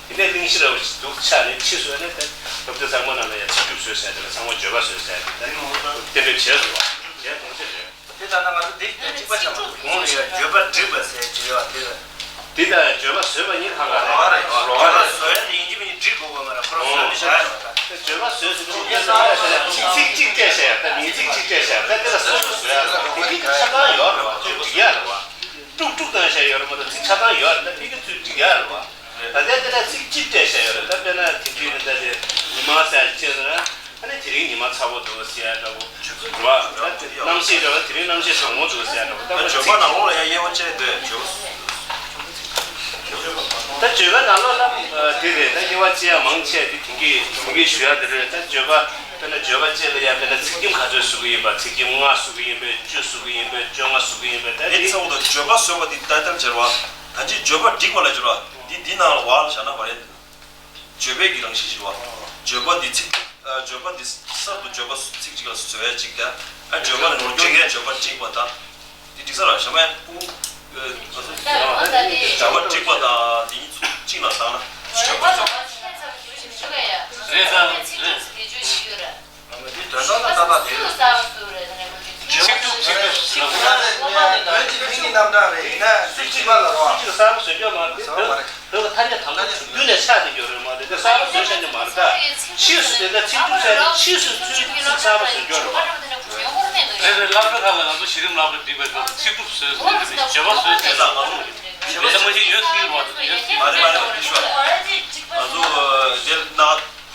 དེ་ནས་གླེང་གཞི་ར་བ་ཞིག་འདུག་ཆགས་ནས་ཕྱིས་སུ་ནས་ད་སློབ་དེབ་ཚང་མ་ནང་ལ་ཡང་ཚིག་སྒྲུབ་བཟོས་ཟེར་དེ་ལ་ཚང་མ་བརྗོད་པ་བཟོས་ཟེར་དེ་ད་གཏན་འབེབས་བྱས་སོང་བ། བྱས་གོང་ཆེ་རེད། དེ་ལྟར་ན་ང་ཚོ་འདི་གཅིག་པ་ཆགས་འདུག་གོང་ལ་ཡང་བརྗོད་པ་སྒྲིག་པ་ཟེར་གྱི་ཡོད་དེ་ལ། འདི་དང་བརྗོད་པ་བཟོས་པ་གཉིས་ལྷག་ག་རེད། ལོགས་ཀ་རེད། བརྗོད་པ་བཟོ་ཡ་དེ་ཡིན་གཅིག་མིན་གཅིག་སྒྲིག་དགོས་པ་མ་རེད། ཁོ་རང་བཟོས་ནས་བཞག་ཡོད་ད། བརྗོད་པ་བཟོས་ཟེར་དུས་ཚིག་ཚིག་གཅིག་སྤྲད་བཞག་ཡ་ད། མིང་ཚིག་གཅིག་སྤྲད་བཞག་ཡ་ད། དེ་ལ་སོ་སོ་བཟོ་ཡ་ད། དེ་གི་ཆ་ཚང་ཡོད་རེད་བ། ཚིག་སྒྲིག་ཡ་རེད་བ། དཀྲུག་དཀྲུག་བཏང་བཞག་ཡོད་རེད་མ་གཏོགས་ཚིག་ཆ་ཚང་ཡོད་རེད་ད། ཕ་གི་ཚུར་སྒྲིག་ཡ་རེད་བ། ད་ལྟའི་དེ་ལ་ཚིག་གཅིག་སྤྲད་བཞག་ཡོད་རེད་ད། དཔེར་ན་དེ་དུས་ནི་ད་དེ་ཉི་མ་ཟེར་ཅེས་ཟེར་ན་ཨ་ནི་དེ་རིང་ཉི་མ་ཚ་པོ་འདུག་ཟེར་ཡ་འདྲ་པོ་རེད་བ། ད་གནམ་གཤིས་འདྲ་བ་དེ་རིང་གནམ་གཤིས་གྲང་མོ་འདུག་ཟེར་ཡ་འདྲ་པོ་ད་བརྗོད་པ་ནང་ལོགས་ལ་ཡང་དབྱེ་བ་ཕྱེ་འདོད་བརྗོད། ད་བརྗོད་པ་ནང་ལོགས་ལ་དེ་རེད་ད། དབྱེ་བ་ཕྱེ་ཡ་མང་ཆེ་དེ་དེང་གི་དེང་གི་ཞུ་ཡ་དེ་རེད་ད། བརྗོད་པ་དཔེར་ན་བརྗོད་པ་གཅིག་ལ་ཡ་དཔེར་ན་ཚིག་རྒྱན་ག་ཚོད་བཟོ་གི་ཡིན་པ། ཚིག་རྒྱན་ལྔ་བཟོ་གི་ཡིན་པས། བཅུ་བཟོ་གི་ཡིན་པས། བཅོ་ལྔ་བཟོ་གི་ཡིན་པས། ད་དེ་དེ་ཚ་བོ་དང་བརྗོད་པ་བཟོས་པ་དེ་ད་ལྟར་སྦྱར་བ། ད་ཅི་བརྗོད་པ་སྒྲིག་པ་ལ་སྦྱར་བ། འདི་འདི་ནང་ལ་བ་ལ་བཞག་ན་བ་རེད། བརྗོད་པའི་གི་རང་བཞིན་ཞིག་བ། བརྗོད་པ་འདི་ཚིག་ཨ། བརྗོད་པ་འདི་གསར་དུ་བརྗོད་པ་ཚིག་གཅིག་ལ་བཟོ་ཡ་གཅིག་ད། ཨ། བརྗོད་པ་ནོར་སྐྱོན་ཡ་བརྗོད་པ་སྒྲིག་པ་དང་། འདི་འགྲིག་ས་ར་ཞྭ་མོ་ཡ་སྤུ་གུ། ཨ། བརྗོད་པ་སྒྲིག་པ་དང་འདི་གཉིས་ཚུར་གཅིག་ལ་བཏང་ན་བརྗོད་པ་བཟོ་བ། རེད་ས་རེད། འདི་དོན་དག་ལ་ཏག་ཏག་དེ་རེད། ཚིག་སྒྲུབ་ཚིག་སྒྲུབ་ཚིག་སྒྲུབ་ལ་ནི་བོད་ཀྱི་མིང་གི་རྣམ་གྲངས་རེད། ཡིན་ན་ཚིག་གཅིག་པ་ལ་རོ། ཚིག་གཅིག་གསར་པ་བཟོ་རྒྱུ་མ་རེད། བོད་བོད་ཀྱི་ཐ་སྙད་དང་པོ་དུས་རྒྱུན་ནས་ཆགས་བསྡད་རྒྱུ་རེད་མ་རེད། དེ་གསར་པ་བཟོས་བཞག་རྒྱུ་མ་རེད་ད། ཕྱིས་སུ་དེ་འདྲ་ཚིག་སྒྲུབ་ཟེར་ནས་ཕྱིས་སུ་ཚུར་ཚིག་གསར་པ་བཟོ་རྒྱུ་རེད་བ། རེད་རེད། སློབ་གྲྭ་ཁག་ལ་ང་ཚོ་གཞི་རིམ་སློབ་གྲྭ་འགྲིག་པའི་སྐབས་ཚིག་སྒྲུབ་བཟོས་ཟེར་ནས་བརྗོད་པ་བཟོས་ཟེར་ནས་བརྗོད་པ་མ་གཞི་ཡོད་ཚིག་རེད་བ། ཡོད་ཚིག་མ་རེད་མ་རེད་བ། དེ་ཤོད། ང་ཚོ་དེ་ན།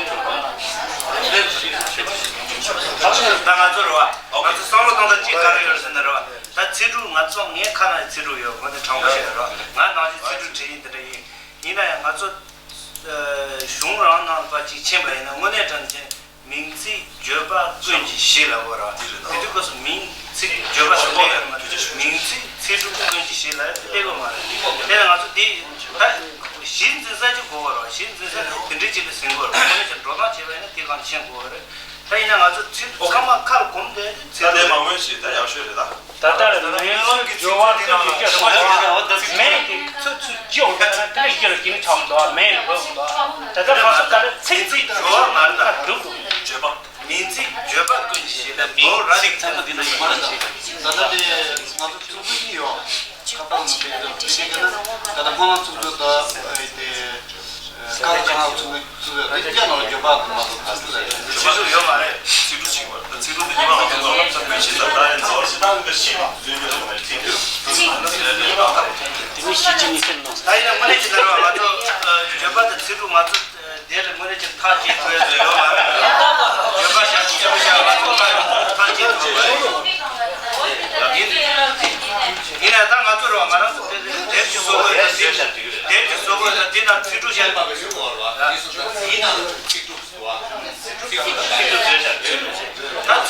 ད་ང་ཚོ་རེད་བ། ང་ཚོ་བསམ་བློ་གཏོང་སྟངས་གཅིག་ག་རེ་ཡོད་ཟེར་ན་རེད་བ། ད་ཚིག་གྲུབ་ང་ཚོ་ངའི་ཁ་ནང་ཚིག་གྲུབ་ཡོད། ང་ནི་དྲང་པོ་ཞིག་རེད་བ། ང་ནང་བཞིན་ཚིག་གྲུབ་བྲིས་ཡིན་དེ་འདྲ་ཡིན། ཡིན་ན་ཡང་ང་ཚོ་གཞུང་རང་ནང་པ་ཅིག་ཕྱིན་པ་ཡིན་ན་དངོས་གནས་དྲང་གནས། མིང་ཚིག་བརྗོད་པ་ཀུན་གྱི་གཞི་ལ་གོ་ར། དེ་དུས་སྐབས་སུ་མིང་ཚིག་བརྗོད་པ་ཟེར་ལས་ཡོད་མ་རེད། མིང་ཚིག་ཚིག་གྲུབ་ཀུན་གྱི་གཞི་ལ་ལྟོས་དགོས་མ་རེད། དེ་ལ་ང་ཚོ་འདི་ད་གཞི་འཛིན་ས་ཅིག་དགོས་པ་རེད། གཞི་འཛིན་ས་དེ་འདི་འདྲའི་ཅིག་ལ་ཟིན་དགོས་རེད། དངོས་གནས་ཀྱི་འགྲོ་སྟངས་བྱས་པ་ཡིན་ན་དེ་གང་མཁྱེན་དགོས་པ་རེད། ད་ཡིན་ན་ང་ཚོ་ཚིག་ཚང་མ་ཁ་ལ་གོམས་བསྡད་དེ་ཚིག་ད་ལྟའི་མ་འོངས་ཤིག་ད་ཡག་ཤོས་རེད་ད། ད་ལྟར་མིང་ཚིག་སྦྱོར་བ་ཀུན་གྱི་གཞི། མིང་དེ་ཚིག་ཚིག་སྦྱོར་བ་ན་དེ་ལས་གཞི་ལ་གཞི་ནས་ཆགས་འདུག་མིང་ལ་གོ་འདུག་ད་ལྟ་ང་ཚོ་ག་ལ་ཚིག་ཚིག་སྦྱོར་བ་མ་རེད་ད། སྒྲུབ་འདུག་བརྗོད་པ། མིང་ཚིག་བརྗོད་པ་ཀུན་གྱི་གཞི་ལ་མིང་ཚིག་ཚང་མ་འདི་ན་ཡོད་མ་རེད་ད། ད་ལྟ་དེ་ང་ཚོ་ཚིག་ཚིག་གཉིས་ཡོད། ཁ་པར་ནང་དེ་དེ་དེ་ག་ན་ད་ལྟ་ཁོང་རང་ཚུགས་རྒྱུ་དང་དེ་ཀ་ར་ཁ་ནང་ཚུགས་རྒྱུ་ཚུགས་རྒྱུ་དེ་རྒྱ་ནང་ལ་བརྗོད་པ་དང་མ་གཏོགས་ཚིག་ཚིག་ལ་ཡོད་མ་རེད། ཚིག་གྲུབ་ཅིག་ཡོད་རེད། ཚིག་གྲུབ་དེ་ཉི་མ་ང་ཚོ་ནང་ལ་ཚང་མས་ཤེས་ཚར་ད་ཡིན་ཚོར་ཤེས་ད་འདི་ཤེས་ཡོད་མ་རེད། ཚིག་གྲུབ་དེ་ནི་ཤེས་ཀྱི་ནི་སེམས་ནང་ད་ཡིན་ན་དངོས་གནས་ཀྱི་ལྟར་བ་ང་ཚོ་བརྗོད་པ་དང་ཚིག་གྲུབ་ང་ཚོ། དེ་ལ་དངོས་གནས་ཀྱི་ཐག་བཅད་ཐུབ་ཡ་ཡོད་མ་རེད། བརྗོད་པ་བྱ་ཚིག་བྱ་བ་ཐག་བཅད་ཐུབ་པ་རེད། ཡིན་ཡིན་ན་ད་ང་ཚོ་རེད་བ། ང་རང་ཚོ་དེ་དེབ་ཀྱི་བཟོ་བཀོད་དང་དེ་དེབ་ཀྱི་བཟོ་བཀོད་དང་དེ་ནང་ཚིག་གྲུབ་བྱས་པ་ཡོད་རེད་བ། ཡིན་ན་ཚིག་གྲུབ་བཟོ་བ་ཚིག་གྲུབ་བཟོ་བ་ད་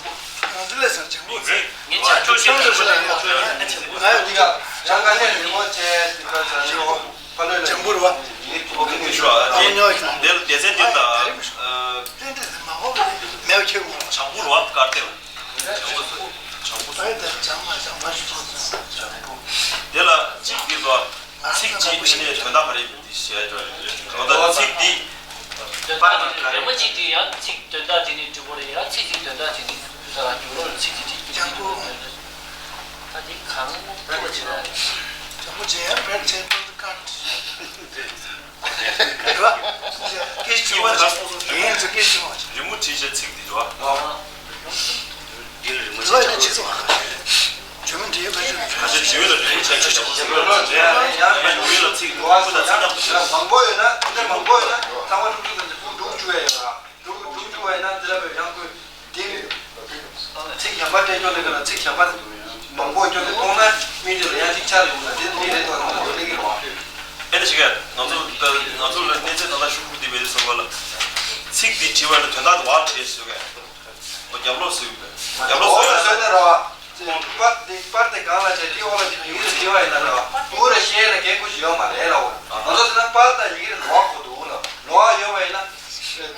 ང་ཚོ་ལས་སར་ལྗང་བུ་རེད། ངས་ཇ་ཁྱོད་ཤེས་ཆུང་ཆུང་ཞིག་ལ་ཡོད་ལ་ཡོད་ལ་ཡོད་ལ་ཡོད་ལ་ཡོད་ལ་ཡོད་ལ་ཡོད་ལ་ལྗང་བུ་རེད་བ། ཨོ་ཁེ་ཁེ་ཤོ་ཨ་ཏེ་ཉོ་ཡོད་ན། དེ་ལ་སྡེ་ཚན་འདི་དང་ཏན་ཏན་མ་ཧོ་མེའོ་ཁེ་ཝུ་ལྗང་བུ་རེད་བ། དཀར་ཏེ་ལ་ལྗང་བུ་སོ་ལྗང་བུ་སོ། ཨེ་དེ་ལྗང་མ་ལྗང་མ་ཞིག་ཐོག་ལྗང་བུ། དེ་ལ་གཅིག་འདི་ཚོ་ཚིག་གཅིག་ནས་དོན་དག་ག་རེ་ཡིན་འདི་བཤད་ཆོག་ཨོ་ད་ཚིག་འདི། དོན་དག་འདི་རེ་མ་གཅིག་འདི་ཡང་ཚིག་དོན་དག་འདི་ནས་འབྲི་དགོས་རེད་ཡང་ཚིག་འདི་དོན་དག་འདི་ནས་འབྲི་དགོས་རེད་ཚིག་འདི་གཅིག་འདི་ལྗང་བུ། ད་འདི་གང་ཐུབ་པ་ཅིག་ལ། ལྗང་བུ་ཇེ་ཡང་བེད་ཆེ་ཏོ་ཀ་ཊི། རེད་བ། སྐད་ཆ་བ་ཡིན་ཚོ་སྐད་ཆ་བ། རི་མོ་བྲིས་བྱས་ཚིག་འདི་རེད་བ། འདི་ལ་རི་མོ་བྲིས་ཚོ། ཇོ་མོ་འདྲེའི་བ་ཇོ་མོ་ཁ་ཤས་ཇོ་ཡོད་ལ་རི་མོ་བྲིས་ཆ་ཆ་ཆ་བ་ཟེར་བ་ལ་ཇོ་ཡོད་ལ་ཚིག་རི་མོ་དང་ཚིག་ཉམས་སུ་མང་པོ་ཡོད་ན་འདི་མང་པོ་ཡོད་ན་ཚང་མ་ཀྲུག་ཀྲུག་དང་ཀྲུག་ཀྲུག་བྱུང་བ་ཡོད་ར། ཀྲུག་ཀྲུག་བྱུང་བ་ཡིན་ན་འདི་ལ་བས་ཡང་ཁོས་འདི་ཚིག་གཞན་པ་སྤྲད་ཀྱོག་ལས་ཀ་ལ་ཚིག་གཞན་པ་མང་པོ་ཀྱོག་ལས་གཏོང་ན་མི་འདི་ལ་ཡང་ཅིག་ཆ་རེ་ཡོང་ན་འདི་འདི་རེད་དོ་ནང་དུ་ལས་ཀྱི་རོགས། ཨེ་ད་ཞིག་ང་ཚོ་ང་ཚོ་ལ་གནས་ཚུལ་ད་ལྟ་ཤུགས་འདི་བས་སོང་བ་ལ་ཚིག་འདི་བྲིས་པ་ལ་དོན་དག་དུ་བར་བྲིས་ཟེར་གས། རྒྱབ་ལོགས་སུ་ཡོད་པས། རྒྱབ་ལོགས་སུ་ཡོད་ན་ར་བ། པར་དེ་པར་དེ་གང་ལ་བྱས་དེ་འོག་ལ་ཡི་གེ་རེ་བྲིས་པ་ཡིན་ན་ར་བ། འུ་ར་ཤེས་ན་གལ་ཁུ་ཞིག་ཡོད་མ་རེད་ལ་འོ། ང་ཚོ་ཟེར་ན་པར་དང་ཡི་གེ་རེ་ལོག་གོ་འདུག་ལ་ལོག་ཡོད་པ་ཡིན་ན།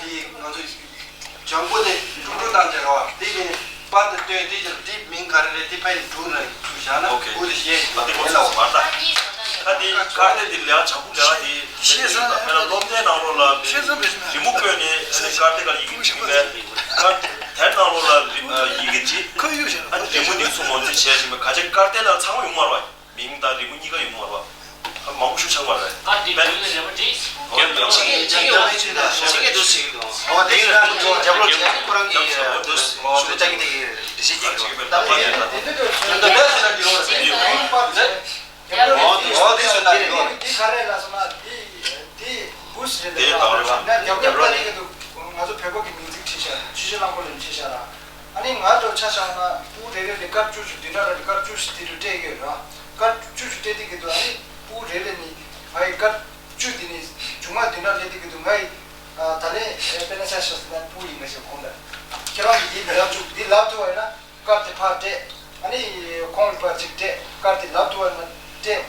དེ་ང་ཚོ་ལྗང་བུ་དེ་ཀྲུག་ཀྲུག་བཏང་བྱས་ར་བ་དེ་གི་པར་དེ་སྟོན་དེ་ཅིག་དེ་མིང་ག་རེ་རེད་དེ་ཕ་ཡིན་འབྲུ་ན་འབྲུ་བཞག་ན་ཨོ་ཁེ། འུ་དེ་ཤེས་ད་དེ་ཁོ་རེད་ལ་ཚོ་འོ། མ་ད། ད་དེ་ཀར་དེ་དེ་ལས་ལྗང་བུ་ལས་དེ། ཤེས་སོང་། ཕ་ལ་སློབ་གྲྭའི་ནང་ལོགས་ལ་ཤེས་སོང་བས་རི་མོ་བརྐོས་ནས་ཨ་ནི་ཀར་ཏེ་ཀར་ཡི་གེ་བྲིས་པས། ཀར་དེར་ནང་ལོགས་ལ་རི་ཡི་གེ་བྲིས། ཁོ་གཡུག་བཞག་ཨ་ནི་རི་མོ་འདི་ཚོ་ངོས་འཛིན་བྱས་ཤིང་ག་ཅེ་ཀར་ཏེ་ལ་ཚང་མ་ཡོང་མ་རེད་བ། མིང་དང་རི་མོ་གཉིས་ཀ་ཡོང་མ་རེད་བ། ཨ་མང་པོ་ཞིག་ཆགས་པ་རེད། ཀར་དེ་བྲིས་ནས་རེ་བ་བྲིས། ཁྱེད་ཀྱིས་ཁྱེད་ཀྱིས་འོ་ཁྱེད་ཀྱིས་འདུག་ཟེར་གི་འདུག་འོ་དེ་ཡིན་ན་ཁྱེད་ཀྱིས་རྒྱབ་ལོགས་ཁྱེད་ཁོ་རང་གིས་འདུག་ཞུ་ཅག་གི་དེ་གི་རེ་ཞིག་ཅིག་གི་ད་པ་དེ་ད་དེ་འདི་འདྲ་ཞུ་ན་འདི་རོགས་རེད། འདི་འདི་འདི་འདི་ག་རེ་ལ་སོང་ན་འདི་འདི་འདི་བུ་སི་རེད་འདི་ལ་ད་རེད་བ། ང་རྒྱབ་ལོགས་ལ་ལྟ་ཡི་འདུག་ང་ཚོ་བོད་པ་གི་མིང་ཚིག་བྲིས་ཤག་ཆུ་བཞི་གླང་པོ་ལ་བྲིས་ཤག་ར། ཨ་ནི་ང་ཚོ་ཆ་བཞག་ན་སྤུ་རེ་རེ་ལ་སྐར་བཅུ་བཅུ་འདི་འདྲ་ར་སྐར་བཅུ་བཅུ་དེ་རུ་སྤྲད་ཡོད་ར། སྐར་བཅུ་བཅུ་སྤྲད་དེ་གི་འདུག་ཨ་ནི་སྤུ་རེ་རེ་ནི་ང་ཡི་སྐར་བཅུ་དེ་ནི་མཇུག་མ་འདི་འདྲ་སླེབས་དེ་གི་འདུག་ང་ཡི་ད་ལན་དཔེར་ན་ཆ་བཞག་ཟེར་ན་སྤུ་ཡིན་ན་ཞེས་གོང་ལ་ཁྱེད་རང་གི་འདི་ལབ་བཅུག་འདི་ལབ་ཐུབ་པ་ཡིན་ན། སྐར་དེ་ཕར་སྤྲད། ཨ་ནི་ཁོང་གི་པར་གཅིག་སྤྲད། སྐར་དེ་ལབ་ཐུབ་པ་ན་སྤྲད།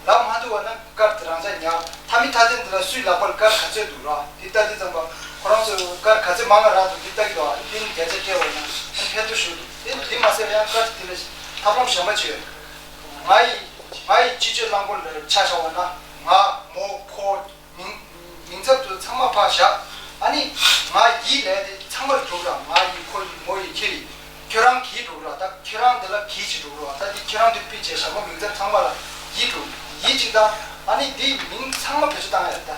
ལབ་མ་ཐུབ་པ་ན་ཀར་དེ་རང་ཅག་ཉར། མཐའ་མའི་མཐའ་ཚན་འདི་ལ་སུའི་ལག་པར་ཀར་ག་ཚོད་འདུག་ར། དེ་ལྟ་དུས་ཙམ་པ་ཁོ་རང་ཚོས་ཀར་ག་ཚོད་མང་ང་རག་འདུག་དེ་ལྟ་གི་འདུག་ཨ་ནི་དེ་ནི་བརྒྱ་ཆ་སྤྲད་པ་ཡིན་ན་ཨ་ནི་ཕན་ཐོགས་ཤོར་འདུག་དེ་དེ་མ་ཟད་ཡང་ཀར་དེ་ལ་ཐབས་ལམ་གཞན་པ་ཅིག་ཡོད། ང་ཡི་ང་ཡི་སྤྱི་སྤྱོད་རླངས་འཁོར་ལ་ཆ་བཞག་པ་ན་ང་མོ་ཁོ། མིང་མིང་ཚབ་ཏུ་ཚང་མ་ཕར་བཞག་ཨ་ནི་ང་ཡི་ལས་དེ་ཚང་མར་འགྲོ་ར། ང་ཡི་ཁོ་ཡི་མོ་ཡི་ཁྱེད་ཡི། ཁྱོད་རང་གིས་འགྲོ་ར། ད་ཁྱེད་རང་དེ་ལ་གིས་ཅིག་འགྲོ་ར། ད་དེ་ཁྱེད་རང་དེ་པི་བྱས་ཞྭ་མོ་མིང་ཚབ་ཚང་མ་ལ་ཡི་འགྲོ་ཡི་ཅིག་དང་ཨ་ནི་དེའི་མིང་ཚང་མ་བེད་སྤྱོད་བཏང་ཡ་ད།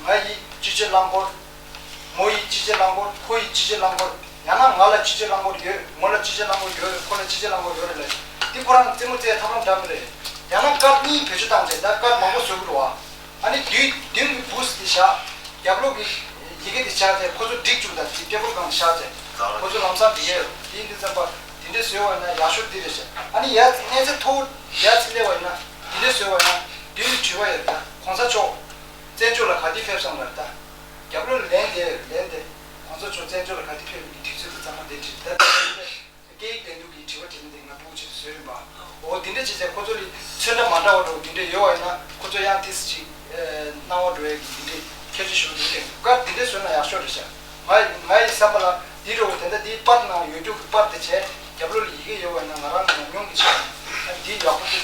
ང་ཡི་སྤྱི་སྤྱོད་རླངས་འཁོར། མོ་ཡི་སྤྱི་སྤྱོད་རླངས་འཁོར། ཁོ་ཡི་སྤྱི་སྤྱོད་རླངས་འཁོར། ཡང་ན་ང་ལ་སྤྱི་སྤྱོད་རླངས་འཁོར་ཡོད། མོ་ལ་སྤྱི་སྤྱོད་རླངས་འཁོར་ཡོད་རེད། ཁོ་ལ་སྤྱི་སྤྱོད་རླངས་འཁོར་ཡོད་རེད་ལབ། འདི་ཁོ་རང་རྩེད་མོ་རྩེ་ཐབས་ལམ་འདྲ་མི་རེད། ཡང་ན་ཀར་གཉིས་བེད་སྤྱོད་བཏང་རྗེས་ད་ཀར་མང་པོ་བཟོ་གི་རེད་བ། ཨ་ནི་མདུན་མདུན་གྱི་བུས་དེ་བཞག་རྒྱབ་ལོགས་ཀྱི་ཡི་གེ་དེ་བཞག་སྟེ་ཁོ་ཚོ་སྒྲིག་བཅུག་དང་དེ་ཊེ་བལ་སྒང་དུ་བཞག་སྟེ་ཁོ་ཚོ་ལམ་སང་འགྲིག་གི་རེད། དེ་ཡིན་དུས་ཙམ་པ་དེ་འདྲས་བཟོས་པ་ཡིན་ན་ཡག་ཤོས་འདི་རེད་ཟེར། ཨ་ནི་ཡར་གནས་ཚད་མཐོ་བོ་ཡར་ཅིག་སླེབས་པ་ཡིན་ན་དེ་འདྲས་བཟོས་པ་ཡིན་ན་མདུན་ནས་དྲི་བ་ཡོད་ད། གོང་ས་མཆོག་བཙན་བྱོལ་ལ་ག་དུས་ཕེབས་བསམ་ལབ་ད། རྒྱབ་ལོགས་ལན་དེ་ལན་དེ་གོང་ས་མཆོག་བཙན་བྱོལ་ལ་ག་དུས་ཕེབས་ཀྱི་དུས་ཚོད་དེ་ཚང་མ་དེ་དྲིས་ད། སྐད་ཡིག་ལྡན་འདུག་གི་དྲི་བ་དྲིས་ན་དེ་ང་ཕྲུ་གུ་ཆེད་དུ་བཟོས་ཡིན་པ། འོ་དེ་འདྲ་བྱས་ཚེ་ཁོ་ཚོ་ལ་ཚོན་ཁྲ་མ་འདྲ་བ་འདྲ་བོ་དེ་འདྲ་ཡོད་པ་ཡིན་ན་ཁོ་ཚོ་ཡང་ཏིས་ཅིག་སྣང་བ་འགྲོ་ཡ་གི་དེ་འདྲའི་ཁྱད་ཆོས་ཞུ་འདུག་དེ་གར་དེ་འདྲ་བཟོས་ན་ཡག་ཤོས་རེད་ཤག་ང་ང་ཡི་བསམ་པ་ལ་དེ་འདྲ་བོ་དེ་འདྲ་དེའི་པར་ནང་ཡོད་རྒྱུ་གི་པར་དེ་བྱས་རྒྱབ་ལོགས་ལ་ཡི་གེ་ཡོད་པ་ཡིན་ན་ང་རང་ཉམས་མྱོང་གི་ཆེད་དུ་དེ་ཡག་པོ་འདུག་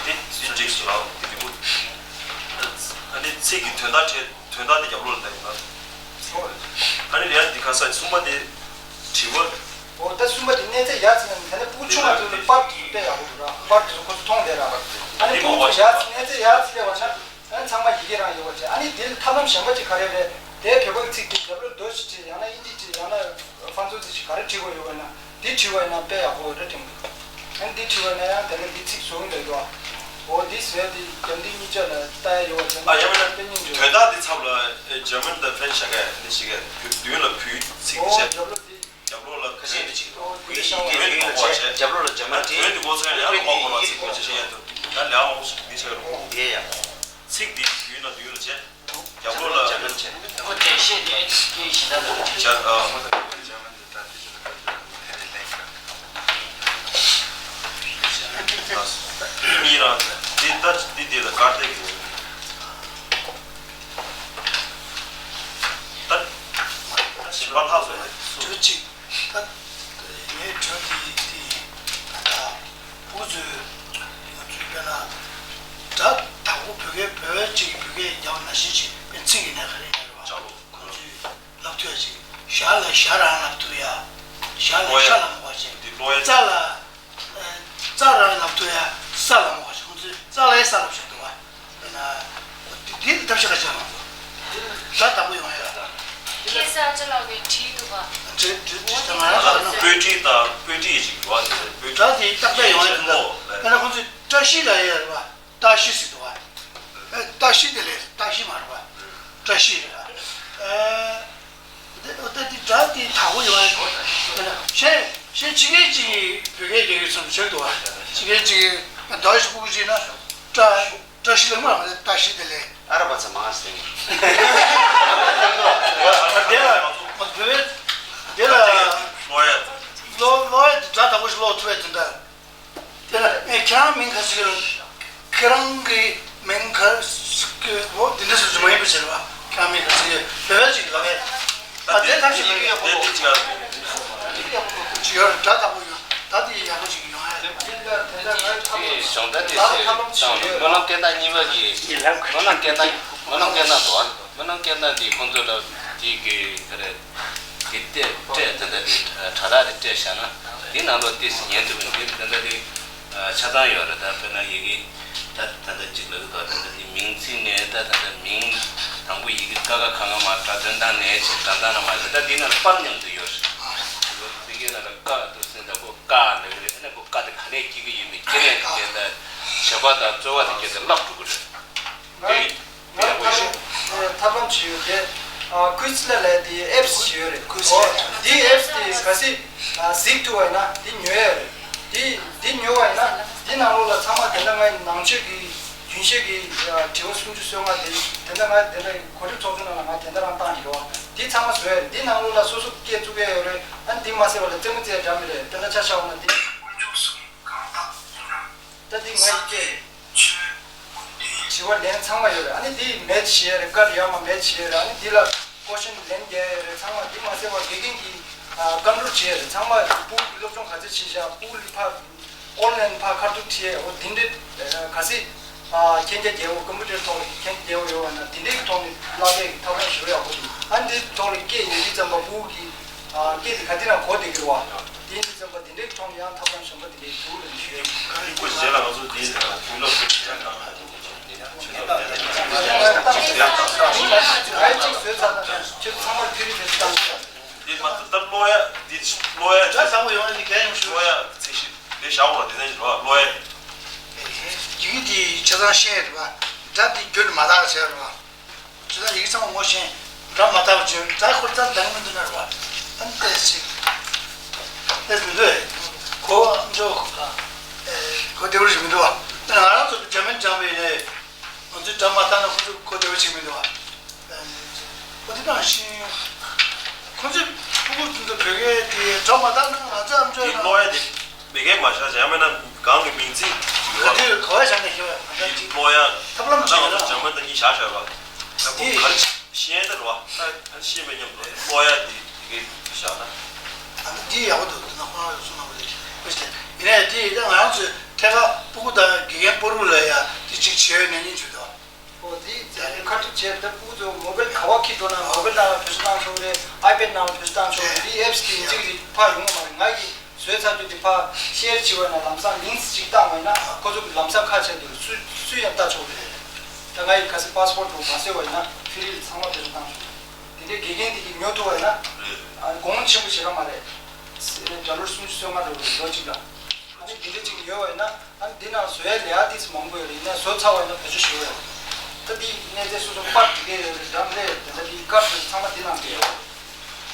དེ་ཚིག་འགྲིག་སོང་ལ་དེ་རིང་པོ། ཨ་ནི་ཚིག་གི་དོན་དག་བྲལ། དོན་དག་དེ་རྒྱབ་ལོགས་ལ་བསྡད་ཡོད་ན། ཨ་ནི་ཡང་འདི་ག་ས་གསུམ་པ་དེ་དྲི་བ། འོ་ད་གསུམ་པ་དེ་གནས་ཚད་ཡར་ཚད་ནས་དེ་ནས་ཕྲུ་གུ་ཆུང་བ་ཚོ་ལ་པར་དེ་དཔེ་ཡག་པོ་འདུག་ར། པར་དེ་ཚོ་ཁོ་ཚོ་མཐོང་བསྡད་ར། ཨ་ནི་ཕྲུ་གུ་ཚོ་ཡར་ཚད་གནས་ཚད་ཡར་ཚད་སླེབས་པ་ན་ཨ་ནི་ཚང་མ་ཡི་གེ་རང་ཡོད་པ་བྱས། ཨ་ནི་དེ་ལ་ཐབས་ལམ་གཞན་པ་ཅིག་ག་རེ་རེད། དེ་བོད་པའི་ཚིག་དེ་རྒྱབ་ལོགས་རྡོ་ཞིག་བྲིས། ཡང་ན་དབྱིན་ཇི་བྲིས། ཡང་ན་ཧྥ་རན་སུ་ཙི་ཞིག་ག་རེ་བྲིས་དགོས་ཡོད་པ་ན། འདི་བྲིས་པ་ཡིན་ན་དཔེ་ཡག་པོ་རེད་དྲན་གི། ཨ་ནི་འདི་བྲིས་པ་ཡིན་ན་ཡང་དེ་ནས་འདི་ཚིག་བཟོ་གི་འདུག་གོ། འོ་འདི་བཟོས་འདི་རྒྱབ་འདི་གཉིས་ཆ་ལ་ལྟ་ཡ་ཡོད་པ་དྲན་ཨ་ཡ་མེད་ན་དཔེ་སྙིང་རྗེ། དོན་དག་འདི་ཚབ་ལ་ཨེ་German དང་French བྱ་ག་འདི་ཞིག་ག་བོད་མདུན་ལ་བོད་ཚིག་འོ་བྱས། རྒྱབ་ལོགས་འདི། རྒྱབ་ལོགས་ལ་ཁ་ཤས་འདི་ཅིག་འོ་འདི་བོད་ཡིག་ཤ་བོ་གི་མདོག་ཁ་ཤས། རྒྱབ་ལོགས་ལ་German དོན་འདི་འགོ་ཚུགས་ཡ་ལ་ཁོ་ཁོ་ལ་ཚིག་གོ་ཅི་ཤེས་ཡ་འདུག་ད་ལས་མང་པོ་ཞིག་འདི་བྱ་གི་རེད། འདི་ཡ། ཚིག་འདི་མདུན་ལ་མདུན་ལ་བྱས། རྒྱབ་ལོགས་ལ། ཁོ་འགྲེལ་བཤད་དེ་སྐད་གཞན་དག་ལ་འགྲེལ་བཤད། ཨ། མི་རང་འདི་ལྟ་འདི་འདི་ལ་དཀར་ཏེ་གི། ད་ཞིམ་པ་ལྷག་སོང་། དུས་གཅིག་ད་ངའི་དྲི་བ་འདི་འདི་ད་ཕྲུ་གུ་ཚོས་ང་ཚོས་དཔེར་ན་སྒྲ་དག་པོ་བོད་སྐད་བོད་སྐད་ཅིག་བོད་སྐད་རྒྱབ་ན་ཤེས་ཅིག་པའི་ཚིག་ཡིན་ན་ག་རེ་ཡིན་རེད་བ། ལྕགས་ལོ། ཁོང་ཚོས་ལབ་ཐུབ་ཡ་ཅིག་ཞྭ་ལ་ཞྭ་རང་ལབ་ཐུབ་ཡ། ཞྭ་ལ་ཀློག་ཡ། ཤ་ལབ་མ་དགོས་ཅིག་འདི་ཀློག་ཡ། རྩྭ་ལ་རྩྭ་རང་ལབ་ཐུབ་ཡ་ས་ལབ་མ་དགོས་ཅིག་ཁོང་ཚོས་རྩྭ་ལ་ཡ་ས་ལབ་ཤག་འདུག་བ། དཔེར་ན་འདི་འདི་ལ་ཐབས་ཤེས་ག་ཅིག་ཡང་མ་འདུག་སྒྲ་དག་པོ་ཡོང་ཡ་ལ། ཁ་སང་ཅི་ལགས་ཀྱིས་བྲིས་འདུག་བ། འདི་འདི་འདི་ལྟ་ང་རང་ལ་ན། སྤོས་ཊི་དང་སྤོས་ཊི་ཡི་ཅིག་འདུག་བ། དེ་སྤོས་ཊི། སྒྲ་དེ་ཏག་ཏག་ཡོང་ཡ་འདུག་ད་དཔེར་ན་ཁོང་ཚོས་བཀྲ་ཤིས་ལབ་ཡ་རེད་བ། བཀྲ་ཤིས་ཟེར་འདུག་བ། ཨེ། བཀྲ་ཤིས་དེ་ལས་བཀྲ་ཤིས་མ་རེད་བ། བཀྲ་ཤིས་རེད་བ། ཨེ། འདི་འོ་ད་འདི་སྒྲ་འདི་དག་པོ་ཡོང་ཡ་ཞིག་ཡོད་ན་གཞན་གཞན་ཕྱི་རྒྱལ་གཅིག་གིས་བོད་སྐད་རྒྱག་གི་ཚུལ་བྱེད་འདུག་བ། ཕྱི་རྒྱལ་གཅིག་གིས་ཌོ་ཡིཆ་སྤུ་གུ་བྲིས་ན་བཀྲ་བཀྲ་ཤིས་ལབ་མ་རེད། བཀྲ་ཤིས་དེ་ལས། ཨ་ར་བ་ཚ་མ་སེང་། དེ་ལ་བོད་པའི་དེ་ལ་ཀློག་ཡ། ཀློག་ཀློག་ཡ་དེ་སྒྲ་དག་པོ་ཞིག་ཀློག་ཐུབ་པའི་དོན་དག་དེ་ལ་ངས་ཁྱེད་རང་མིང་ག་ཚོད་ཡོད། ཁྱེད་རང་གི་མིང་ག་ཚོད་ཡོད། འོ་འདི་འདྲ་ཟེར་རྒྱུ་མ་ཡིན་པ་བྱས་པ། ཁྱེད་རང་མིང་ག་ཚོད་ཡོད། བོད་པ་ཅིག་ལབ་པས། ཨ་དེ་ཐབས་ཤེས་མེད་པས། ཅིག་ཡོད་རེད། སྒྲ་དག་པོ་ཡོད། ད་དེ་ཡག་པོ་ཅིག་ཡོང་ཡ་རེད། དེ་ལ་དེ་འདྲ་ངའི་ཐབས་ལམ་ཞིག་ཡོད། ད་ལ་ཐབས་ལམ་ཅིག་ཡོད། སྨོན་ལམ་སྐད་གདངས་གཉིས་པ་གི་སྨོན་ལམ་སྐད་གདངས། སྨོན་ལམ་སྐད་གདངས་འདུག་ཨ། སྨོན་ལམ་སྐད་གདངས་འདི་ཁོང་ཚོ་ལ་དེ་གི་ག་རེ། དེ་སྤྲད་དེ་འདྲ་དེ་དྲ་ཐག་དེ་སྤྲད་བཞག་ན་དེ་ནང་ལོགས་ཏོག་ཙམ་ཉན་ཐུབ་པ་དེ་དེ་འདྲ་དེ་ཆ་ཚང་ཡོད་རེད། ད་དཔེར་ན་ཡི་གེ་ད་ད་ལྟ་གཅིག་ལབ་ཀྱི་འདུག་ད་ལྟ་དེ་མིང་ཚིག་ནས་ད་ད་ལྟ་མིང་དང་པོ་ཡི་གེ་ཀ་ཁ་ག་ང་མ་སྒྲ་དོན་དག་ནས་ཆེ་སྒྲ་གདངས་ན་མ་རེད། ད་དེ་ནང་ལ་པར་མཉམ་དུ་ཡོད་རེད། ཡི་གེ་ནང་ལ་ཀ་འདུག་ཟེར་ད་ཁོ་ཀ་ལབ་ཀྱི་རེད། ཨ་ནི་ཁོ་ཀ་དེ་ག་ནས་སྐྱེ་གི་ཡོད་མེད་སྐྱེ་གནས་དེ་སྐྱེ་ད་བྱེད་པ་དང་རྩོལ་བ་དེ་སྐྱེ་ད་བརླག་འགྲོ་གི་རེད། ང་ང་ཐབས་ལམ་ཐབས་ལམ་ཅིག་ཡོད་དེ། ཨ། ཀུས་ལ་ལབ་དེ་ཨེབ་སི་ཅིག་ཡོད་རེད། ཀུས་ལ་དེ་ཨེབ་སི་དེ་གལ་སྲིད་ཨ་གཟིགས་ཐུབ་པ་ཡིན་ན་དེ་ཉོ་ཡ་རེད། དེ་དེ་ཉོ་བ་ཡིན་ན་དེ་ནང་ལོགས་ལ་ཚང་མ་དེ་འདྲ་ངའི་ནང་ཆོས་ཀྱི་རྒྱུན་ཤེས་ཀྱི་ཨ་དྲི་བ་སུམ་ཅུ་སོ་ལྔ་དེ་དེ་འདྲ་ང་དེ་འདྲ་གོ་སྒྲིག་ཚོགས་ཆུང་ནང་ལ་ང་དེ་འདྲ་རང་བཏང་གི་རེད་བ། དེ་ཚང་མ་བཟོ་ཡ་རེད། དེ་ནང་ལོགས་ལ་སོ་སོ་སྐད་བཙུགས་ཡ་ཡོད་རེད། ཨ་ནི་དེ་མ་ཟད་པ་ལ་རྩེད་མོ་རྩེ་ཡ་འདྲ་མི་རེད། དེ་འདྲ་ཆ་བཞག་པ་ན་དེ། ད་དེ་ངའི་སྐད། དྲི་བ་ལན་ཚང་མ་ཡོད་རེད། ཨ་ནི་དེ་མེད་བྱེད་ཡ་རེད། ཀར་ཡོད་མ་མེད་བྱེད་ཡ་རེད། ཨ་ནི་དེ་ལ་ཀོ་ཤན་ལན་རྒྱག་ཡ་རེད། ཚང་མ་དེ་མ་ཟད་པར་དགེ་རྒན་གྱིས་ཨ་བཀའ་འཁྲོལ་བྱེད་ཡ་རེད། ཚང་མ་སྤུ་གུ་གི་སློབ་སྦྱོང་ག་ཚོད་བྱེད་བཞག་སྤུ་གུ་ལ་ཕར་ཨོན་ལན་ཕར་ཁ་ཐུག་ཁྲིད་ཡ། འོ་དེ་འདྲའི་ཨ་གལ་སྲིད་ཨ་མཁྱེན་རྒྱ་རྒྱལ་པོ་ཀམ་པུ་ཊར་ཐོག་ལ་མཁྱེན་རྒྱ་རྒྱལ་པོ་ཡོད་པ་ན་དེ་འདྲའི་ཐོག་ནས་བསླབ་པའི་ཐབས་ལམ་ཞེ་པོ་ཡག་པོ་འདུག་ཨ་ནི་དེ་ཐོག་ལ་སྐད་ཡོད་དུས་ཙམ་པ་སྤུ་གུ་གི་ཨ་སྐད་དེ་ག་དེ་ན་གོ་བསྡད་ཀྱི་རེད་བ། དེ་ཡིན་དུས་ཙམ་པ་དེ་འདྲའི་ཐོག་ནས་ཡང་ཐབས་ལམ་གཞན་པ་དེ་འདྲའི་འདུག་ལབ་ནས་ཞུ་ཡ་ཡིན། ཁ་རི་ཁོ་རྗེས་ལ་ང་ཚོ་དེ་དུས་ལ་ཁོ་ཞེ་དྲག་གནང་། ཁྱེད་ཚང་མ་ཁྱེད་རིགས་དེ་བཏང་། དེ་མ་ཚད་ད་ཀློག་ཡ་འདི་ཀློག་ཡ་ད་བཟང་པོ་ཡོང་ཡ་འདི་གལ་ཡོང་ཞུ། ཀློག་ཡ་ཚད་གཞི་དེ་བཞག་འོ་དེ་ནས་རོ་ཀློག་ཡ། ཡི་གེ་འདི་ཆ་ཚང་ཤེས་རེད་པ། སྒྲ་འདི་རྒྱུན་མ་དག་བྱས་རེད་པ། ཆ་ཚང་ཡི་གེ་ཚང་མ་ངོ་ཤེས། སྒྲ་མ་དག་པ་བྱས་སྒྲ་ཁོ་རྩ་འདང་མི་འདུག་ན་རེད་པ། ཨ་ནི་ཏེ་ཞིག་ཏེ་མི་འདུག་ཨེ། གོ་ཨ་མཆོག་གོ་དེ་བར་ཞིག་མི་འདུག་པ། ད་ང་རང་ཚོ་འཇར་མན་སྦྱངས་པ་ཡིན་ནའི། ང་ཚོས་སྒྲ་མ་བཏགས་ན་ཁོ་ཚོས་གོ་བདེ་བ་ཞིག་མི་འདུག་ཨ། ཁོ་ཚོས་བཏང་ཤིང་། ཁོ་ཚོས་ཕྲུ་གུ་ཚོ་བོད་སྐད་དེ་སྒྲ་མ་བཏགས་ན་ང་ཚོས་ཨམ་ཅོག་དེ་ན་ཀློག་ཡ་དེ་བོད་སྐད་མ་བཞག་བྱས་མེད་ན་གང་གི་མིང་ཚིག་ཡོད་ག་དུས་ག་བ་བཞག་ན་ཤེས་པ་ང་ཚོ་དེ་ཀློག་ཡ་ཐབས་ལམ་ད་ང་ཚོ་བྱེད་ན་འཇར་མན་ད་གཉིས་བཞག་བཞག་པ་ད་ཁོ་དེ་ག་རེ་ཤེས་ཡ་ད་རོ་ཨ་ཤེས་མེད་སྙམ་དུ་ཀློག་ཡ་དེ། དེ་གའི་བཞག་ན། ཨ་ནི་འདི་ཡག་པོ་འདུག་འདི་ན་ཁོ་རང་ཚོ་གསུང་གནང་བ་རེད། ཡིན་ནའི་དེ་ཡིན་ན་ང་རང་ཚོས་ཐད་ཀར་སྤུ་གུ་དང་དགེ་རྒན་པུ་རུ་ལ་ཡ་དེ་གཅིག་བྱས་ནས་ཉིན་བྱུས་དང་། ཨོ་དེ་ཁ་ཐུག་བྱས་ད་སྤུ་གུ་ཚོ་མོ་བེལ་ག་བ་ཁྱེར་འགྲོ་ན་མོ་བེལ་ནང་ལ་བེད་སྤྱོད་བཏང་ཆོག་རེད། ཨའི་པེ་ཌི་ནང་ལ་བེད་སྤྱོད་བཏང་ཆོག་རེད། དེ་ཨེབ་སི་དེ་གཅིག་རེད་ཕ་ཡོང་བ་མ་རེད། ང་ཡིས་བཟོས་ཚར་དུས་དེ་ཕ་ཤེར་བྱས་པ་ན་ལམ་སང་ལིང་ཀི་གཅིག་བཏང་བ་ཡིན་ན་ཁོ་ཚོ་གི་ལམ་སང་ཁ་ཆད་དེ་སུ་སུ་ཡང་ལྟ་ཆོག་གི་རེད། ད་ང་ཡིས་གལ་སྲིད་པ་སི་པོར་ཊི་མ་བཟོས་པ་ཡིན་ན་ཕི་རི་ལ་ཚང་མ་བེད་སྤྱོད་བཏང་ཆོག་རེད། དེ་འདྲའི་དགེ་རྒན་དེ་གིས་ཉོ་ཐུབ་པ་ཡིན་ན། ཨ་ནི་གོང་ཆེན་པོ་ཞེ་དྲག་མ་རེད། ཌོ་ལར་སུམ་ཅུ་སོ་ལྔ་འདྲ་བོ་རེད་ལོ་གཅིག་ལ། ཨ་ནི་དེ་འདྲ་ཅིག་ཡོད་པ་ཡིན་ན་ཨ་ནི་འདི་ནང་བཟོ་ཡ་ལས་ཡ་ཏིས་མང་པོ་ཡོད་རེད། ཡིན་ན་བཟོ་ཚར་བ་ཡིན་ན་བེད་སྤྱོད་ཞུ་གི་ཡོད་རེད། ད་འདི་གནས་ཚད་སོ་སོ་པར་འདི་གས་ཡོད་རེད། འགྲམ་ལས་དེ་འདྲ་འདི་དཀར་དེ་ཚང་མ་འདི་ནང་འདི་ཡོད་རེད།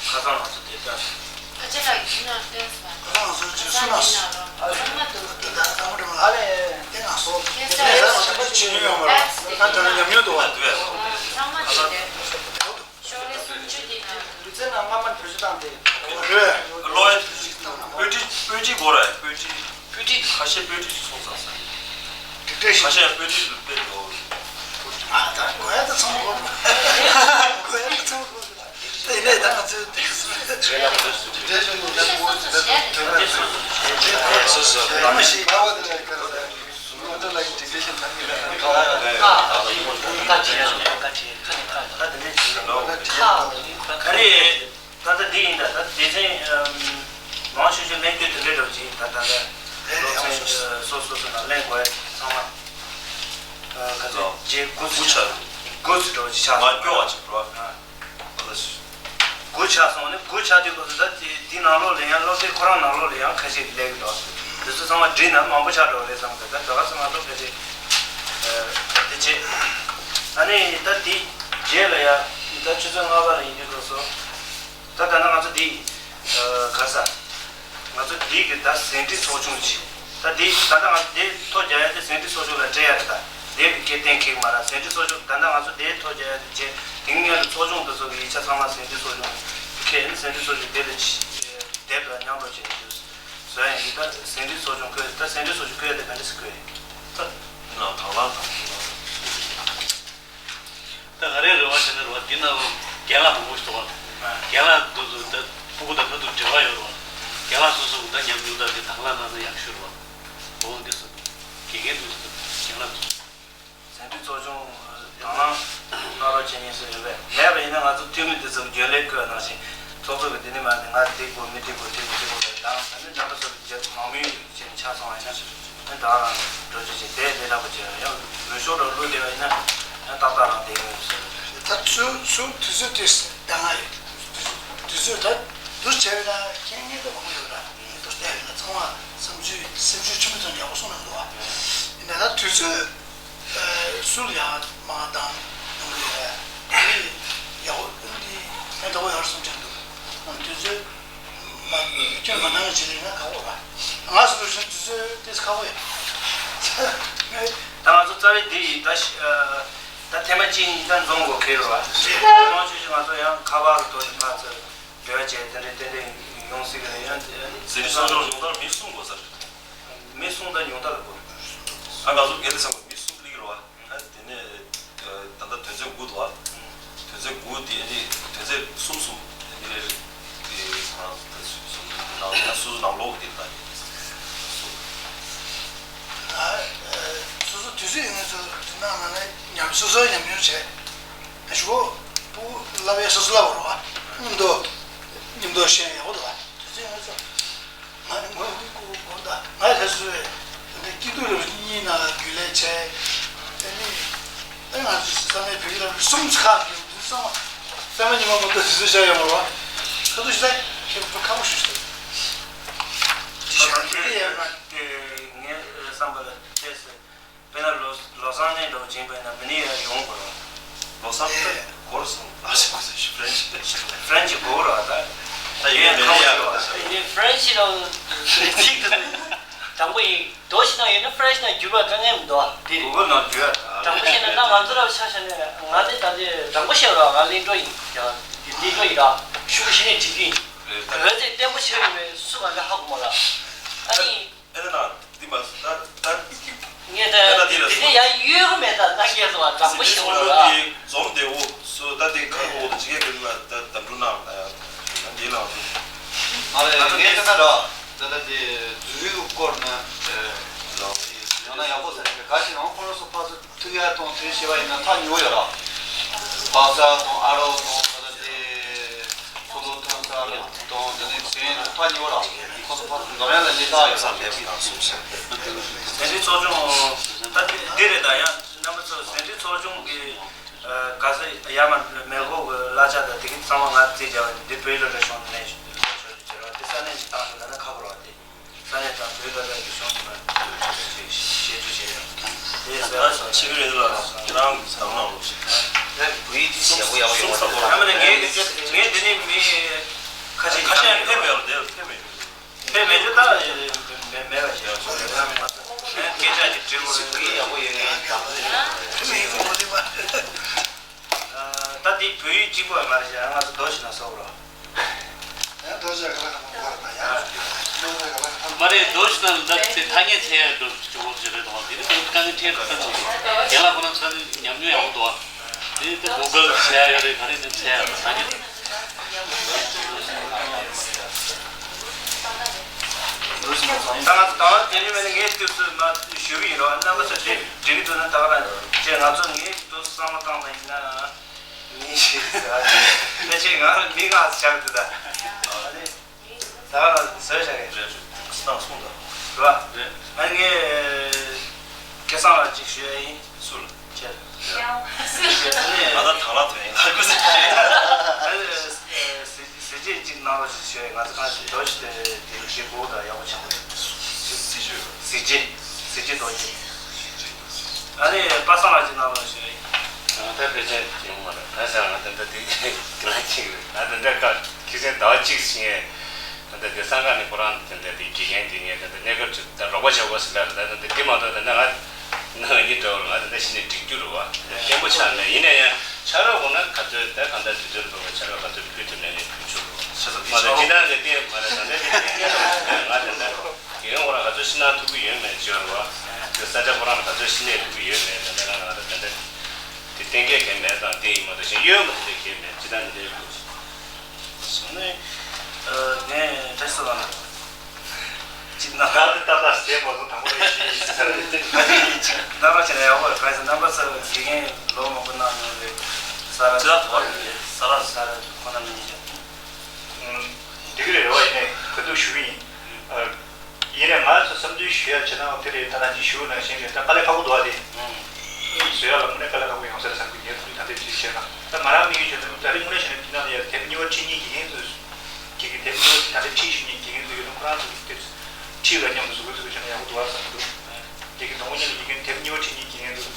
ཁ་སང་ང་ཚོ་དེ་ལྟར། ཁ་ཆེ་ལགས་ཡིན་ན་སྟོན་སོང་། ཁ་སང་ང་ཚོ་ཅིག་གསུང་ན། ཚང་མ་འདུག་དེ་ལྟར་ཚང་མ་འགྲོ་ལ་ཨ་ལས་དེ་ང་སོ་དེ་ལྟར་ཚང་མ་ཅི་ཉོས་ཡོང་མ་རེད། ད་ད་ཉམས་མྱོང་འདུག་བ། ཚང་མ་འདུག་དེ། ཤོག་ལེ་སུམ་ཅུ་དེ་ན། ལུས་རྩལ་ནང་སྔ་མ་བེད་སྤྱོད་བཏང་སྟེ། རེད། ལོ་ཡ་དེ་ཅིག་དང་པོ་དེ་ཅིག་དང་པོ་དེ་ཅིག་སྤོས་ཀྲི་སྤོས་ཀྲི་སྤོས་ཀྲི་སྤོས་ཀྲི་ཁ་ཤས་སྤོས་ཀྲི་ཅིག་སོང་ཙང་ས། འགྲིག་འགྲིག་ཁ་ཤས་སྤོས་ཀྲི་ལུས་རྩལ་འགྲོ། ཨ་ད་གོ་ཡ་ད་ཚང་གོ། གོ་ཡ་ད་ཚང་གོ། ད་ཡིན་ནའི་ད་ང་ཚོའི་དེ་སུ་རེད་ལ་མོས་སུ་རེད་ལ་མོས་སུ་རེད་ལ་དོན་དེ་སོ་སོ་བྱས་རེད་སོ་སོ་རེད་མ་ཤེས། ད་རེས་ད་ལྟ་འདི་ཡིན་ད་ད་སྡེ་ཚན་མང་ཤོས་ཤོས་ལེན་རྒྱུ་དེ་འདྲ་འདྲ་བོ་ཅིག་ད་ད་ལྟ་སློབ་ཚན་སོ་སོ་སོ་ནང་ལེན་དགོས་ཡ་ཚང་མ་ག་ཚོད་རྗེས་དགུ་ཚོད་དགུ་ཚོད་འདྲ་བོ་ཅིག་ཆགས་མ་སྐྱོ་བ་ཅིག་འགྲོ་ཨ། དགུ་ཆགས་སོང་ནས་དགུ་ཆགས་དུས་སྐབས་སུ་ད་དེ་དེ་ནང་ལོགས་ལ་ཡང་སློབ་དེབ་ཁོ་རང་ནང་ལོགས་ལ་ཡང་ཁ་ཤས་སླེབས་ཀྱི་འདུག་དེ་ཚོ་ཚང་མ་བསྒྲིལ་ན་མང་པོ་ཆགས་འགྲོ་བ་རེད་བསམ་གི་ད་དེ་ག་ཚོད་མ་གཏོགས་ཕལ་ཆེར་དེ་བྱེད། ཨ་ནི་ད་དེ་རྗེས་ལ་ཡ་ད་ཆུ་ཚོད་ལྔ་པ་ལ་ཡིན་དུས་སྐབས་སུ་ད་ད་ནང་ང་ཚོ་དེ་ག་ས་ང་ཚོ་དེ་གི་ད་ཟིན་བྲིས་ཚོགས་ཆུང་ཅིག་ད་དེ་ད་ལྟ་ང་ཚོ་དེ་ཐོ་རྒྱག་ཡ་དེ་ཟིན་བྲིས་ཚོགས་ཆུང་ལ་སྤྲད་ཡ་རེད། ད་དེབ་ཀྱི་སྐད་གཏན་འཁེལ་མ་ར་ཟིན་བྲིས་ཚོགས་ཆུང་ད་ལྟ་ང་ཚོ་དེ་ཐོ་རྒྱག་ཡ་དེ་བྱས་དེ་སྔོན་ལ་ཚོགས་ཆུང་དེ་ཚོ་གི་ཡིག་ཆ་ཚང་མ་ཟིན་བྲིས་ཚོགས་ཆུང་ཁེལ་ནས་ཟིན་བྲིས་ཚོགས་ཆུང་དེ་ལ་དེབ་ལ་མཉམ་རུབ་བྱས་ནས་བཟོ་ཡ་ཡིན། ད་ཟིན་བྲིས་ཚོགས་ཆུང་བཀོད་ད་ཟིན་བྲིས་ཚོགས་ཆུང་བཀོད་ཡ་དེ་ག་འདྲ་ཞིག་བཀོད་ཡ་ད་ནང་དང་བླངས་དང་། ད་ང་རའི་རེ་བ་བྱས་ན་རེ་བ་འདི་ན་རྒན་ལགས་མང་པོ་ཞིག་འདུག་བ། རྒན་ལགས་འདུག་འདུག་ད་ཕྲུ་གུ་དང་ཁ་ཐུག་འབྲེལ་བ་ཡོད་རེད་བ། རྒན་ལགས་སོ་སོ་ད་ཉམས་མྱོང་དང་འདི་དང་བླངས་གནང་ན་ཡག་ཤོས་རེད་བ། འོ་འདི་སོ་དགེ་རྒན་འདུག་ད་རྒན་ལགས་འདུག་ཟིན་བྲིས་ཚོགས་ཆུང་དང་བླངས་གནང་རོགས་བྱེད་མཁན་སུ་ཡོད་པས་མེད་པ་ཡིན་ན་ང་ཚོ་འཐུས་མི་འདི་ཚོ་རྒྱུན་ལས་བསྐོས་ནང་བཞིན་ཚོགས་གཙོ་གི་འདི་ནི་མ་འདི་ང་འདི་དགོས་མི་འདི་དགོས་འདི་དགོས་འདི་དགོས་ལ་དང་ད་ནི་འདྲ་མི་སོ་རྒྱ་མང་མོས་ཅན་ཆགས་སོང་བ་ཡིན་ན་ཨ་ད་རང་འགྲོ་རྒྱུ་ཅིག་དེ་ལས་སླ་པོ་ཅིག་ཡང་འོས་ཤོག་འདྲ་བླུགས་བསྡད་པ་ཡིན་ན་ཡང་ཏག་ཏག་རང་བསྡད་ཡོང་ཟེར། ད་ཚུར་ཚུར་དུས་ཚོད་དེ་ཟླ་ལྔ་ཡོད། དུས་ཚོད་ད་དུ་བྱས་པ་ན་རྐྱེན་ངན་ད་མང་པོ་ཡོད་ར་ཡིན་དུ་བལྟས་པ་ན་ཚང་མ་བསམ་ཚུལ་སེམས་ཤུགས་ཆེན་པོ་ཙམ་ཡག་པོ་གསུངས་གནང་འདུག་བ། ཡིན་ན་ད་དུས་ཚོད་སུ་ལ་ཡང་མ་བཏང་ཡོང་གི་ཡོད་ར་ཡག་པོ་འདི་ཕན་ཐོགས་ཡོད་ར་བསམ་ཅན་འདུག་དུས་ཚོད། མ་སྐྱོན་མ་གནང་བྱས་ན་ཁག་པོ་ར། ང་སོ་སོ་དུས་ཚོད་ཏེས་ཁག་པོ་ཡིན། ད་ང་ཚོ་རྩ་བའི་འདི་ཡིས་ད་ཤི་ཨ་ད་ཐེངས་མ་གཅིག་གཉིས་ད་འཛོམས་དགོས་ཁེལ་རོ་བ། མང་ཆེ་ཤོས་ང་ཚོ་ཡང་ཁ་པར་གི་ཐོག་ནས་ཕར་ཚུར་འབྲེལ་བ་བྱས་དེ་འདྲའི་ཏན་ཏན་ཡོང་སྲིད་ཀྱི་རེད་ཡང་། ཟེར་སོང་ཙང་ཉུང་མཐར་མི་གསུམ་དགོས་ས་རེད། མི་གསུམ་ད་ཉུང་མཐར་དགོས། ཨ་ང་ཚོ་གལ་ཏེ་ཚང་མ་མི་གསུམ་སླེབས་རོ་བ། ཨ་དེ་ནས། ཚེས་དགུ་དེ་ནི་དོན་ཚན་གསུམ་གསུམ་དེ་ནི་རེ་རེ་དེ་ཁོ་རང་དེ་གསུམ་གསུམ་ནང་ལ་སོ་སོ་ནང་ལོགས་ཀྱི་དེ་ལྟ་ཡིན། ཨ། སོ་སོ་དུས་ཚོད་ཡོད་ཚོ་དེ་ནང་ང་ནས་ཉམས་སོ་སོ་ཉམས་མྱོང་བྱས། ཞུ་བོ་བུ་ལབ་ཡ་སོ་སོ་ལབ་བར་བ་མཉམ་དུ་མཉམ་དུ་བཤད་ཡག་པོ་འདུག་བ། དུས་ཚོད་ཡོད་ཚོ། ང་ནི་ངོས་ཀྱི་སྐུ་གོ་ད་ང་ལ་སུ་རེད། དེ་འདྲ་སྐྱིད་སྡུག་རེ་གཉིས་ནང་ལ་རྒྱུས་ལས་བྱས། དེ་ནི་ཨེ་ང་ཚོ་ས་གནས་བོད་ཡིག་ལ་གསུམ་ཚེ་ཁག་གི་དུས་སང་བསམ་པ་ཉི་མ་མ་གཏོགས་དུས་ཚོད་བཞག་ཡོད་མ་རེད་བ། ཁ་ཐུག་ཞུ་ད་ཁྱེད་ཁ་པོ་ཞུ་ཞུ་ད། དེ་ཡང་ང་དེ་ངའི་བསམ་པ་ལ་བལྟས་སོ། དཔེར་ན་ལོ་ལོ་སང་ནས་འགྲོ་བྱིན་པས་ན་མི་ནི་ཡང་ཡོང་དགོས་རོགས། ལོ་སང་ད་གོ་རུ་སོང་ཨ་ཞེ་གོ་སོང་ཕྲན་ཕྲན་གྱི་གོ་རོགས་ད། ད་ཡིན་ཡང་ཁ་མ་ཡོད་རོགས་ད། ཡིན་ཕྲན་གྱི་རོགས་ཚིག་ཏུ་དྲང་པོ་ཡིན་དོ་ཞིག་ན་ཡོད་ན་ཕྲན་གྱི་ན་རྒྱུ་བ་དཀའ་ངལ་མི་འདུག་དེ་རེད། གོ་གོ་ན་རྒྱུ་བ་དྲང་པོ་བཤད་ན་ད་ང་ཚོ་རབ་ཆ་བཞག་ནས་ང་ནི་ད་དེ་དྲང་པོ་བཤད་རོགས་ང་ལིན་ཀྲོ་ཡིན་ཡང་ལིན་ཀྲོ་ཡིན་ད་ཤུགས་ཤིག་ནས་འགྲིག་གི་ཡིན། འོད་ཟེར་བརྟན་པོ་ཆེ་ཡོད་པའི་སུ་ག་ག་ཧ་གོ་མ་ལ་ཨ་ནི། ཨེ་ན་འདི་མ་ད་ད་ངས་ད་ད་ད་འདི་ལ་འདི་ནས་ཡང་གཡོལ་གི་མེད་ད་ན་སྐྱེས་སོང་བ་དྲང་པོ་ཞིག་འོང་ལ། འཛོམས་བདེ་བོ་སུ་ད་འདི་ཁ་ཁོག་ཏུ་ཇི་སྐད་གི་ལ་ད་དམ་འབྲུ་ནང་ད་འདི་ལ་མ་རེད་ངས་ད་ན་ར་ད་ད་འདི་འཛུལ་ཡུལ་སྐོར་ན་ཡང་ན་ཡག་པོ་ཟེར་ག་ཞིག་ཡང་ཁོང་རང་ཚོ་ཕར་ཚུར་ཐུག་ཡ་དང་དུས་བྱེད་པ་ཡིན་ན་ཐག་ཉེ་བོ་ཡོད་ར། བག་ཚ་དང་ཨ་རོགས་དང་ད་ལྟ་དེ་ཚོགས་གཙོ་ཐོན་ས་དང་དེ་ནས་ཚེ་ཡིན་ཐག་ཉེ་བོ་ར། ཁོ་ཚོ་ཕར་ཚུར་འཛོམས་ཡ་ལ་གནས་སྟངས་ཡོད་ས་མེད་པ་དང་གསུངས་སོང་། དེ་འདྲའི་ཚོགས་ཆུང་ད་འདི་རེད་ད་ཡང་རྣམ་པ་ཚོ་དེ་འདྲའི་ཚོགས་ཆུང་གི་ག་ས་ཡ་མ་མེ་ཧོ་གི་གླ་ཆ་དང་དེ་གི་ཚང་མ་ང་རྩིས་བྱས་པ་འདི་བོད་ལ་རེ་ཤོང་ནས་ལོ་ཆོས་ཀྱི་བྱེད་རོགས་དེ་ས་གནས་ཀྱི་ཏང་ཞིག་ལ་ན་ཁག་པོ་རེད་དེ། ས་གནས་དང་བོད་ལ་ལ་ཡི་གཞུང་གི་ནང་ཞེ་ཅུ་བྱས་ཡོད། དེ་ཟེར་བ་སོགས་ཆེ་བའི་རེད་ལ་ཁྱེད་རང་གི་བསམ་བློ་ལོ་ཞིག་ད་བོད་ཡིག་དེ་ཞེ་པོ་ཡག་པོ་ཡོད་མ་རེད། ཨ་མ་ནི་ངས་ངས་འདི་ནས་མི་ཁ་ཤས་ཁ་ཤས་ཕེབས་མེད་པ་དེ་ཕེབས་མེད་ཕེབས་མེད་ཅེས་ད་མེད་མེད་པ་ཞེས་སོགས་ལས་ཀ་མ་ཟད་སྐད་ཆ་གི་དྲི་བ་ཞེ་པོ་ཡག་པོ་ཡོད་ངས་ད་ཕེབས་མེད་ཡོད་མ་རེད་པ། ད་འདི་བོད་ཡིག་གཅིག་པོ་ཡང་མ་རེད་ཤག་ང་ཚོ་རྡོ་ཞིག་ན་སོགས་རོགས། ཡང་རྡོ་ཞིག་ག་ལ་ག་ལ་ག་ལ་ཡང་རྡོ་ཞིག་ག་ལ་ག་ལ། མ་རེད་རྡོ་ཞིག་ན་ད་དེ་ཐ་སྙད་ཚད་ཡ་རྡོ་ཞིག་ཅུང་ལོག་ཅིག་རེད་དང་དེ་ནི་དཀའ་ངལ་འཕྲད་ཐུབ་ཀྱི་ཡན་ལག་ཁོ་ན་ཚ་ནི་ཉམས་མྱོང་ཡག་པོ་འདུག་དེ་ནི་ད་གུ་གལ་བྱས་ཡ་རེད་ག་རེ་ནི་ཚད་ཡ་ཐ་སྙད། ད་ང་ད་ང་དེ་རིང་མེད་ན་ངས་དུས་སུ་མ་ཞུ་གི་ཡིན་རོགས་རྣམ་པ་ཚོ་དེ་འགྲིག་གི་འདུག་ན་ད་ག་རང་ཅེས་ང་ཚོ་ངས་དུས་སུ་བསམ་བློ་བཏང་བ་ཡིན་ན། མི་ཞིག་ཟེར་བ་ནི་ཕལ་ཆེར་ང་མི་ང་ཟེར་བྱ་གི་འདུག་ད། ཨ་ནི་ད་ག་ལ་ཟེར་བྱ་གི་རེད། སྣང་སོང་ད། རེད་བ། རེད། ཨ་ནི་ངས་སྐལ་བཟང་ལགས་ཅིག་ཞུ་ཡ་ཡིན། སུ་ལ། ཁྱེད་ལ། ཨ་ནི་ང་ད་དང་ལ་དོན་ཡིན་ལ་ཀུ་ཟེར། ཨ་ནི་གཟི་བརྗིད་ཅིག་གནང་རོགས་ཞེས་ཞུ་ཡ་ང་ཚོ་གང་ཞིག་འདོད་ཞིག་དེ་དེ་ཞེ་དགུ་དང་ཡག་པོ་ཆགས་འདུག་གཟི་བརྗིད། གཟི་བརྗིད་རྡོ་རྗེ། ཨ་ནི་པ་སངས་ལགས་ཀྱིས་གནང་རོགས་ཞུ། ད་ཕལ་ཆེར་ཡོང་མ་རེད། ད་ས་ང་ད་ལྟ་དེ་དེ་ལ་གཅིག་རེད། ང་ད་ལྟ་ཁ་ཁྱི་སེང་ཟླ་བ་གཅིག་ཕྱིན་ཡས། ད་ལྟ་དེ་སང་ག་ནས་ཁོ་རང་ད་ལྟ་དེ་དགེ་རྒན་དེ་ངས་ད་ལྟ་གནས་སྐབས་ཅིག་ད་རོགས་པ་བྱེད་དགོས་ཟེར་ལ་ད་ལྟ་དེ་མ་གཏོགས་ད་ལྟ་ང་ནང་གཉིས་འདྲ་བོ་ང་ད་ལྟ་གཞི་ནས་འགྲིག་རྒྱུ་རེད་བ། བརྟན་པོ་ཆགས་ནས་ཡིན་ན་ཡང་ཕྱག་རོགས་དགོས་ན་ག་ཚོད་ད་གང་ལྟར་དུས་ཚོད་འགོར་བ་ཕྱག་རོགས་ག་ཚོད་ཕུལ་ཐུབ་ན་ངས་ཕུལ་ཆོག་རེད་བ། མ་གཏོགས་སྤྱི་བཏང་གི་དེ་མ་རེད། ད་ལྟ་དེ་ང་ད་ལྟ། རྒན་ཁོ་རང་ག་ཚོད་ཕྱི་ནང་ཐུག་གི་ཡོད་མེད་བརྗོད་རོགས། དེ་ས་ཆ་ཁོ་རང་ག་ཚོད་ཕྱི་ནས་ཐུག་གི་ཡོད་མེད་ད་ལྟ་ང་ང་ད་ད་ལྟ་དེ་གཏན་འཁེལ་གལ་མེད་དང་དེ་ཡིན་མ་གཏོགས་གཞན་གཡོལ་མ་དེ་གལ་མེད་ཅི་ད་འདི་འདྲའི་སྐོར། སོང་ནས་ངས་བཀྲ་ཤིས་ལགས་ཅིག་ན་ང་དེ་ཏག་ཏག་བྱས་མ་སོང་དང་པོ་རེད་ཞེས་ཟེར་རེད། ཅིག་ད་རོགས་བྱས་ན་ཡག་པོ་རེད། གང་ཡིན་ཟེར་རྣམ་པ་ཚོ་དགེ་རྒན་ལོ་མང་པོ་གནང་མྱོང་རེད། ས་ར་ཅི་ད་ཕོ་རེད། ས་ར་ས་ར་ཁོ་ན་མི་ཉིད་ཀྱང་། འགྲིག་གི་རེད་རེད་བ། ཡིན་ནའི་ག་དུས་ཞུ་གི་ཡིན། ཡིན་ནའི་ང་ཚོ་བསམ་ཚུལ་ཞུ་ཡ་བྱེད་སྟངས་དེ་རེད། ད་ནང་བཞིན་ཞུ་ནང་བཞིན་རེད། ད་དཀའ་ལས་ཁག་པོ་འདུག་ཨ་དེ། བཟོ་ཡ་ལ་དངོས་གནས་དཀའ་ལས་ཁག་པོ་ཡོང་ས་རེད་བསམ་གི། ངས་ཐུགས་ད་ལྟའི་ཅིག་བྱས་ན་ད་ང་རང་དམིགས་ཡུལ་བྱས་ན་ད་རེས་དངོས་གནས་བྱས་ན་དེ་ནང་ལ་ཡ་དེབ་གཉིས་པ་ཁྲིད་མཁན་དགེ་རྒན་ཚོས་དགེ་རྒན་དེབ་གཉིས་པ་ད་ལྟའི་ཁྲིད་ཞུ་མཁན་དགེ་རྒན་ཚོ་ཡོད་ན་ཁོ་རང་ཚོ་གི་དེབ་ཁྲིད་ལ་མཉམ་དུ་བཟོ་འགོད་བྱས་ན་ཡག་པོ་འདུག་ཨ་བསམ་གི་འདུག་དགེ་རྒན་དང་པོ་ཉིད་ལ་དགེ་རྒན་དེབ་གཉིས་པ་ཁྲིད་མཁན་དགེ་རྒན་ཚོ་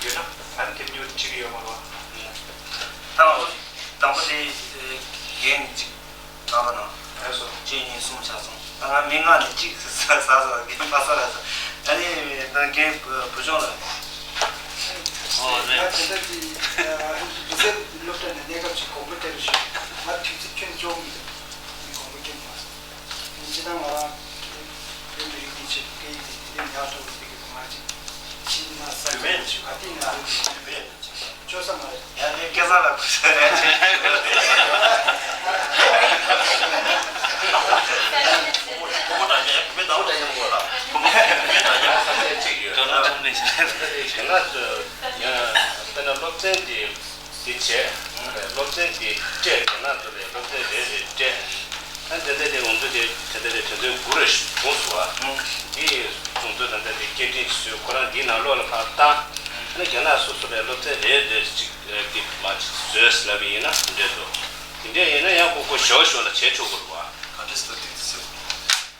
ཡོད་ན་ང་ནི་དེབ་གཉིས་པ་ཁྲིད་གི་ཡོད་མ་རེད་བ། ད་དང་པོ་དེ་རྒན་གཅིག་ནང་པ་ནང་། ལགས་སོ། གཅིག་གཉིས་གསུམ་ཆགས་སོང་། ད་ང་མི་ལྔ་ནས་གཅིག་ཟ་ཟ་ཟ་རྒན་པ་ས་ར་ཟ། ཨ་ནི་ད་རྒན་བུ་ཆུང་ལ། ཨོ་རེད། ང་དེ་འདྲ་གི་མི་སེར་སློབ་གྲྭ་ནས་གནས་སྐབས་ཅིག་དགོངས་པ་སྟེར་ཞུ། ང་དུས་ཚོད་ཁྱོན་བཅོམ་མི་འདུག་མི་དགོངས་པ་ཁྱོན་མ་སོང་། ཡིན་ཅི་ད་ང་རང་བོད་མི་རིགས་ཀྱི་ཆེད་དུ་སྐད་ཡིག་དེ་དེ་ཉག་ཐོག་ཏུ་དེ་གི་ང་ཅིག་ཕྱི་ན་ས་ཆ་ཞུ་ག་དེ་ང་རང་གི་བོད་མི་རིགས་ཆེད་དུ། ཡང་ནི་སྐལ་བཟང་ལགས་ཁུ་སིམ་རེད་ཅེས། ཕྲུ་གུ་འདྲ་མཉམ་བུ་མོ་འདྲ་མཉམ་གོ་ལ། ཕྲུ་གུ་བུ་མོ་འདྲ་མཉམ་ས་ཆ་གཅིག་ཡོད་ན། དེ་ན་ཚོ་ཡང་དཔེར་ན་སློབ་ཚན་འདི་འདི་བྱས། སློབ་ཚན་འདི་སྤྲད་དེ་ན་ཚོ་རེད། སློབ་ཚན་རེ་རེ་སྤྲད། ཨ་དེ་འདྲ་དེ་ང་ཚོ་དེ་དེ་འདྲ་དེ་དོན་ཚན་དགུ་རེ་བྱུང་སོང་བ། འདི་ང་ཚོ་ད་ལྟ་དེ་སྐད་འཕྲིན་བཟོས་ཁོ་རང་འདིའི་ནང་ལོགས་ལ་ཕར་བཏང་། ཨ་ནི་རྒན་ལགས་སོ་སོ་རེ་སློབ་ཚན་རེ་རེ་ཅིག་འདི་མ་ཅིག་བཟོས་ལབ་ཡིན་ན་འདི་འདྲ་འདུག་དེ་འདྲ་ཡིན་ན་ཡང་ཁོ་ཁོ་ཞོ་ཞོ་ལ་བྱེད་ཆོག་གི་རེད་བ། ག་འདྲས་སློབ་དེབ་དེ་ཟེར།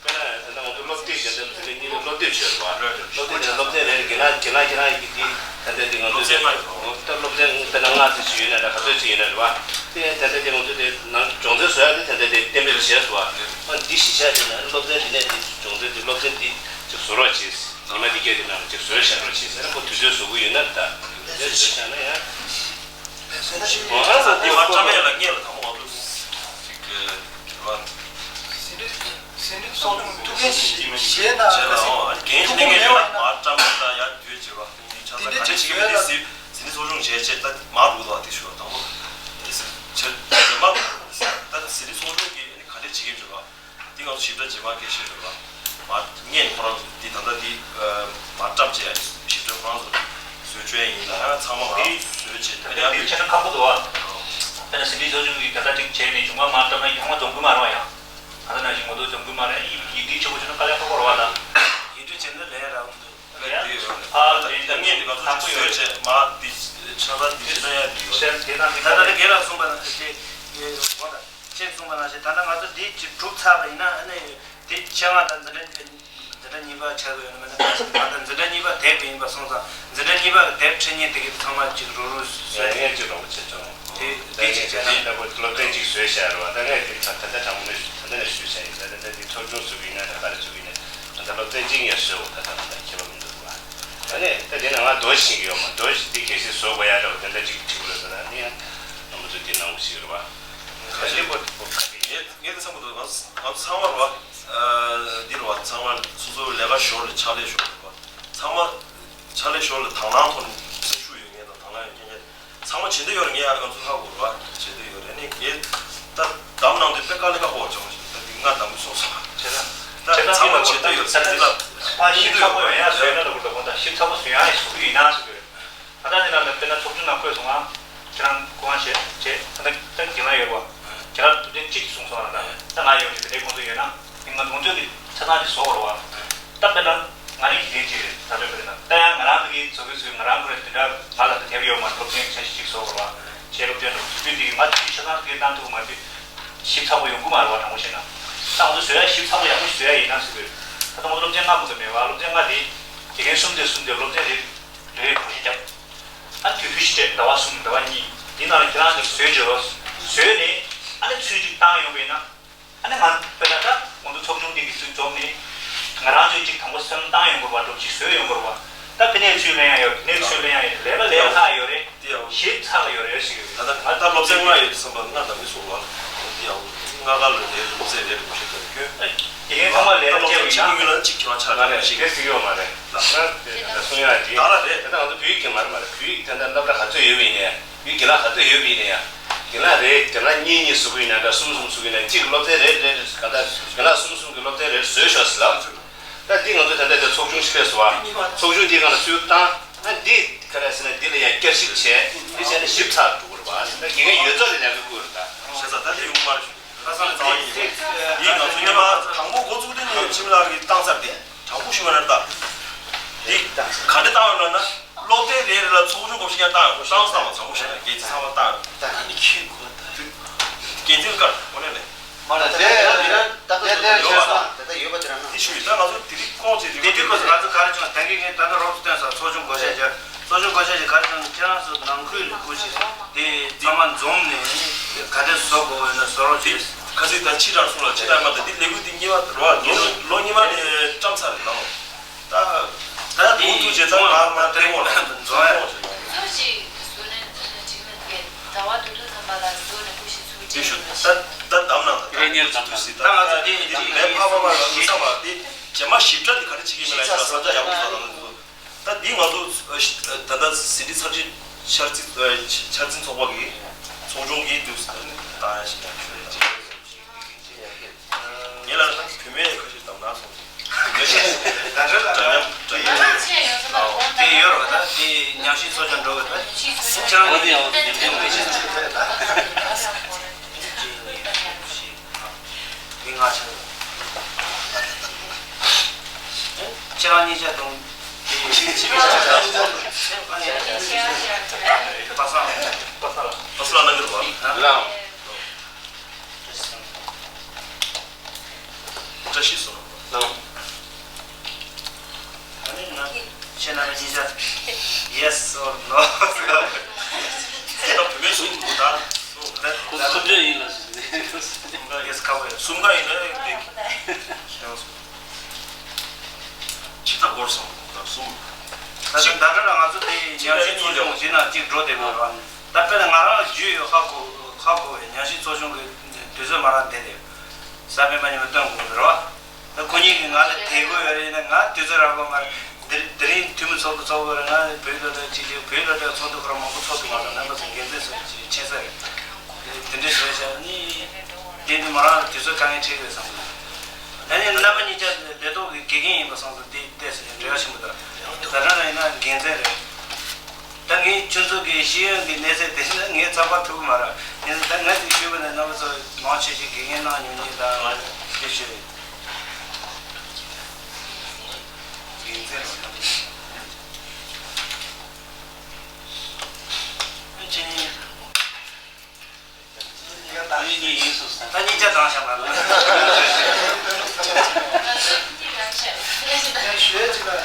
དཔེར་ན་ད་ལྟ་ང་ཚོ་སློབ་དེབ་དེ་འདྲ་དེ་འདྲ་གཉིས་སློབ་དེབ་བྱས་རེད་བ། སློབ་དེབ་དེ་སློབ་ཚན་རེ་རེ་རྒན་ལགས་རྒན་ལགས་རྒན་ལགས་ཀྱི་དེ་ད་ལྟ་དེ་ང་ཚོ་སློབ་ཚན་ལྔ་ཡོད། ད་སློབ་ཚན་དཔེར་ན་ལྔ་ཙམ་ཞིག་ཡོད་ན་འདྲ། ག་ཚོད་ཅིག་ཡོད་ན་རེད་བ། དེ་ད་ལྟ་དེ་ང་ཚོ་དེ་ནང་སྦྱོང་ཚན་བཟོ་ཡ་དེ་ད་ལྟ་དེ་གཏན་འབེབས་བྱས་སོང་བ། ཨ་འདི་གཞི་བཞག་དེ་ན་སློབ་ཚན་དེ་ནས་དེ་སྦྱོང་ཚན་དེ་སློབ་ཚན་དེ་ཅིག་བཟོ་རོགས་བྱེད། ཉི་མ་དེ་སྐད་དེ་ནང་ཅིག་བཟོས་བཞག་རོགས་བྱེད་ཟེར་ན་ཁོ་དུས་ཚོད་བཟོ་གི་ཡོད་ན་ད་དེ་བཟོས་བཞག་ན་ཡང་། འོ་ཨ་ས་དེ་མ་བཀྲམ་ཡ་ལ་ངེད་ལ་དང་པོ་ང་ཚོ་ཅིག་གི་རེད་བ། ཟིན་བྲིས་ཟིན་བྲིས་གསོག་སྦྱོང་ཐུགས་འགན་བཞེས་ན་བྱས་ལ་ཨོ་ཨ་ནི་འགན་ཐུགས་ཁུར་ཁུར་ལེན་མེད་པ་པ་ཡིན་ན། མ་བཀྲམ་ད་ཡ་དུས་བྱེད་པ་ཆ་ཚང་ག་འདྲ་བྱེད་ཀྱི་མི་དེ་ཟིན་ཟིན་བྲིས་གསོག་སྦྱོང་བྱས་བྱས་ད་མ་རུ་ལ་དེ་ཞུ་བ་དང་པོ་དེ་ཟིན་བྱས་མ་རུ་ད་ཟིན་བྲིས་གསོག་སྦྱོང་གི་ཨ་ནི་ག་འདྲ་བྱེད་ཀྱི་མི་རེད་བ། འདི་ང་ཚོ་ཞིབ་ཕྲ་རྗེས་མ་སྐད་ཆ་རེད་བ། མ་ངས་ཁོ་རང་ཚོ་འདི་ད་ལྟ་འདི་མ་བཀྲམ་བྱས་ཡ་ཞིབ་ཕྲ་ཁོ་རང་ཚོ་བཟོས་བཅོས་ཡིན་ལ་ཡང་ཚང་མ་ང་རང་བཟོས་བྱས་ད་ཡ་འདི་ཆེ་ན་ཁག་པོ་འདུག་བ། དཔེར་ན་ཟིན་བྲིས་གསོག་སྦྱོང་གི་ད་ལྟ་ཅིག་བྱས་ནས་བྱུང་བ་མ་བཀྲམ་ན་ཡོང་བ་འཛོམས་གི་མ་རེད་བ། ཡང་ད་ལྟ་ནང་བཞིན་ངོ་ཐོག་འཛོམས་གི་མ་རེད། ཡིན་ཡིན་འདི་ཆེ་པོ་བྱུང་ན་དཀའ་ལས་ཁག་པོ་རེད་བ་ད། ཡིན་འདི་བྱས་ན་ལས་རག་མི་འདུག་ད་ལྟ་འདི་ཡོད་རེད། ད་ལྟ་ངས་འདི་ང་ཚོ་བཟོས་བྱས་མ་འདི་ཆ་ཚང་འདི་བྱས་ན་ཡ་འདི་ཡོད་རེད། ད་ལྟ་རྒན་ལགས་གསུངས་པ་ནང་བཞིན་དེ་ཡོད་རེད་བ་ད། ཁྱེད་གསུངས་པ་ནང་བཞིན་ད་ལྟ་ང་ཚོ་འདི་ཅིག་གྲུབ་ཚར་བ་ཡིན་ན་ཨ་ནི་དེ་ཆེད་མངགས་དང་འཛིན་གྲྭ་འཛིན་གྲྭ་གཉིས་པ་ཆགས་ཀྱི་ཡོད་ན་མིན་ན། ད་ལྟ་འཛིན་གྲྭ་གཉིས་པ་དེབ་ཡིན་པ་སོང་ཙང་འཛིན་གྲྭ་གཉིས་པ་གི་དེབ་ཁྲིད་མཁན་དེ་གི་ཚང་མ་ཅིག་རུག་རུག་བཟོས། ངས་ཅིག་རོགས་པ་བྱེད་ཆོག་དེ་དེ་ཅིག་བྱས་ན་ད་ལྟ་སློབ་ཚན་གཅིག་བཟོས་བཞག་རེད་བ། ད་ངས་དེ་ད་ད་ལྟ་དྲང་མོ་ནས་ད་ལྟ་ནས་ཞུས་བཞག་ཡིན། ད་ལྟ་འདི་ཚོགས་ཆུང་བཟོ་གི་ཡིན་ན་ད་ག་རེ་བཟོ་གི་ཡིན་ན་ད་ལྟ་སློབ་ཚན་གཅིག་ངས་བཟོས་འོ་ད་ད་ད་ཁྱད་པར་མི་འདུག་བ། ད་ནས་ད་དེ་ནས་ང་རྡོ་ཤིང་གི་ཡོད་མ་རྡོ་ཤིང་འདི་གལ་སྲིད་བཟོ་དགོས་ཡ་འདྲ་བ་དེ་འདྲ་ཅིག་ཁྲིད་དགོས་རེད་ཟེར་ན་ནི་ཡང་ང་མ་ཚོ་འདི་ནང་བཞིན་རེད་བ། ཁ་ཤས་པོ་པོ་ཁ་ཤས། ངས་ངས་འདི་བསམ་གི་འདུག་ང་ཚོ་ང་ཚོ་ཚང་མ་རེད་བ། འདི་རེད་བ་ཚང་མ་སོ་སོའི་ལས་ཀ་ཞོར་ལ་ཕྱག་ལས་ཞོར་རེད་བ། ཚང་མ་ཕྱག་ལས་ཞོར་ལ་དང་བླངས་ཐོག་ནས་སེམས་ཤུགས་ཡོད་མཁན་དང་དང་བླངས་ཡོད་མཁན་ཚང་མ་བྱེད་འདོད་ཡོད་རེད། ངས་ཡང་ང་ཚོ་ཧ་གོ་རེད་བ། བྱེད་འདོད་ཡོད་རེད། ནི་ངས་ད་གདམ་གནང་དུས་དཔེ་དཀའ་ལས་ཁག་པོ་བྱུང་ཞིག་ད་འདི་ང་གདམ་གི་སོང་སོང་། བྱས་ན་ད་བྱས་ན་ཚང་མ་བྱེད་འདོད་ཡོད་ཚད་འདི་ལ་ཕ་ཤི་ཚ་པོ་ཡོད་ཡ་བཟོས་ན་ལ་གུར་ད་གོང་ད་ཤི་ཚ་པོ་བཟོས་ཡ་ཡི་སུ་ཡིན་ན་སུ་ཡོད། ད་ལྟ་འདི་ལ་དཔེར་ན་ཚོགས་ཆུང་ནང་བསྐོས་སོང་ང་། ཁྱེད་རང་སྐུ་ངལ་བྱེད་བྱེད་ད་ལྟ་ད་རྒན་ལགས་ཡོད་རེད་བ། རྒན་ལགས་ཐུབ་བསྟན་གཅིག་གསུངས་སོང་ང་ད་ད་ང་ཡོད་ཀྱི་དེ་འདྲའི་ཁོང་ཚོ་ཡོད་ན་ང་ང་ཚོ་གི་ཆ་ཚང་གི་བཟོ་བར་བ། ད་དཔེར་ན་ང་རང་གི་འགན་གཅིག་རེད། ད་དཔེར་ན་ད་ཡང་ང་རང་གི་བཟོ་གི་བཟོས་ང་རང་ཁོ་རེ་དེ་འདྲ་ང་ལ་ད་དེབ་ཡོད་མ་སློབ་ཚན་ཆ་ཞིག་བཟོ་བར་བ། བྱས་སློབ་ཚན་སློབ་ཚན་དེ་ང་ཚོ་ཆ་ཚང་གི་བཏང་ཐུབ་མ་རེད། ཞིབ་ཚགས་པོ་ཡོང་གི་མ་རེད་བ། དྲང་པོ་བཤད་ན་ད་ང་ཚོ་བཟོ་ཡ་ཞིབ་ཚགས་པོ་ཡག་པོ་ཞིག་བཟོ་ཡ་ཡིན་ན་ཟེར་གི་ད་ང་ཚོ་སློབ་ཚན་ལྔ་མ་གཏོགས་མེད་བ། སློབ་ཚན་ལྔ་དེ་དགེ་རྒན་གསུམ་དེ་གསུམ་དེ་སློབ་ཚན་རེ་རེ་བགོ་བཤའ་རྒྱབ། ཨ་ནི་དུས་ཚོད་ཞིག་སྤྲད། ཟླ་བ་གསུམ་ཟླ་བ་གཉིས་འདི་ནང་ལ་ཁྱེད་རང་ཚོས་བཟོས་བྱོས། བཟོས་ནས་ཨ་ནི་ཚུན་ཅིག་བཏང་ཡོང་བས་ན་ཨ་ནི་ང་དཔེར་ན་ད་ང་ཚོ་ཚོགས་ཆུང་འདི་གི་ཚུལ་འཛོམས་ནས་ང་རང་ཚོས་ཅིག་དང་པོ་སེམས་བཏང་ཡོང་དགོས་པ་འགྲོ་ཅིག་བཟོས་ཡོང་དགོས་པ། ད་ཕི་ནས་ཚུར་ལེན་ཡ་ཡོད། ཕི་ནས་ཚུར་ལེན་ཡ་ཡོད། ལས་ཀ་ལས་ཡ་ལྷག་ཡོད་རེད། དེ་ཡང་ཞིབ་ཚགས་ཡོད་རེད་ཟེར་གི་ཡོད། ད་ལྟ་ང་ད་སློབ་ཚན་ལྔ་ཡོད་དུས་ཙམ་པ་ལྔ་འདྲ་མི་སོང་བ། དེ་ཡང་ལྔ་ཀ་ལ་ལས་སློབ་ཚན་རེ་རེ་བཞི་ལྟར་སྐྱོན། དེ་ཡང་ཚང་མ་ལས་ཀ་སློབ་ཚན་བྱེད་གཅིག་གི་ཀྱི་ཡོད་ན་གཅིག་ཁྱོད་རང་ཆ་མ་རེད་རེད་ཞིག་དེ་ཟིག་ཡོད་མ་རེད། ད་ལྟ་གསུང་ཡག་ཅིག་ད་ལྟ་རེད། ད་ལྟ་ང་ཚོ་བོད་ཡིག་གི་མ་རེད་མ་རེད། བོད་ཡིག་ད་ལྟ་སློབ་གྲྭ་ག་ཚོད་ཡོད་པ་ཡིན་ནའི་བོད་ཡིག་རྒན་ལགས་ག་ཚོད་ཡོད་པ་ཡིན་ནའི་ཡང་རྒན་ལགས་རེད། རྒན་ལགས་གཉིས་གཉིས་ཟུག་ཡིན་ན་འདྲ་གསུམ་གསུམ་ཟུག་ཡིན་ན་གཅིག་སློབ་ཚན་རེ་རེ་ག་ད་རྒན་ལགས་གསུམ་གསུམ་གྱི་སློབ་ཚན་རེ་བཟོས་ཤོག་ཟེར་ལབ། ད་འདི་ང་ཚོ་ད་ལྟ་དེ་ཚོགས་ཆུང་ཞིག་སླེབས་སོང་བ། ཚོགས་ཆུང་འདིའི་སྒང་ལ་ཚུར་བཏང་། ཨ་འདི་ག་རེ་ཟེར་ན་འདི་ལ་ཡང་བསྐྱར་ཞིབ་བྱས། འདི་བྱས་ན་ཞིབ་ཚགས་འགྲོ་གི་རེད་བ། ད་དགེ་རྒན་ཡོད་ཚད་ལ་ལས་ཀ་བསྐུལ་རེད་ད། བྱས་ཙང་ད་འདི་ཡོང་མ་རེད་ཞུ། ཁ་སང་ལ་རྩ་བ་ཡིན་ཡིན། ཡིན་ང་ཚོ་སྔོན་མ་དང་པོ་འགོ་བཙུགས་དུས་ནས་འཆི་མེད་ལགས་ཀྱིས་བཏང་ཚར་ཏེ་དྲང་པོ་ཞུ་བ་ན་ད། འདི་ག་འདྲ་བཏང་ཡོད་ལབ་ན། སློབ་དེབ་རེ་རེ་ལ་ཚོགས་ཆུང་སྐོར་ཞིག་ཀྱང་བཏང་ཡོད། བཏང་བཏང་བ་དྲང་པོ་ཞུ་ན་རྒྱལ་སྤྱི་ཚང་མ་བཏང་ཡོད། ད་ཨ་ནི་ཁྱོད་གོ་ད། འགན་འཛིན་ཀར་འོ་ནས་ནས། མ་ལ་དེ་ད་ད་ད་ད་ད་ཡོད་པ་ད་ད་ཡོད་པ་དེ་རང་ན། དེ་ཞུ་ཡིན། ད་ང་ཚོ་དེ་རིགས་ཁོང་ཚོས་རིག་དེ་དུས་སྐབས་སུ་ང་ཚོ་ག་རེ་བྱུང་། ད་གིན་ངས་ད་ལྟ་རོབ་ཙམ་བསྟན་སོང་། ཚོགས་ཆུང་བགོ་བཤའ་རྒྱག་ཚོགས་ཆུང་བགོ་བཤའ་རྒྱག་ག་རེ་བྱུང་། ཁྱེད་རང་ཚོ་ནང་ཁུལ་ལས་འགུལ་ཞིག་དེ་ཚང་མ་འཛོམས་ནས་ག་དེ་བཟོ་དགོས་ཡོད་ན་བཟོ་རོགས་བྱེད། ཁ་སང་ད་ཕྱི་དྲག་སོང་ལ་ཕྱི་དྲག་མ་ད་འདི་ལས་འགུལ་འདི་གཉིས་པ་རེད་བ། ལོ་ལོ་གཉིས་པ་ནས་བཀྲམ་ཚར་རེད་ལགས། ད་ད་འུ་ཐུག་བྱས་ད་ང་ང་ལྟད་མོ་ལ་འཛོམས་ཡ། གཙོ་ཅིག་བཟོ་ན་འགྲིག་གི་མེད། ཟླ་བ་བདུན་ཕྲག་ཐམ་པ་ལ་བཟོ་ནས་སྐུ་ཞིག་ཚུགས་ཅིག་ཞུ། ད་ད་གདམ་ན་ད་ད་ངེད་ཚོ་དུས་སྲིད་ད་ང་ཚོ་དེ་འདི་ལས་ཕ་མ་མ་ལ་ལུས་ས་མ་དེ་རྗེས་མ་ཞིབ་ཕྲ་དེ་ག་རེ་བྱེད་ཀྱི་མེད་ལ་ཡ་ས་ཆ་ཡག་པོ་བཟོ་ད་ང་ཚོ་ད་འདི་ང་ཚོ་ད་ད་ཟིན་བྲིས་ཚར་གཅིག་ འཆར་རྩིས་ཨ་འཆར་འཛིན་ཚོགས་པ་གི་ཚོགས་ཆུང་གིས་འདུག་སེ་བཏང་ཡ་ཞིག་ཡང་ཞུ་ཡ་ཅིག་ངེད་ལ་བུད་མེད་ཁ་ཤས་དམ་ནག་སོང་། བུད་མེད་ཁ་ཤས་འདྲ་མཉམ་འདྲ་མཉམ་དེ་ཡོད་རེད་པ། ད་དེ་ཉམས་ཞིབ་ཚོགས་ཆུང་འགྲོ་བའི་ད་ཁྱེད་རང་གི་དེ་མི་ཤེས་ཚུལ་དེ་ད། མི་ང་ཆ་ཁྱེད་རང་གཉིས་ཆ་དང་དེ་ཕྱི་མི་ཆ་ཁྱེད་རང་གཉིས་ཆ་པ་སངས་པ་སངས་ལ་གནང་གི་རེད་པ། ལགས། བཀྲ་ཤིས་སོང་། ལགས། ཨ་ནི་ང་ཁྱེད་རྣམ་པ་གཉིས་ཆ་yes or no། དེ་ད་བུད་མེད་གསུམ་འདུག་ད། ཁོ་ཁོ་ཚོ་ཡིན་ལ་ཟེར་ནས། གསུམ་ཀ་ཡིན་ན་དེ་ཁྱེད་རང་གསུམ། ཅི་ལྟ་སྐོར་སོང་ད་གསུམ། ད་ལྟ་ད་ལྟ་ང་ཚོ་དེ་ཉམས་ཞིབ་ཚོགས་ཆུང་དེ་ནང་གཅིག་འགྲོ་བསྡད་དགོས་རེད་པ། ད་དཔེར་ན་ང་རང་རྒྱུས་ཡོད་ཧ་གོ་ཧ་གོ་བའི་ཉམས་ཞིབ་ཚོགས་ཆུང་གི་དུས་ཚོད་མ་རག་བསྡད་དེ། གཟའ་སྤེན་པ་ཉིན་མོ་སྟོན་དགོས་རེད་པ། ད་ཁོ་གཉིས་ཀྱིས་ང་ལ་དེ་དགོས་ཡོད་རེད་ན་ང་དུས་ཚོད་རག་གི་མ་རེད། དེ་དེ་རིང་འཐུས་མི་ཚོགས་འདུ་ཚོགས་དགོས་རེད། ང་བོད་ལ་ལ་ཅིག་ཅིག་བོད་ལ་ལ་ཚོགས་འདུ་ཁོ་རང་མང་པོ་ཚོགས་འདུག་མ་གཏོགས་རྣམ་པ་ཚོ་འགན་འཛིན་སོགས་ཅིག་ཕྱིན་ས་རེད། དེ་འདྲ་བྱས་བྱས་ནི་དེ་ནི་མོ་རང་ལ་དུས་ཚོད་དཀའ་ངལ་འཕྲད་ཀྱི་རེད་བསམ་གི་འདུག་ད་ནི་རྣམ་པ་གཉིས་ཆ་ལས་ཐོག་གི་དགེ་རྒན་ཡིན་པ་སོང་ཙང་དེ་ལྟས་སུ་འབྲེལ་བ་ཆེན་པོ་དང་། ད་རང་རང་ཡིན་ན་འགན་འཛིན་རེད། ད་ངས་ཁྱོད་ཚོ་གི་ཤེས་ཡོན་གྱི་གནས་ཚད་དེ་ནི་ངས་རྩ་བ་ཐུབ་ཀྱི་མ་རེད། ཡིན་ན་ད་ངས་དེ་ཞུས་པ་ནི་རྣམ་པ་ཚོ་མང་ཆེ་ཤོས་དགེ་རྒན་གནང་མྱོང་མཁན་དང་དེ་ཞུས་རེད། འགན་འཛིན་རེད། ཨ་ཅེ། ད་གཉིས་ཆ་བཏང་བཞག་པ་ལ། ཞུ་ཡ་ཅིག་ལ།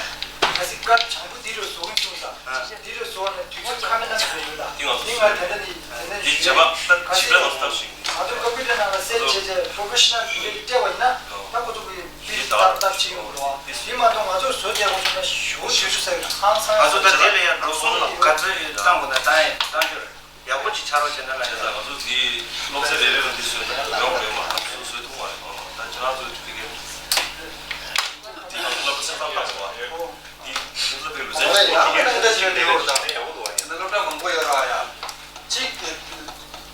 གལ་སྲིད་སྐབས་བྱང་བུ་འདི་རུ་བཟོ་གི་བྱུང་ཙང་། འདི་རུ་བཟོ་ནས་དུས་ཚོད་ཁ་མི་ན་ཟེར་ཡོད་ལ། འདི་ང་ཚོ་འདི་ང་དེ་འདྲ་ནི་དེ་ནས་འདི་བྱས་པ་ད་ཞིབ་ཕྲ་ང་ཚོ་ལྟ་ཞིག་ང་ཚོ་ཀམ་པུ་ཊར་ནང་ལ་སེབ་བྱས་རྗེས་པོ་རོ་ཕེ་ཤི་ནལ་གྱི་སྤྲད་པ་ཡིན་ན། ད་ཁོ་ཚོ་གི་བི་ལི་ཏག་ཏག་བྱེད་ཡོང་འགྲོ་བ། དེ་མ་གཏོགས་ང་ཚོར་བཟོ་རྒྱག་དགོས་བྱུང་ན་ཞེ་པོ་དུས་ཚོད་ཟ་ཡོད། ཧང་སང་། ང་ཚོ་ད་དེ་ལ་ཡང་འགྲོ་སོང་ལ་ག་ཚོད་བཏང་དགོས་ན་བཏང་ཡས་བཏང་རྒྱུ་རེད། ཡག་པོ་ཅིག་ཆགས་རོགས་བྱས་ན་ལ་ཡ། ང་ཚོ་འདི་སློབ་ཚན་རེ་རེ་ལ་འདི་བཟོས་ན་ཡོང་གི་ཡོད་མ་རེད། ང་ཚོ་བཟོས་ཐུབ་མ་རེད། ད་ཁྱེད་རང་ཚོ་འདི་གའི་འདི་ང་ཚོ་སློབ་གྲྭ་གསར་རྟགས་བཏང་བ་འདི་ཁྱེད་ཚོ་དཔེ་ལུས་རྩལ་ཡག་པོ་ཡག་པོ་འདུག་བ། ཡིན་ན་སློབ་གྲྭ་མང་པོ་ཡོད་ར་ཡ། གཅིག་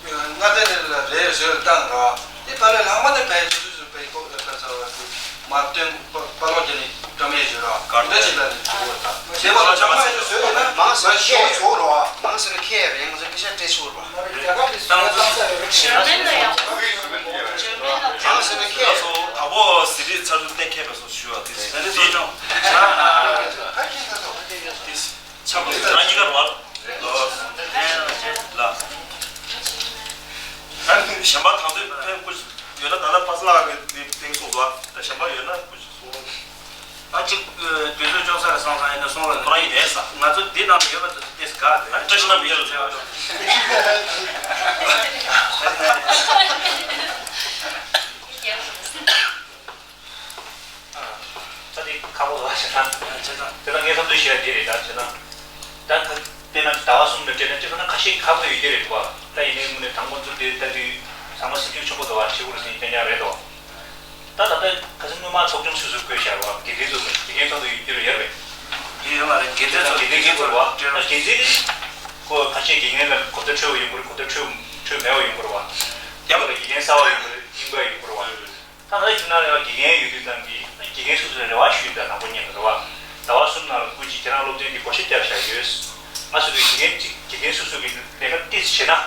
ལྔ་ཚན་རེ་ལ་རེ་བཟོས་བཏང་ར། དེ་ཕ་ལོས་ལྷག་མ་དེ་བས་ཚོ་ཚོ་བས་ཁོ་ལ་ཁ་ཚ་བ་དེ་མ་སྟོན་པ་ལོ་རྒྱ་ནི་བཀྲམ་ཡས་བཟོས་ར། གར་འདྲ་ཅིག་ལ་ནི་བྱུང་བ་དང་དེ་བ་ལ་ཅང་མ་ཚོ་བཟོས་ཡོད་ན་མང་སོ་ཁྱེད་ཡོད་ཆོག་ར། མང་སོ་ཁྱེད་ཡོད་རེད། ང་ཚོ་སྐད་ཆ་སྤྲད་ཆོག་ར། རྒྱ་གར་གྱི་བཟོས་ན་བཏང་ས་ཡོད་རེད། ཇར་མན་ལ་ཡང་ཇར་མན་ལ་མང་སོ་ཁྱེད་ཡོད། ད་བོ་ཟི་རིས་ཚར་དུ་གཏན་འཁེལ་བས་སོ་ཞུ་བ་དེ་ཟི་རིས་ཚོ་ཅང་ཆ་ཆ་མ་ཟི་ར་གཉིས་ཀ་ར། ལ། ཨ་ནི་གཞན་པ་དང་དུས་ཕན་སྐུ་ཡོད་ན་ད་ལྟ་པ་སངས་ལགས་ཀྱི་དེ་ཕན་གསུངས་སོང་། ད་གཞན་པ་ཡོད་ན་སྐུ་གསུང་རོགས། ད་ཅིག་དུས་ཚོད་ལྕོགས་ས་རེད་བསམ་བསམ་ཡིན་ན་གསུང་རོགས། ཁོ་རང་ཡིན་ནས་ས། ང་ཚོ་འདི་ནང་ལ་ཡོད་པ་དེ་དེ་དགའ་དེ། ཨ་ནི་བཀྲ་ཤིས་རྣམ་རྒྱལ་ལ་ཚེ་བ་ཅོག་ད་དེ་ཁག་པོ་རེད་བ། བྱས་ཙང་། བྱས་ཙང་། དེ་ལ་ངས་བསམ་ཚུལ་བཤད་ཡ་དེ་རེད། ད་བྱས་ཙང་། ད་ད་དཔེར་ན་ཟླ་བ་གསུམ་ལ་སྤྲད་ན་ཅི་ཟེར་ན་ཁ་ཤས་ཁག་པོ་ཡོད་ཀྱི་རེད་བ། ད་ཡིན་ནའི་དངོས་གནས་དང་པོ་ཚུར་དེ་ལྟ་དུས་ཚང་མ་སེམས་ཤུགས་ཆེན་པོ་འདུག་བ། ཕྱི་གུ་རུ་ཟིན་སྐྱོན་ཡག་རེད་དོ། ད་ད་ལྟ་ཁ་སང་སྔོན་མ་ཚོགས་ཆུང་སུ་སུ་བསྐོས་བཞག་བ། དགེ་རྒན་ཚོ་དགེ་རྒན་ཚོ་དུ་ཡོད་ཀྱི་རེད་ཡོད་རེད། ཡོད་ཡོད་མ་རེད། དགེ་རྒན་ཚོ་དགེ་རྒན་ཚོ་རེད་བ། དགེ་རྒན་ཚོ་ཁོ་ཁ་ཤས་དགེ་རྒན་ལ་གོ་བརྡ་འཕྲོད་པ་ཡོང་གི་རེད། གོ་བརྡ་འཕྲོད་འཕྲོད་མེད་པ་ཡོང་གི་རེད་བ། ཡང་ལ་དགེ་རྒན་གསར་པ་ཡོང་གི་རེད། རྙིང་པ་ཡོང་གི་རེད་བ། ད་ང་ཚོ་ཁྱིམ་ནང་ལ་ཡང་དགེ་རྒན་ཡོད་དུས་ཙམ་གྱི་དགེ་རྒན་སོ་སོའི་རེ་བ་ཞུས་ཡིན་ད། དང་པོ་ཉིད་ལ་རེད་བ། ཟླ་བ་གསུམ་ནང་ལ་སྐུ་མཁྱེན་ཁྱེད་རང་སློབ་ཚན་འདི་བགོ་བཤའ་བརྒྱབ་བཞག་ཡོད། ང་ཚོ་གི་དགེ་རྒན་ཅིག་དགེ་རྒན་སོ་སོ་གི་ལས་ཀ་ཏོག་ཙམ་བྱས་ན།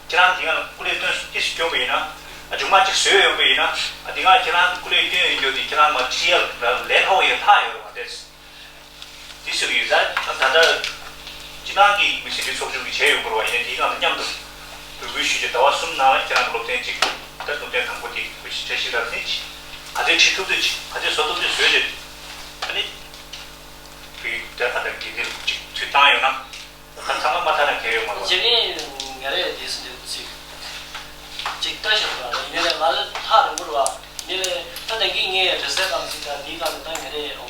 ཁྱེད་རང་འདི་སྒང་ལ་སྐུ་ལས་བཏོན་ཏོག་ཙམ་བསྐྱོན་པ་ཡིན་ན། ཨ་མཇུག་མ་ཅིག་བཟོས་ཡོང་པ་ཡིན་ན། ཨ་འདི་སྒང་ཁྱེད་རང་སྐུ་ལས་བསྐྱོན་ཡོང་རྒྱུ་དེ་ཁྱེད་རང་མ་ཁྲི་ཡར་ལས་སླ་བོ་ཡར་ལྷག་ཡོད་རེད་བ། དེ། འདི་ཟེར་གྱི་ཡོད་ས། ད་ལྟ་སྤྱི་བཏང་གི་མི་སེར་འདི་ཚོགས་ཆུང་གིས་བྱས་ཡོང་དགོས་རེད་བ། ཡིན་ནའི་དེའི་སྒང་ལ་མཉམ་དུ་འབོད་སྐུལ་ཞུས་རྗེས་ཟླ་བ་གསུམ་ནང་ལ་ཁྱེད་རང་གི་སློབ་ཚན་གཅིག་ད་སློབ་ཚན་དང་པོ་དེ་འབོད་ཞིབ་ཕྲ་ཞིག་རག་ནས་ཅིག་ག་ཚོད་ཁྲིད་ཐུབ་ཐུབ་ཅིག་ག་ཚོད་བཟོ་ཐུབ་ཐུབ་བཟོས་རྗེས་ཨ་ནི་བོད་ཡིག་དེ་ཨ་ད་དགེ་ལྡན་ཅིག་ཚུར་བཏང་ཡོང་ན། ད་ཚང་མ་མ་ཐག་ན་གལ་ཡོད་མ་རེད། རྗེས་ནས་ངས་རེད་དེ་སུ་འདྲ་ཚིག་ཅིག་ལྟ་ཞིག་རེད་པ། ཡིན་ནའི་ང་ལ་ཐག་རིང་པོ་རེད་པ། ཡིན་ནའི་ད་ནང་གི་ངའི་རེ་སའི་སྒང་ཅིག་དང་འདིའི་སྒང་ལ་ད་ངས་རེད་ཨོ།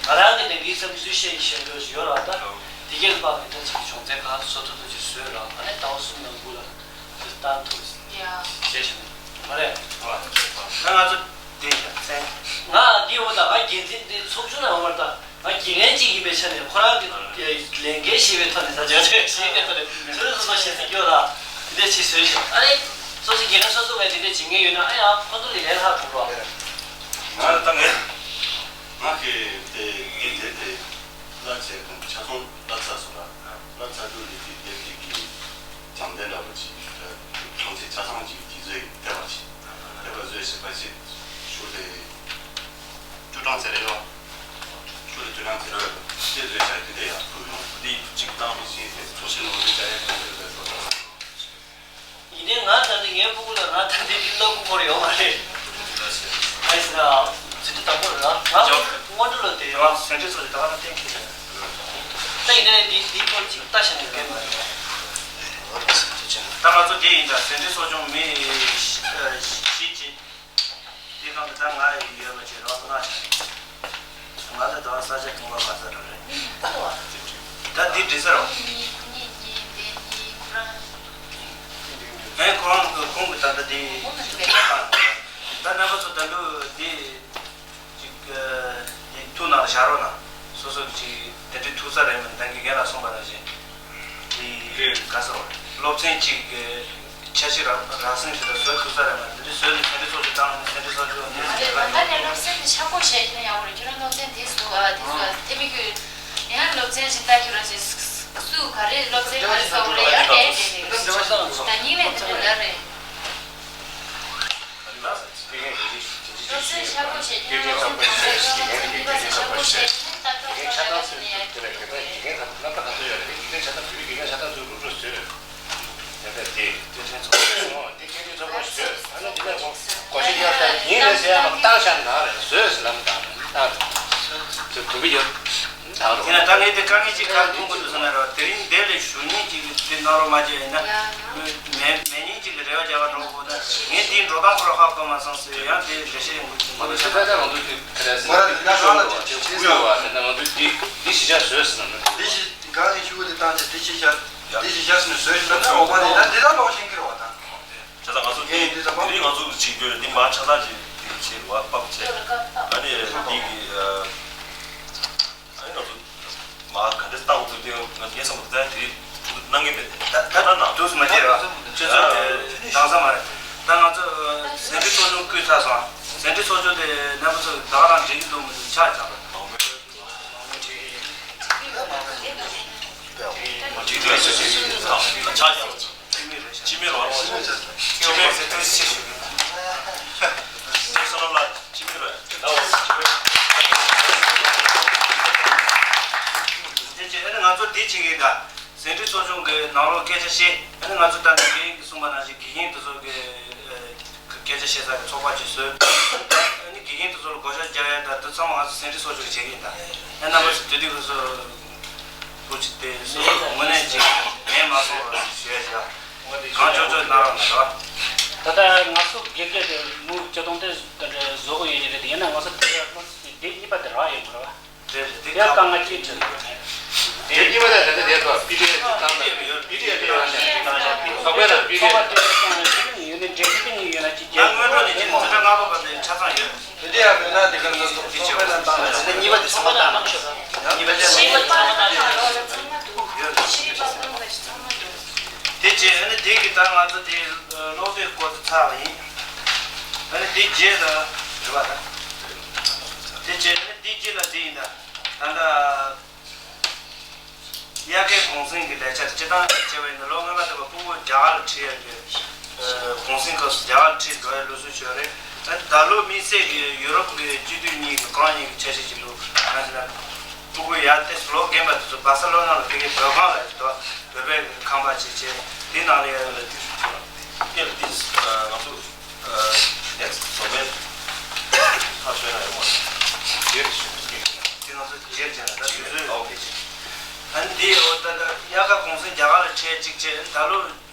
ང་རང་གི་ནང་གི་བསམ་ཚུལ་བཤད་བཤད་འདོད་ཅིག་ཡོད་རེད་པ། ད་དེ་གའི་ལ་དཔག་གི་ད་ཅིག་སྦྱོང་ཚན་གང་བཟོ་ཐུབ་ཐུབ་ཅིག་བཟོས་ར། ཨ་ནི་ཟླ་བ་གསུམ་ནང་ལ་སྒུག་ལ་དེ་བཏང་ཐུབ་ཡ་ཞེས་བྱས་ནས་མ་རེད། ད་ང་ཚོ་དེ་ཡ་ཚན་ང་འདི་འོ་ད་ང་འགན་འཛིན་འདི་ཚོགས་ཆུང་ནང་ཡོད་མ་རེད། ད་ང་ དགེ་རྒན་གཅིག་ཡིན་པའི་ཆ་ནས་ཁོ་རང་གི་ལས་འགན་ཞེས་པའི་ཐོག་ནས་ད་ཆ་ཞེས་པའི་ཐོག་ནས་སོ་སོ་སོ་ཞེ་ཚིག་སྐྱོ་ལ་དེ་འདྲས་ཅིག་བཟོས་ཤིང་ཨ་ནི་སོ་སོ་དགེ་རྒན་སོ་སོ་ངས་དེ་འདྲས་བྱེད་མཁན་ཡོད་ན་ཨ་ཡ་ཁོ་ཚོ་ལས་ལས་ལྷག་ཐུབ་རོགས། ང་ལ་ད་ངས་ང་གི་དེ་དགེ་རྒན་དེ་ལ་བྱས་དང་ཆ་ཚང་ལབ་ཚར་སོང་ལ་ལབ་ཚར་དུས་ནས་དེ་དེབ་ཅིག་གི་བྱམས་ལྡན་འདྲ་པོ་ཅིག་གྲངས་ཚད་ཆ་ཚང་ཅིག་དེ་ཚོའི་དེབ་པ་ཅིག་དེབ་པ་བཟོས་ཤིག་པ་ཅིག་ཞུ་དེ། ཅུ་ཀྲང་ཟེར་རེད་ཡོ། ཅུ་རེ་ཅུ་ཀྲང་ཟེར་རེད་ཡོ། དེ་བཟོས་བྱ་དེ་འདྲ་ཡག་པོ་ཡོང་། དེ་གཅིག་བཏང་མི་ཤེས་ཏེ་ཚོ་ཞིག་ལོ་རེ་བྱ་ཡག་གི་འདོད་པའི་བཟོ་ལྟ། ཡིན་ནའི་ང་ད་ནི་ངའི་ཕྲུ་གུ་ལ་ང་ད་ལྟའི་འདི་ལབ་དགོས་ཡོད་མ་རེད། ཨ་ཡིན་ཟེར་ཨ། ཇི་ལྟར་དང་པོ་རེད་ལ་ང་སྔོན་འགྲོ་ལ་དེ་ཡང་ཟིན་བྲིས་ཚོ་ཞིག་ད་ག་རང་གཏན་འཁེལ་ཡོད། ད་ཡིན་ནའི་འདི་འདིའི་སྐོར་ཅིག་ལྟ་བྱ་ནས་འགལ་མ་རེད། ད་ང་ཚོ་འདི་ཡིན་ད་ཟིན་བྲིས་གསོ་སྦྱོང་མི་བཞི་བྱས། དེ་གང་གི་ད་ང་ཡི་ཡོད་པ་ཅིག་རོགས་ང་ང་ལ་ད་ས་ཆ་ཐུང་བ་ག་ཚོད་རེད། ད་འདི་འདྲི་ས་རོགས། ངས་ཁོ་རང་གི་ཁོང་གི་ད་ལྟ་འདི་ད་རྣམ་པ་ཚོ་ད་ལུ་འདི་ཅིག་འདི་ཐུགས་ནང་བཞག་རོགས་གནང་། སོ་སོ་གི་ཅིག་དེ་འདྲའི་ཐུག་ས་རེད་མིན་ད་གི་རྒན་ལགས་གསུངས་པ་ནང་བཞིན། དེ་ག་ཟེར་བ་སློབ་ཚན་གཅིག་གི་འཆར་གཞི་རག་རག་སེང་དེ་ལ་བཟོ་ཐུབ་ས་རེད་མ་དེ་འདྲའི་བཟོས་ནས་ཚན་རིག་ཚོགས་ཆུང་བཏང་ནས་ཚན་རིག་ཚོགས་ཆུང་ནས་ད་ལྟ་ནས་སློབ་ཚན་དེ་ཆ་བགོས་བྱས་ན་ཡག་པོ་རེད། ཁྱོད་རང་སློབ་ཚན་དེ་བཟོ་ཨ་དེ་བཟོ་ཨ་དེ་མི་དགོས། ཡང་སློབ་ཚན་ཞིག་ལྟ་ཁྱོད་རང་ཞིག་སུ་ག་རེ་སློབ་ཚན་ག་རེ་བཟོ་དགོས་རེད། ཡང་དེ་དེ་དེ་ད་ཉིན་ནས་དེ་འདྲ་ལ་རེད། སློབ་ཚན་ཆ་བགོས་བྱས་ཁྱོད་རང་སློབ་ཚན་ག་རེ་བཟོ་དགོས་རེད། ཡང་དེ་དེ་དེ་ད་ལྟ་སློབ་ཚན་དེ་ཡང་དེ་དེ་དེ་ད་ལྟ་ག་ཚོད་ཡོད་རེད། དགེ་རྒན་ཆ་ཚང་ཚོས་རུ་ཁྲོད་བཟོས། ཡང་དེ་དེ་དེ་ཚོ་དེ་སྐད་ཆ་ཚོགས་པ་ཞིག་ཡོད། ཨ་ནི་འདི་ནས་ཁོང་གོ་ཤེས་ཡག་ལྟར་ཡིན་ལས་ཟེར་ཡག་བཏང་བཞག་ན་རེད། བཟོས་ཟེར་ལམ་བཏང་བཏང་རེད། དུ་བི་ཡོད་བཏང་རེད། དེ་ན་ད་ངས་དེ་དཀའ་ངལ་ཅིག་ག་རེ་མཐོང་གི་འདུག་ཟེར་ན་རེད་བ། དེ་རིང་འདིར་ལས་ཞུ་མཁན་ཅིག་དེ་གནང་རོགས་མ་བྱས་ཡིན་ན་མེད་མེད་མཁན་ཅིག་གི་རེ་བ་རྒྱག་ག་འགྲོ་དགོས་ན་ངས་འདིའི་འགྲོ་སྟངས་ཁོ་རང་ཧ་གོ་མ་སོང་ཟེར། ཡང་དེ་འགྲེལ་བཤད་ཡོང་གི་འདུག་ང་ཚོ་ཆ་ཚང་ང་ཚོ་དེ་ཁ་རས་ང་རང་ལ་ཅིག་ཅིག་ཅིག་ཁུ་ཡོད་བ་དེ་ན་ང་ཚོ་འདི་འདི་གཞིས་ཆགས་བཟོས་ཟེར་ན་འདི་གཞི་གང་ནས་ཤུ་གུ་དེ་བཏང་ཅིག་འདི་གཞིས་ཆགས་འདི་གཞིས་ཆགས་ཟེར་ནས་བཟོས་ཟེར་ན་འོག་མ་ནས་ད་འདི་ད་ལོག་ཤེས་ཀྱི་རེད་བ་ད། ཆ་ཚང་ང་ཚོ་ངས་འདི་ད་དེ་རིང་ང་ཚོ་གི་བྱེད་རྒྱུ་འདི་མ་ཆ་ཚང་ཅིག་འདི་བྱེད་རེད་བ་པག་བྱེད། ཨ་ནི་འདི་གི་ཨ་ནི་ང་ཚོ་མ་ག་འདྲས་བཏང་ཐུབ་དེ་ང་ངས་བསམ་པ་དེ་དེ་གནང་གི་མེད། ད་ད་ད་ནང་དུས་སུ་མ་བྱེད་ར་ཁྱོད་ཚོ་དེ་དྭངས་ས་མ་རེད། ད་ང་ཚོ་ཟིན་བྲིས་གཙོ་སྦྱོང་བསྐུལ་ཚར་སོང་། ཟིན་བྲིས་གཙོ་སྦྱོང་དེ་རྣམ་པ་ཚོ་ད་ག་རང་འགྲིག་གི་འདུག་མི་འདུག་ཆ་ཚང་རེད། ཆ་ཚང་རེད། སྤྱི་མི་རོགས། སྤྱི་མི་རོགས། སྤྱི་མི་རོགས། དེ་རྗེས་ཨ་ནི་ང་ཚོ་འདི་བྱེད་ཀྱི་ད་ཟིན་བྲིས་གཙོ་སྦྱོང་གི་ནང་ལོགས་སྐད་ཆ་བཤད། ཨ་ནི་ང་ཚོ་ད་ནི་དགེ་རྒན་གྱིས་གསུངས་པ་ནང་བཞིན་དགེ་རྒན་དེ་ཚོ་གི་སྐད་ཆ་བཤད་ས་གི་ཚོགས་པ་ཅིག་བཟོས། ཨ་ནི་དགེ་རྒན་དེ་ཚོ་ལ་བགོ་བཤའ་རྒྱག་ཡ་ད་དེ་ཚང་མ་ང་ཚོ་ཟིན་བྲིས་གཙོ་སྦྱོང་གི་བྱེད་ཀྱི་ཡིན་ད། ཨ་རྣམ་པ་ཚོ་དེ་དུས་ཁོ་ཚོ་བུ་ཅིག་དེ་སོ་སོ་དངོས་གནས་ཅིག་ངས་མ་སོང་བ་ཞུ་ཡ་ཞིག་ལ། གང་ལྕོགས་ལྕོགས་གནང་རོགས་གནང་རོགས། ད་ལྟ་ང་ཚོ་དགེ་རྒན་དེ་མུ་བཅུ་སྟོང་དེ་འདྲ་བཟོ་དགོས་ཡོད་ཀྱི་རེད་དེ། ཡིན་ན་ང་ཚོ་དེ་སློབ་ཚན་དེ་གཉིས་པ་དེ་རག་ཡོད་མ་རེད་བ། རེད་རེད། དེ་དེ་དཀའ་ངལ་ཅིག་འཕྲད་ཀྱི་རེད། དེ་གཉིས་པ་དེ་ད་ལྟ་དེ་ཚོ་པི་ཌི་ཨེཕ་དེ་བཏང་ད། པི་ཌི་ཨེཕ་དེ་བཏང་ཤག་ཚོགས་པའི་ནང་པི་ཌི་ཨེཕ་ཡོད་ནི་འབྲེལ་མཐུད་གཉིས་ཡོད་ན་ཅིག་ད་སྔོན་འགྲོ་ནས་ཅིག་འཛིན་གྲྭ་ལྔ་པ་བར་དུ་ཆ་ཚང་ཡོད། དེ་འདྲ་ཡང་མེད་ན་དེ་ག་ནང་ཚོགས་ཀྱི་ཆོས་པ་ལ་བཏང་ནས་གཉིས་པ་དེ་ཚང་མ་བཏང་ན་གཉིས་པ་དེ་ཚང་མ་བཏང་ན་ཡོད། དེ་རྗེས་ཨ་ནི་དེ་གི་ད་ང་ཚོ་དེ་ཀློག་དེབ་སྐོར་དུ་ཚར་བ་ཡིན། ཨ་ནི་དེ་རྗེས་ལ་རེད་བ་ད། དེ་རྗེས་ཨ་ནི་དེ་རྗེས་ལ་དེ་ཡིན་ད། ད་ལྟ་དབྱར་ཁའི་གུང་སེང་གི་ལས་འཆར་སྤྱིར་བཏང་བྱས་པ་ཡིན་ན་ལོ་སྔོན་མ་དེ་བ་ཕྲུ་གུ་རྒྱ་གར་ལ་ཁྲིད་ཡ་གི་གུང་སེང་སྐབས་སུ་རྒྱ་གར་ཁྲིད་འགྲོ་ཡ་ལུགས་སྲོལ་ཞིག་ཡོད་རེད། ཨ་ནི་ད་ལོ་དམིགས་བསལ་གྱི་ཡུ་རོབ་ཀྱི་སྤྱི་འཐུས་གཉིས་ཀྱི་ཁོ་རང་གཉིས་ཀྱི་འཆར་གཞི་ཅིག་འདུག་གང་ཞེ་ན། ཕྲུ་གུ་ཡར་ཏོག་ཙམ་ལོ་རྒན་པ་དེ་ཚོ་སྦར་སེ་ལོ་ན་ལ་ཕ་གིའི་བོད་ཁང་ལ་ཡོད་དོ། བོད་པའི་ཁང་པ་ཅིག་བྱས་དེ་ནང་ལ་ཡ་ཡོད་ལ་དུས་སུ་ཐོན་ལ་དེ་ལ་དེ་ང་ཚོ་ནེག་སི་ཊི་ཟོ་མའི་ཁ་ཤོད་ན་ཡོང་བ་རེད། དེ་ང་ཚོ་རྗེས་བྱས་ན་ད་དུས་ཚོད་ཨོ་ཁེ་ཅིག་ཨ་ནི་དེ་འོ་ད་ལྟ་དབྱར་ཁ་གུང་སེང་རྒྱ་གར་ལ་ཁྲིད་ཅིག་བྱས་ད་ལོ།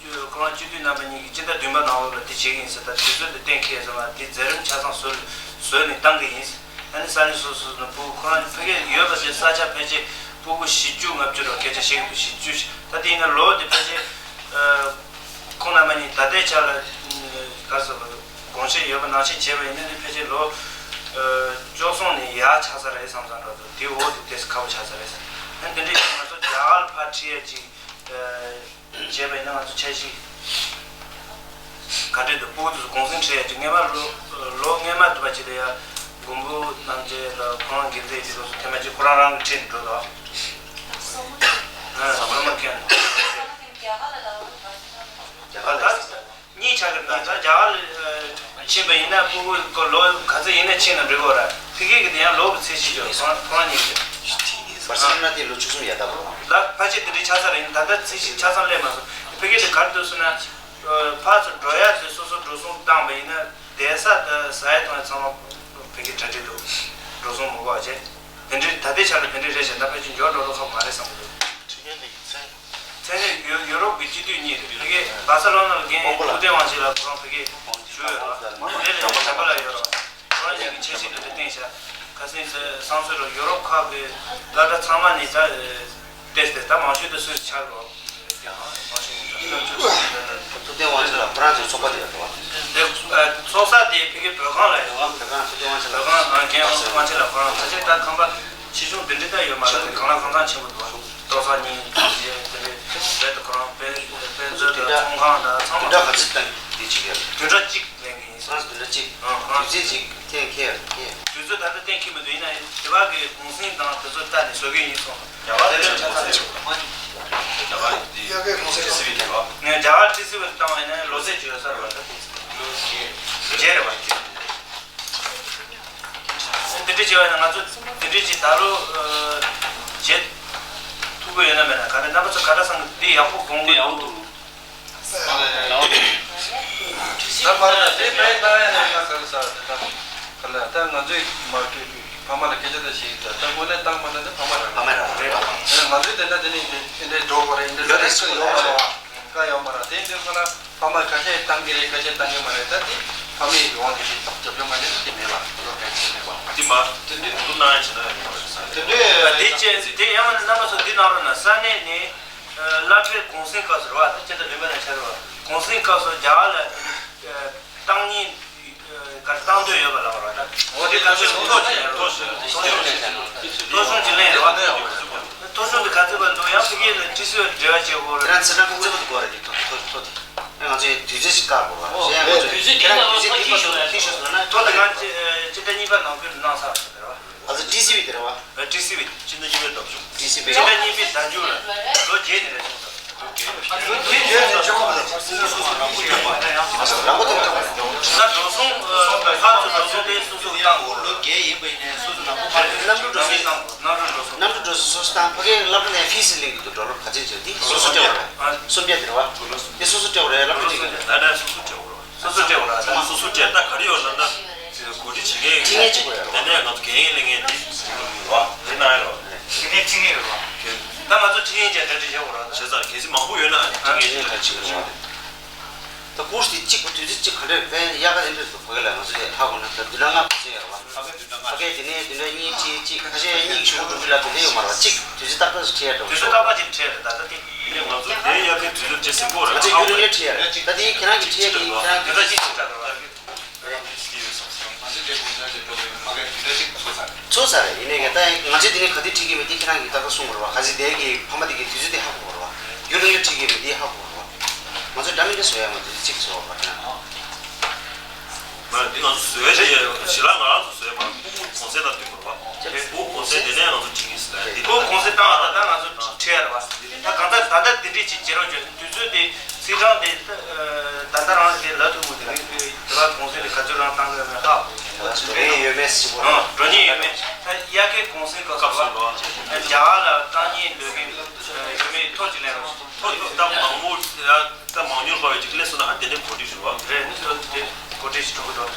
ཁོ་རང་སྤྱི་འཐུས་རྣམ་པ་གཉིས་ཀྱིས་སྤྱི་ཟླ་བདུན་པ་ནང་ལོགས་ལ་དེ་བྱེད་ཀྱི་ཡིན་ཟེར། ད་དུས་ཚོད་དེ་གཏན་འཁེལ་ཟེར་བ་དེ་མཛད་རིམ་ཆ་ཚང་བཟོས་བཟོས་ནས་བཏང་གི་ཡིན། ཨ་ནི་ས་གནས་སོ་སོ་ནས་ཕྲུ་གུ་ཁོ་རང་ཕ་གིར་ཡོད་པ་དེ་ས་ཆ་ཕལ་ཆེར་ཕྲུ་གུ་བཞི་བཅུ་ལྔ་བཅུ་རེ་བ་སྐད་ཆ་བཤད་ཀྱི་འདུག་བཞི་བཅུ་ཞིག་ད་དེ་ཡིན་ན་ལོ་དེ་ཕལ་ཆེར་ཁོང་རྣམ་པ་གཉིས་ད་ལྟའི་ཆ་ལ་ག་རེ་ཟེར་དགོངས་བཞེས་ཡོད་པ་ནང་བཞིན་བྱས་པ་ཡིན་ན་ནི་ཕལ་ཆེར་ལོ་ བཅུ་གསུམ་ནས་ཡར་ཆགས་ས་རེད་བསམ་བསམ་འགྲོ་འདུག་དེ་འོག་དེ་ཏོག་ཙམ་ཁག་པོ་ཆགས་ས་རེད་བསམ། ཨ་ནི་དེ་འདྲ་ཡིན་ང་ཚོ་རྒྱ་གར་ལ་ཕར་ཁྲིད་ཡ་ཅིག་བྱས་པ་ཡིན་ན་ང་ཚོ་འཆར་གཞི་ག་འདྲས་འདུག་ཕྲུ་གུ་དེ་ཚོ་གུང་སེང་ཁྲིད་ཡ་ཅིག་སྔས་མ་ལོ་ལོ་སྔས་མ་དུ་བ་ཅིག་ལ་ཡ་མགོན་པོ་རྣམ་རྒྱལ་ལ་ཁོ་རང་དགེ་རྩེ་ཅིག་ལོ་སོ་ཐེངས་མ་ཅིག་ཁོ་རང་རང་གིས་ཁྲིད་ནས་འགྲོ་འདུག་ཨ་ས་མ་མཁན་རྒྱ་གར་ལ་གཉིས་ཆགས་ཀྱི་འདུག་ད་རྒྱ་གར་ཕྱིན་པ་ཡིན་ན་ཕྲུ་གུ་ལོ་ག་ཚོད་ཡིན་ན་ཕྱིན་ན་འགྲིག་གོ་ར། ཕ་གི་གི་དེ་ཡང་ལོ་གི་ཚད་གཞི་ཡོད་ཁོང་ཁོང་གཉིས་ཀྱི། བར་སེ་ལོ་ན་དེ་ལོ་བཅུ་གསུམ་ཡར་ལྟ་བུ། ད་ཕལ་ཆེར་དེ་འདྲའི་ཆགས་ས་རེད། ད་ལྟ་ཚད་གཞི་ཆ་ཚང་སླེབས་མ་སོང་། ཕ་གི་དེ་ག་རེ་འདུག་ཟེར་ན། ཕར་ཚུར་འགྲོ་ཡ་དེ་སོ་སོ་འགྲོ་སོང་བཏང་བ་ཡིན་ན་བསྡད་ས་དང་ཟ་ཡ་འཐུང་ཡ་ཚང་མ་ཕ་གི་གྲ་སྒྲིག་འདུག་འགྲོ་སོང་མ་དགོས་པ་བྱས། དེ་འདྲའི་ད་ལྟའི་ཆ་ལ་དེ་འདྲའི་རེད་ཤག་ད་ཕལ་ཆེར་མགྱོགས་འགྲོ་ལོ་ཁག་མ་རེད་བསམ་གི་འདུག་ཁྲི་ཉན་ལི་ཚན། ཚན་རིག་ཡུ་ཡུ་རོབ་ཀྱི་སྤྱི་འཐུས་གཉིས་རེད། ཕ་གི་བྷ་སེ་ལོ་ན་ལ་རྒན་ཐུབ་བསྟན་དབང་ཆེན་ལགས་ཁོ་རང་ཕ་གི་བཞུགས་ཡོད་རེད་བ། དེ་ལས་བྱམས་པ་ལགས་ཡོད་རེད་བ། ཁོ་རང་གཉིས་ཀྱི་འཆར་གཞི་དེ་འདྲ་བཏིང་བཞག་ཁ་སང་ཚེ་སང་སོ་རུ་ཡུ་རོབ་ཁག་གི་སློབ་གྲྭ་ཚང་མ་ནས་ད་ཏེ་སྟེ་ད་མང་ཤོས་དེ་སུད་སི་ཆགས་རེད་བ། ཐུབ་བསྟན་དབང་ཆེན་ལགས་ཁོ་རང་ཚོའི་ཚོགས་པ་དེ་ཡོད་རེད་བ། དེ་ཚོགས་ས་དེ་ཕ་གི་བོད་ཁང་ལ་ཡོད་བ། བོད་ཁང་ཐུབ་བསྟན་དབང་ཆེན་ལགས་བོད་ཁང་རྒན་དབང་ཆེན་ལགས་ཁོ་རང་ཕལ་ཆེར་ད་ཁང་པ་ཆེ་ཆུང་དེ་འདྲ་ད་ཡོད་མ་རེད། གང་ལ་གང་འཚམ་ཆེན་པོ་འདུག་བ། ཏོག་ས་གཉིས་དེ་དེ་རེད། རྦད་དེ་ཁོ་རང་དཔེ་དཔེ་མཛོད་དང་ཚོང་ཁང་དང་ཚང་མ། བདུན་ཕྲག་ག་ཚོད་བཏང་གི་ཅིག་ཡོད། བདུན་ཕྲག་གཅིག་ལེན་གི་ཡིན། ཁོ་རང་ཚོ་བདུན་ཕྲག་གཅིག་ཨང་ཨང་། དུས་ཚོད་ཅིག་ཁྱེད་ཁྱེད་ཁྱེད། དུས་ཚོད་ད་ལྟ་གཏན་འཁེལ་མི་འདུག་ཡིན་ན་དེ་བ་གི་གུང་སེང་དང་དེ་ཚོ་ལྟ་ནས་བཟོ་གི་ཡིན་གསུངས། རྒྱ་གར་དེ་ལ་ཆ་ཚང་ཆེ་བ། རྒྱ་གར་དེ་ཡ་གི་གུང་སེང་ཏི་སི་ཝི་དེ་བ། ངས་རྒྱ་གར་ཏི་སི་ཝི་ལ་བཏང་བ་ཡིན་ན་ལོ་ཚད་ཅིག་ཡོད་ས་རེད་བ། ད་ཏི་སི་ཝི་ལོ་བརྒྱད་རེད་བ། དེ་འདྲ་བྱས་པ་ཡིན་ན་ང་ཚོ་དེ་འདྲ་ཅིག་ད་ལོ་བྱེད་ཐུབ་ཀྱི་ཡོད་ན་མེད་ན་ག་རེ་རྣམ་པ་ཚོ་ག་འདྲ་བསམ་གི་འདི་ཡག་པོ་དགོངས་ཀྱི་འདུག་ད་མ་རེད་དེ་དཔེ་ལྟ་ཡ་ནས་ང་ག་རེ་ཟ་དེ་ད་ག་ལ་ད་ང་ཚོའི་མ་སྐད་ཕ་མ་ལ་སྐད་ཆ་ད་ཞིག་ད་ད་དངོས་གནས་བཏང་མ་ན་ད་ཕ་མ་རང་ཕ་མ་རང་རེད་བ། ང་ཚོའི་དེ་འདྲ་དེ་ནས་དེ་འདྲའི་འགྲོ་དགོས་རེད། འདི་འདྲ་ཡོད་རེད་ཟེར་ཡོང་མ་རེད་བ། ཀ་ཡོང་མ་རེད། དེ་འདྲ་སོང་ན་ཕ་མ་ཁ་ཤས་བཏང་གི་རེད། ཁ་ཤས་བཏང་གི་མ་རེད། ད་དེ་ཕ་མའི་ཡོང་དེ་རྒྱབ་སྐྱོར་མ་བྱས་ན་དེ་མེད་པ་ཁོ་ཚོ་ག་ཚོད་མེད་པ། དེ་མ་དེ་འདྲའི་འདུག་ན་ཡང་བྱས་ན་ཡོང་མ་རེད་ས་རེད། དེ་འདྲའི་དེ་བཅས་དེ་ཡང་མ་ནི་རྣམ་པ་ཚོ་འདི་ནང་རོགས་ན་ས་གནས་ནས་སློབ་གྲྭའི་གུང་སེང་སྐབས་སུ་རེད་བ། དེ་ཅི་འདྲ་རིམ་པ་ནས་ཆགས་རེད་བ། གུང་སེང་སྐབས་སུ་རྒྱ་གར་ལ་བཏང་ཉིན་གར་བཏང་འདོད་ཡོད་པ་ལ་བར་བ་ད། འོ་དེ་ག་ཚོད་ཐོ་ཐོ་ཐོ་གཞུང་གི་ལན་རེད་བ། ཐོ་གཞུང་དེ་ག་ཚོད་པ་འདུག་ཡང་ཕ་གི་ལ་ཏི་སི་ཝི་འབྲེལ་བ་བྱེད་དགོས་རེད། ཁྱེད་རང་ཚོ་ག་ཚོད་པ་འདུག་གོ་རེད་དེ་ཐོ་ཐོ་ཐོ་དེ། ང་ཚོས་དུས་ཚོད་ཞིག་བཀག་དགོས་བ། གཞན་ང་ཚོས་ཁྱེད་རང་དུས་ཚོད་འདི་ཁྱེར་ཤོག་ཁྱེར་ཤོག་ཟེར་ན་ཐོ་དེ་ང་སྤྱི་ཟླ་གཉིས་པ་ནང་ཁུལ་གནང་ཚར་ཟེར་བ། ང་ཚོ་ཏི་སི་ཝི་དེ་རེད་བ། ཨ་ཏི་སི་ཝི། སྤྱི་ཟླ་གཉིས་པའི་ནང་བཞུགས། ཏི་སི་ཝི། སྤྱི་ཟླ་གཉིས་པའི་ཟླ་མཇུག་ལ་ལོ་བརྒྱད་དེ་རེད་གསུངས་སོང་། ལོ་བརྒྱད་བརྒྱད་ནས་བཅོ་ལྔ་བར་ལ་སོ་སོ་སོ་སོ་རང་མགོ་ཡོད་པ། ད་འགྲོ་སོང་ཕར་ཚུར་འགྲོ་སོང་དེ་སོ་སོ་བཏང་དགོས། ལོ་བརྒྱད་ཡིན་པ་ཡིན་ནའི་སོ་སོ་རང་མགོ་ཕར་ཚུར་གནམ་གྲུ་འགྲོ་སོང་གནམ་གྲུ་འགྲོ་སོང་། གནམ་གྲུ་འགྲོ་སོང་སོ་སོ་བཏང་། ཕ་གིའི་སློབ་གྲྭ་ནས་ཕི་སི་ལེན་གྱི་འདུག་ཌོ་ལར་ག་ཚོད་བྱས་དེ་སོ་སོ་སྤྲད་པ་རེད། སུམ་བརྒྱ་དེ་རེད་བ། དེ་སོ་སོ་སྤྲད་པ་རེད། སློབ་གྲྭ་གཅིག་གི་ད་ལྟ་སོ་སོ་སྤྲད་པ་རེད། སོ་སོ་སྤྲད་པ་རེད། ད་སོ་སོ་སྤྲད་ད་ག་རེ་ཡོད་ལབ་ན། གོ་སྒྲིག་བྱེད་མཁན་ཁྲིད་མཁན་གཅིག་པ་ཡོད་རེད་བ། དེ་ནས་ང་ཚོ་འགན་ལེན་མཁན་དེ་རེད་བ། དེ་ན་ཡོད་རེད་བ། དེ་ནས་ཁྲིད་མཁན་ཡོད་རེད་བ། ད་ང་ཚོ་ཁྲིད་མཁན་ཅིག་གྲ་སྒྲིག་བྱེད་དགོས་རེད་བ། བྱས་ཙང་གལ་སྲིད་མང་པོ་ཡོད་ན་ཁྲིད་མཁན་ཅིག་གྲ་སྒྲིག་བྱེད་དགོས་རེད། ད་ཀུར་སི་དེ་གཅིག་པ་དུས་ཚོད་གཅིག་ག་འདྲས་དཔེ་ཡག་ག་དེ་འདྲས་འདུག་ཕ་གི་ལ་ང་ཚོ་ཡ་ཧ་གོ་ན་ད་བདུན་ཕྲག་ལྔ་བཅུ་ཚོད་ཡོད་རེད་བ། ཕ་གི་དེ་ནས་བདུན་ཕྲག་གཉིས་ཁྲིད་གཅིག་ཁ་ཤས་གཉིས་ཤོག་གུ་དྲུག་ཁྲིད་ལ་དེ་འདྲས་ཡོད་མ་རེད་བ། གཅིག་དུས་ཚོད་ཏག་ཏག་ཞིག་ཁྲིད་ཡ་འདྲ་བོ་དུས་ཚོད་ཏག་ཏག་ཅིག་ཁྲིད་ཡ་རེད། ད་ལྟ་དེ་ཡིན་ནའི་ང་ཚོ་དེ་ཡ་གི་དུས་ཚོད་བརྗེ་ཟིན་པོ་རེད། ང་ཚོ་ཡུན་རིང་ལས་ཁྲིད་ཡ་རེད། ད་དེ་ཁྱེད་རང་གི་ཁྲིད་ཡ་གི་ཁྱེད་རང་གི་ཚོད་ཚ་རེད། ཡིན་ནའི་ད་ང་ཚོས་དེ་ནས་ག་དུས་ཁྲིད་ཀྱི་མེད་དེ་ཁྱེད་རང་གིས་ཏག་ཏག་གསུང་དགོས་རེད་བ། ག་ཚོད་དེ་གི་ཕ་མ་དེ་གི་དུས་ཚོད་དེ་ཧ་གོ་དགོས་རེད་བ། ཡུན་རིང་ལས་ཁྲིད་ཀྱི་མེད་དེ་ཧ་གོ་དགོས་རེད་བ། ང་ཚོས་འདྲ་མི་འདྲ་བཟོ་ཡ་མ་དུས་ཚོད་གཅིག་བཟོ་བ་ཁྱེད་རང་། མ་འདི་ང་ཚོ་བཟོས་ཏེ་ཞི་ལ་ང་རང་ཚོ་བཟོས་མ་ཕྲུ་གུ་གུང་སེང་དང་བསྟུན་དགོས་རེད་བ། ཕྲུ་གུ་གུང་སེང་དེ་ནས་ང་ཚོ་ཁྲིད་ཀྱི་ཟེར་ལ་དེ་ཕྲུ་གུ་གུང་སེང་བཏང་བ་ད་ལྟ་ང་ཚོ་ཁྲིད་ཡ་རེད་བ། ད་གང་ལྟར་ད་ལྟ་འདི་འདྲས་ཅིག་བྱེད་རོགས་བྱོས། དུས་ཚོད་དེ་ཚེས་གྲངས་དེ་ད་ལྟ་རང་དེ་ལབ་ཐུབ་མི་འདུག་དེ་བ་གུང་སེང་དེ་ག་ཚོད་རང་བཏང་གི་ཡོད་མེད་ཧ་གོ། འགྲོ་ཉེན་ཡོད་མེད་ཟེར་བ། འགྲོ་ཉེན་ཡོད་མེད། ད་དབྱར་ཁའི་གུང་སེང་སྐབས་སུ་རེད་བ། རྒྱ་གར་ལ་བཏང་ཉེན་ལོས་མཁན་ཡོད་མེད་ཐོ་ཅིག་ལེན་རོགས། ཐོ་ཐོ་ད་མང་པོ་ད་མང་ཉུང་བར་བའི་ཅིག་སླེབས་སོང་ན་ཨ་དེ་ནས་གོ་སྒྲིག་ཞུ་བ། རེད། དེ་གོ་སྒྲིག་ཞུ་གི་འགྲོ། དུས་ཚོད་གལ་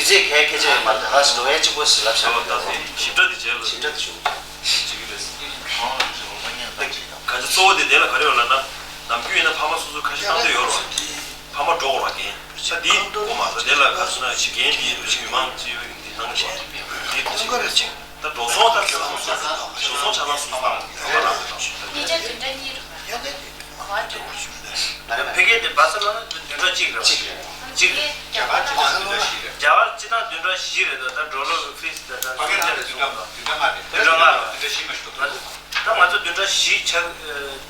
སྐད་ཆ་ཡོད་མ་རེད། ད་ག་སེ་འགྲོ་ཡ་གཅིག་པོ་ཞིག་ལབ་བཞག་ད་དེ་ཞིབ་ཕྲ་དེ་བྱས་ལ་ཞིབ་ཕྲ་དེ་ཞུ་གི་འདུག་བྱེད་ཀྱི་རེད། ག་ཚོད་གཙོ་བོ་དེ་དེ་ལ་ག་རེ་ཡོད་ལབ་ན། ནམ་རྒྱུན་ཡིན་ན་ཕ་མ་སོ་སོ་ཁ་ཤས་གཏོང་འདོད་ཡོད་རེད་བ། ཕ་མ་འགྲོ་དགོས་ར་རྒན། ད་འདི་དགོས་མ་རེད། དེ་ལ་ག་ཚོད་ན་ཞིག་རྒན་འདི་ཡོད་ཞིག་མི་མང་ཅི་ཡོད་འདི་གནང་ཞིག་འདི་འདི་ཅིག་རེད་ཅིག་ད་འགྲོ་སོང་ད་ཁྱོད་རང་སོ་སོ་འགྲོ་སོང་ཆ་ཚང་སོ་སོ་ཕ་མ་རང་གི་ཐོག་ཞུ་ད། ཕ་གི་དེ་བ་ས་ལོ་ན་བདུན་ཕྲག་གཅིག་རེད་བ། གཅིག་རྒྱ་གར་སྤྱི་བཏང་བདུན་ཕྲག་བཞི་རེད། རྒྱ་གར་སྤྱི་བཏང་བདུན་ཕྲག་བཞི་རེད་དོ། ད་འགྲོ་ལོག་ཕི་སི་ད་ད་ཕ་གི་རང་ལ་བདུན་ཕྲག་བདུན་ཕྲག་ལྔ་རེད། བདུན་ཕྲག་ལྔ་རེད། བདུན་ཕྲག་བཞི་མ་ཞིག་འདུག་ད་ང་ཚོ་བདུན་ཕྲག་བཞི་ཆགས་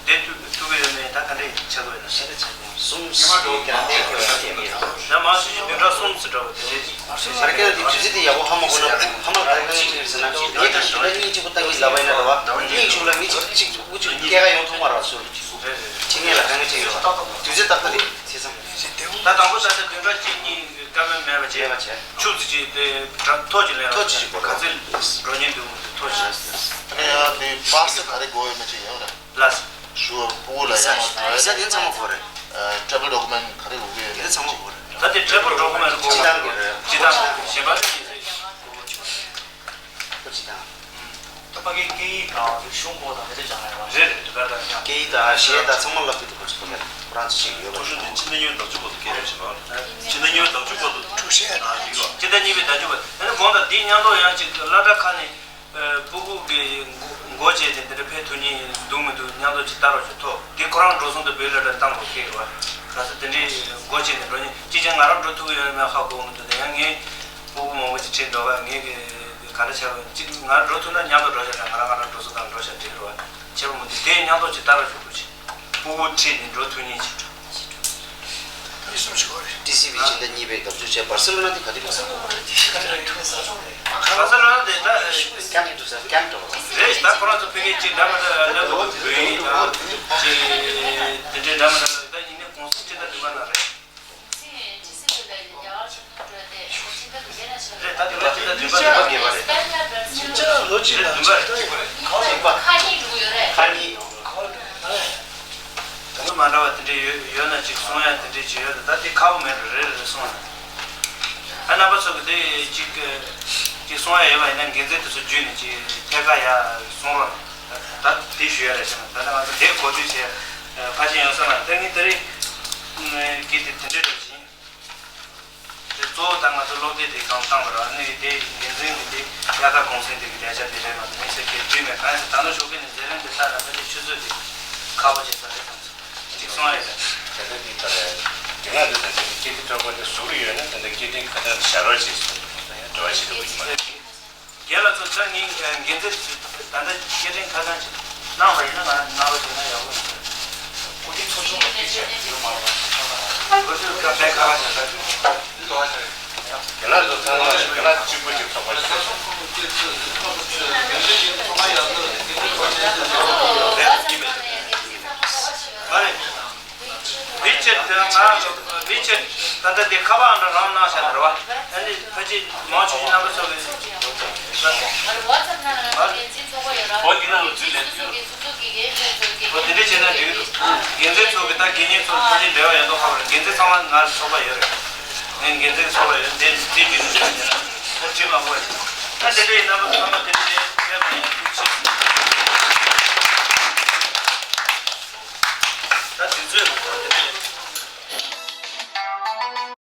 བསྡད་ཐུབ་ཐུབ་ཀྱི་ཡོད་མེད། ད་ག་འདྲས་ཆགས་ཀྱི་ཡོད་ན་ཤེས་ན་ཆགས་ཀྱི་ཡོད། གསུམ་བཞི་ཡོད་ཀྱང་བསྡད་ཀྱི་ཡོད་ན་བསྡད་ཀྱི་ཡོད། ད་མང་ཤོས་ཀྱིས་བདུན་ཕྲག་གསུམ་ཙམ་འདྲ་བོ་དེ་འདྲས། ས་ར་ཀན་དེ་དུས་ཚོད་དེ་ཡག་པོ་ཧ་མ་གོ་ན་ཧ་མ་ག་རེ་དཀའ་ངལ་ཅིག་ཡོད་ཟེར་ན། ངས་ད་ཞུ་ལ་གཉིས་གཅིག་པོ་ལྟ་གི་ལབ་པ་ཡིན་ན་རེད་བ། གཉིས་གཅིག་ལ་མི་གཅིག་གཅིག་དབུ་ཅིག་སྐྱེལ་ཀ་ཡོང་ཐུབ་མ་རེད་བ། སུ་ཁྲིད་མཁན་ལ་དཀའ་ངལ་ཅིག་ཡོད་རེད། དུས་ཚོད་ཏག་ཏག་རེད་ཚེ་བཟང་། ད་དང་པོ་ད་ལྟ་བདུན་ཕྲག་གཅིག་གཉིས་སྐར་མ་མེད་པ་བྱས། མེད་པ་བྱས། ཆུ་ཚོད་གཅིག་དེ་ཐོ་གཅིག་ལེན་རོགས། ཐོ་གཅིག་ཞིག་དགོས་རེད། ག་ཚོད་འགྲོ་མཁན་འདུག་ཐོ་གཅིག་ཨ་ནི་ཡང་དེ་པ་སེ་ག་རེ་དགོས་ཡོད་མེད་ཅིག་ཡོད་རེད། ལགས། ཞུ་བ་ཕྲུ་གུ་ལ་ཡང་མ་ཊི་རེ་ཝི་ས་དེ་ཚང་མ་དགོས་རེད། ཨ་ཊེ་རེ་བལ་ཌོ་ཀུ་མེན་ཊི་ག་རེ་དགོས་ཀྱི་ཡོད་དེ་མེད་ཚང་མ་ཅིག་དགོས་རེད། ད་དེ་ཊེ་རེ་བལ་ཌོ་ཀུ་མེན་ཊི་དགོས། སྤྱི་བཏང་དགོས་རེད། སྤྱི་བཏང་གཞན་པ་ལ་ཡིན་ཚེ་དགོས་ཀྱི་མ་རེད། ཁོ་ཅི་དང་། ད་ཕ་གིའི་སྐད་ཡིག་དང་རིག་གཞུང་སྐོར་དང་དེ་འདྲ་སྦྱང་ཡ་རེད། རེད་རེད། དེ་ག་ད་ཡང་སྐད་ཡིག་དང་གཞས་དང་ཚང་མ་བསླབ་ཀྱི་འདུག་ཁོ་ཚོ་ཕ་གིར་ཁོ་རང་ཚོ་ཞིག་ཡོད་པ་ཐོ་གཞུང་དེ་ཕྱི་ཟླ་གཉིས་པའི་ལྡབ་བཅུ་བར་དུ་སྐད་རེད་བྱེད་པ་རེད། ཕྱི་ཟླ་གཉིས་པའི་ལྡབ་བཅུ་བར་དུ་གྲོས་བཤད་ཨ་ཡིག་ལ་ཕྱི་ཟླ་གཉིས་པའི་ལྡབ་བཅུ་བར། ཨ་ནི་དགོངས་དག་འདི་མཉམ་དུ་ཡང་ཅིག་སློབ་གྲྭ་ཁག་ནས་ཕྲུ་གུ་གི་མགོ་བྱས་ཏེ་འདི་འདྲ་ཕེབས་ཐུབ་མཁན་འདུག་མི་འདུག་མཉམ་དུ་ཅིག་ལྟ་རོགས་བྱེད་ཐོག་འདི་ཁོ་རང་འགྲོ་སོང་དུ་བོད་སློབ་གྲྭ་བཏང་དགོས་ཀྱི་རེད་བ། ག་ཚོད་དེ་འདྲའི་མགོ་བྱས་ནས་འགྲོ་མཁན་ཅིག་ཅིག་ང་རང་འགྲོ་ཐུབ་ཀྱི་ཡོད་མེད་ཧ་གོ་མི་འདུག་དེ་ཡང་ངས། ཕྲུ་གུ་མང་པོ་ཅིག་ཁྲིད་འགྲོ་ག་ངས་གི་ག་རེ་བྱ་བ་ཅིག་ང་འགྲོ་ཐུབ་ན་མཉམ་དུ་འགྲོ་བྱ་དང་ང་རང་ང་རང་འགྲོ་ས་དང་འགྲོ་བྱ་དེ་རེད་བ། བྱས་པ་མ་གཏོགས་དེ་མཉམ་དུ་ཅིག་ལྟ་རོགས་ཞུ་དགོས་ཅིག་ཕྲུ་གུ་ཁྲིད་ནས་འགྲོ་ཐུབ་མཁན་ཅིག་གཉིས་གསུམ་ཞིག་གོ་རེད། ཊི་སི་ཝི་སྤྱི་ཟླ་གཉིས་པའི་ལྡབ་བཅུ་བྱས་སྦར་སེ་ལོ་ན་དེ་ག་དུས་ལ་ས་གོ་བ་རེད། སྦར་སེ་ལོ་ན་དེ་ད་ཀེམ་དུ་ས་ཀེམ་དུ་རེད། ད་ཁོ་རང་ཚོ་ཕ་གི་ཅིག་འདྲ་མི་འདྲ་ལ་ལབ་དགོས་བོད་ཡིག་དང་ཅིག་དེ་འདྲའི་འདྲ་མི་འདྲ་ལ་ད་ཡིན་ནའི་གུང་སེང་སྤྱི་ཟླ་བདུན་པ་ལ་རེད། རེད། ད་དེ་ལ་ཕྱི་ཟླ་བདུན་པ་རེད། ཕྱི་ཟླ་བདུན་པ་རེད། ཕྱི་ཟླ་ལོ་གཅིག་ལ་བདུན་པ་རེད། ཁ་གཉིས་འགྲོ་གི་ཡོད་རེད། ཁ་གཉིས། ད་དུང་མ་འདྲ་བ་དེ་འདྲས་ཡོད་ཡོད་ན་ཅིག་གསུང་ཡ་དེ་འདྲས་ཅིག་ཡོད་རེད། ད་དེ་ཁག་པོ་མེད་རེད། རེད་རེད་གསུང་ཡ། ད་རྣམ་པ་ཚོ་གི་དེ་ཅིག་ཅིག་གསུང་ཡ་ཡོད་པ་ཡིན་ན་འགན་འཛིན་དེ་ཚོ་བརྒྱུད་ནས་ཅིག་ཐད་ཀར་ཡ་གསུང་རོགས། ད་དེ་ཞུ་ཡ་རེད་ཟེར་ན། ད་ནི་ང་ཚོ་དེ་གོ་དུས་བྱས་ཕལ་ཆེར་ཡོང་ས་མ་རེད། ད་ངས་དེ་རིང་གི་དེ་དེ་འདྲས་རེད་ཅིང་། དེ་གཙོ་བོ་ད་ང་ཚོ་སློབ་དེབ་དེ་གང་བཏང་བ་རེད། ཨ་ནི་དེ་འགན་འཛིན་གྱི་དེ་དབྱར་ཁ་གུང་སེང་དེ་གི་ལས་བྱ་དེ་རེད་མ་གཏོགས་དམིགས་བསལ་གྱི་བསྡུས་མེད། གང་ཡིན་ཟེར་ད་ནང་ཞོགས་ཀས་ནས་མཛད་རིམ་དེ་ལྟར་ལ་ཕལ་ཆེར་ཆུ་ཚོད་དེ་ཁག་པོ་བྱེད་ས་རེད་བསམ་སོང་། ཅིག་གསུང་ཡ་ཡོད་ད། དེ་ལྟ་དེ་ལྟར་དེ་ང་ཚོ་དེ་འདྲ་སྐད་འཕྲིན་ཚོགས་པ་དེ་བཟོ་གི་ཡོད་ན་དེ་འདྲ་སྐད་འཕྲིན་ཁ་བྱང་བཞག་རོགས་བྱེད་ཟེར་ཡང་འབྲེལ་བ་བྱེད་ཐུབ་ཀྱི་མ་རེད། རྒན་ལགས་ཚོ་ད་ངས་འགན་འཛིན་ད་ལྟ་སྐད་འཕྲིན་ཁ་བྱང་ཅིག་གནང་བ་ཡིན་ན་ང་གནང་རོགས་བྱས་ན་ཡག་པོ་ཡིན་ས་རེད། སྐུ་མདུན་ཚོགས་ཆུང་ལ་སྐད་ཆ་ཡོད་མ་རེད་པ། ཁོ་ཚོས་ཁ་བྱང་ཁ་བྱང་ད་དུང་། རྒན་ལགས་ཚོ་ཚང་མ་རྒན་ལགས་གཅིག་པུ་གཅིག་ཚོགས་པ་ཞིག་མ་རེད། དེ་ཕྱིར་དེ་ང་དེ་ཕྱིར་ད་ལྟ་དེ་ཁ་པར་ཨང་གྲངས་རང་གནང་བཞག་ན་རེད་བ། ཨ་ནི་ཕལ་ཆེར་མང་ཆེ་ཤོས་རྣམ་པ་ཚོ་གིས་འོ་དེ་ནང་ལ་འཛུལ་ལེན་དུས། འོ་དེ་འདྲ་བྱས་ན་འགྲིག་གི་འདུག་འགན་འཛིན་ཚོ་གིས་ད་དགེ་རྒན་ཚོ་ཕལ་ཆེར་འབྲེལ་བ་ཡོད་མདོག་ཁ་པོ་རེད། འགན་འཛིན་ཚང་མ་ང་ལ་ཚོགས་པ་ཡོད་རེད། ངས་འགན་འཛིན་ཚོགས་པ་ཡོད་འདི་འདི་བརྒྱུད་ནས་འགྲིག་གི་འདུག་ད་དེ་འདྲ་ཡིན་རྣམ་པ་ཚང་མ་དེ་འདྲ་བྱས་ན།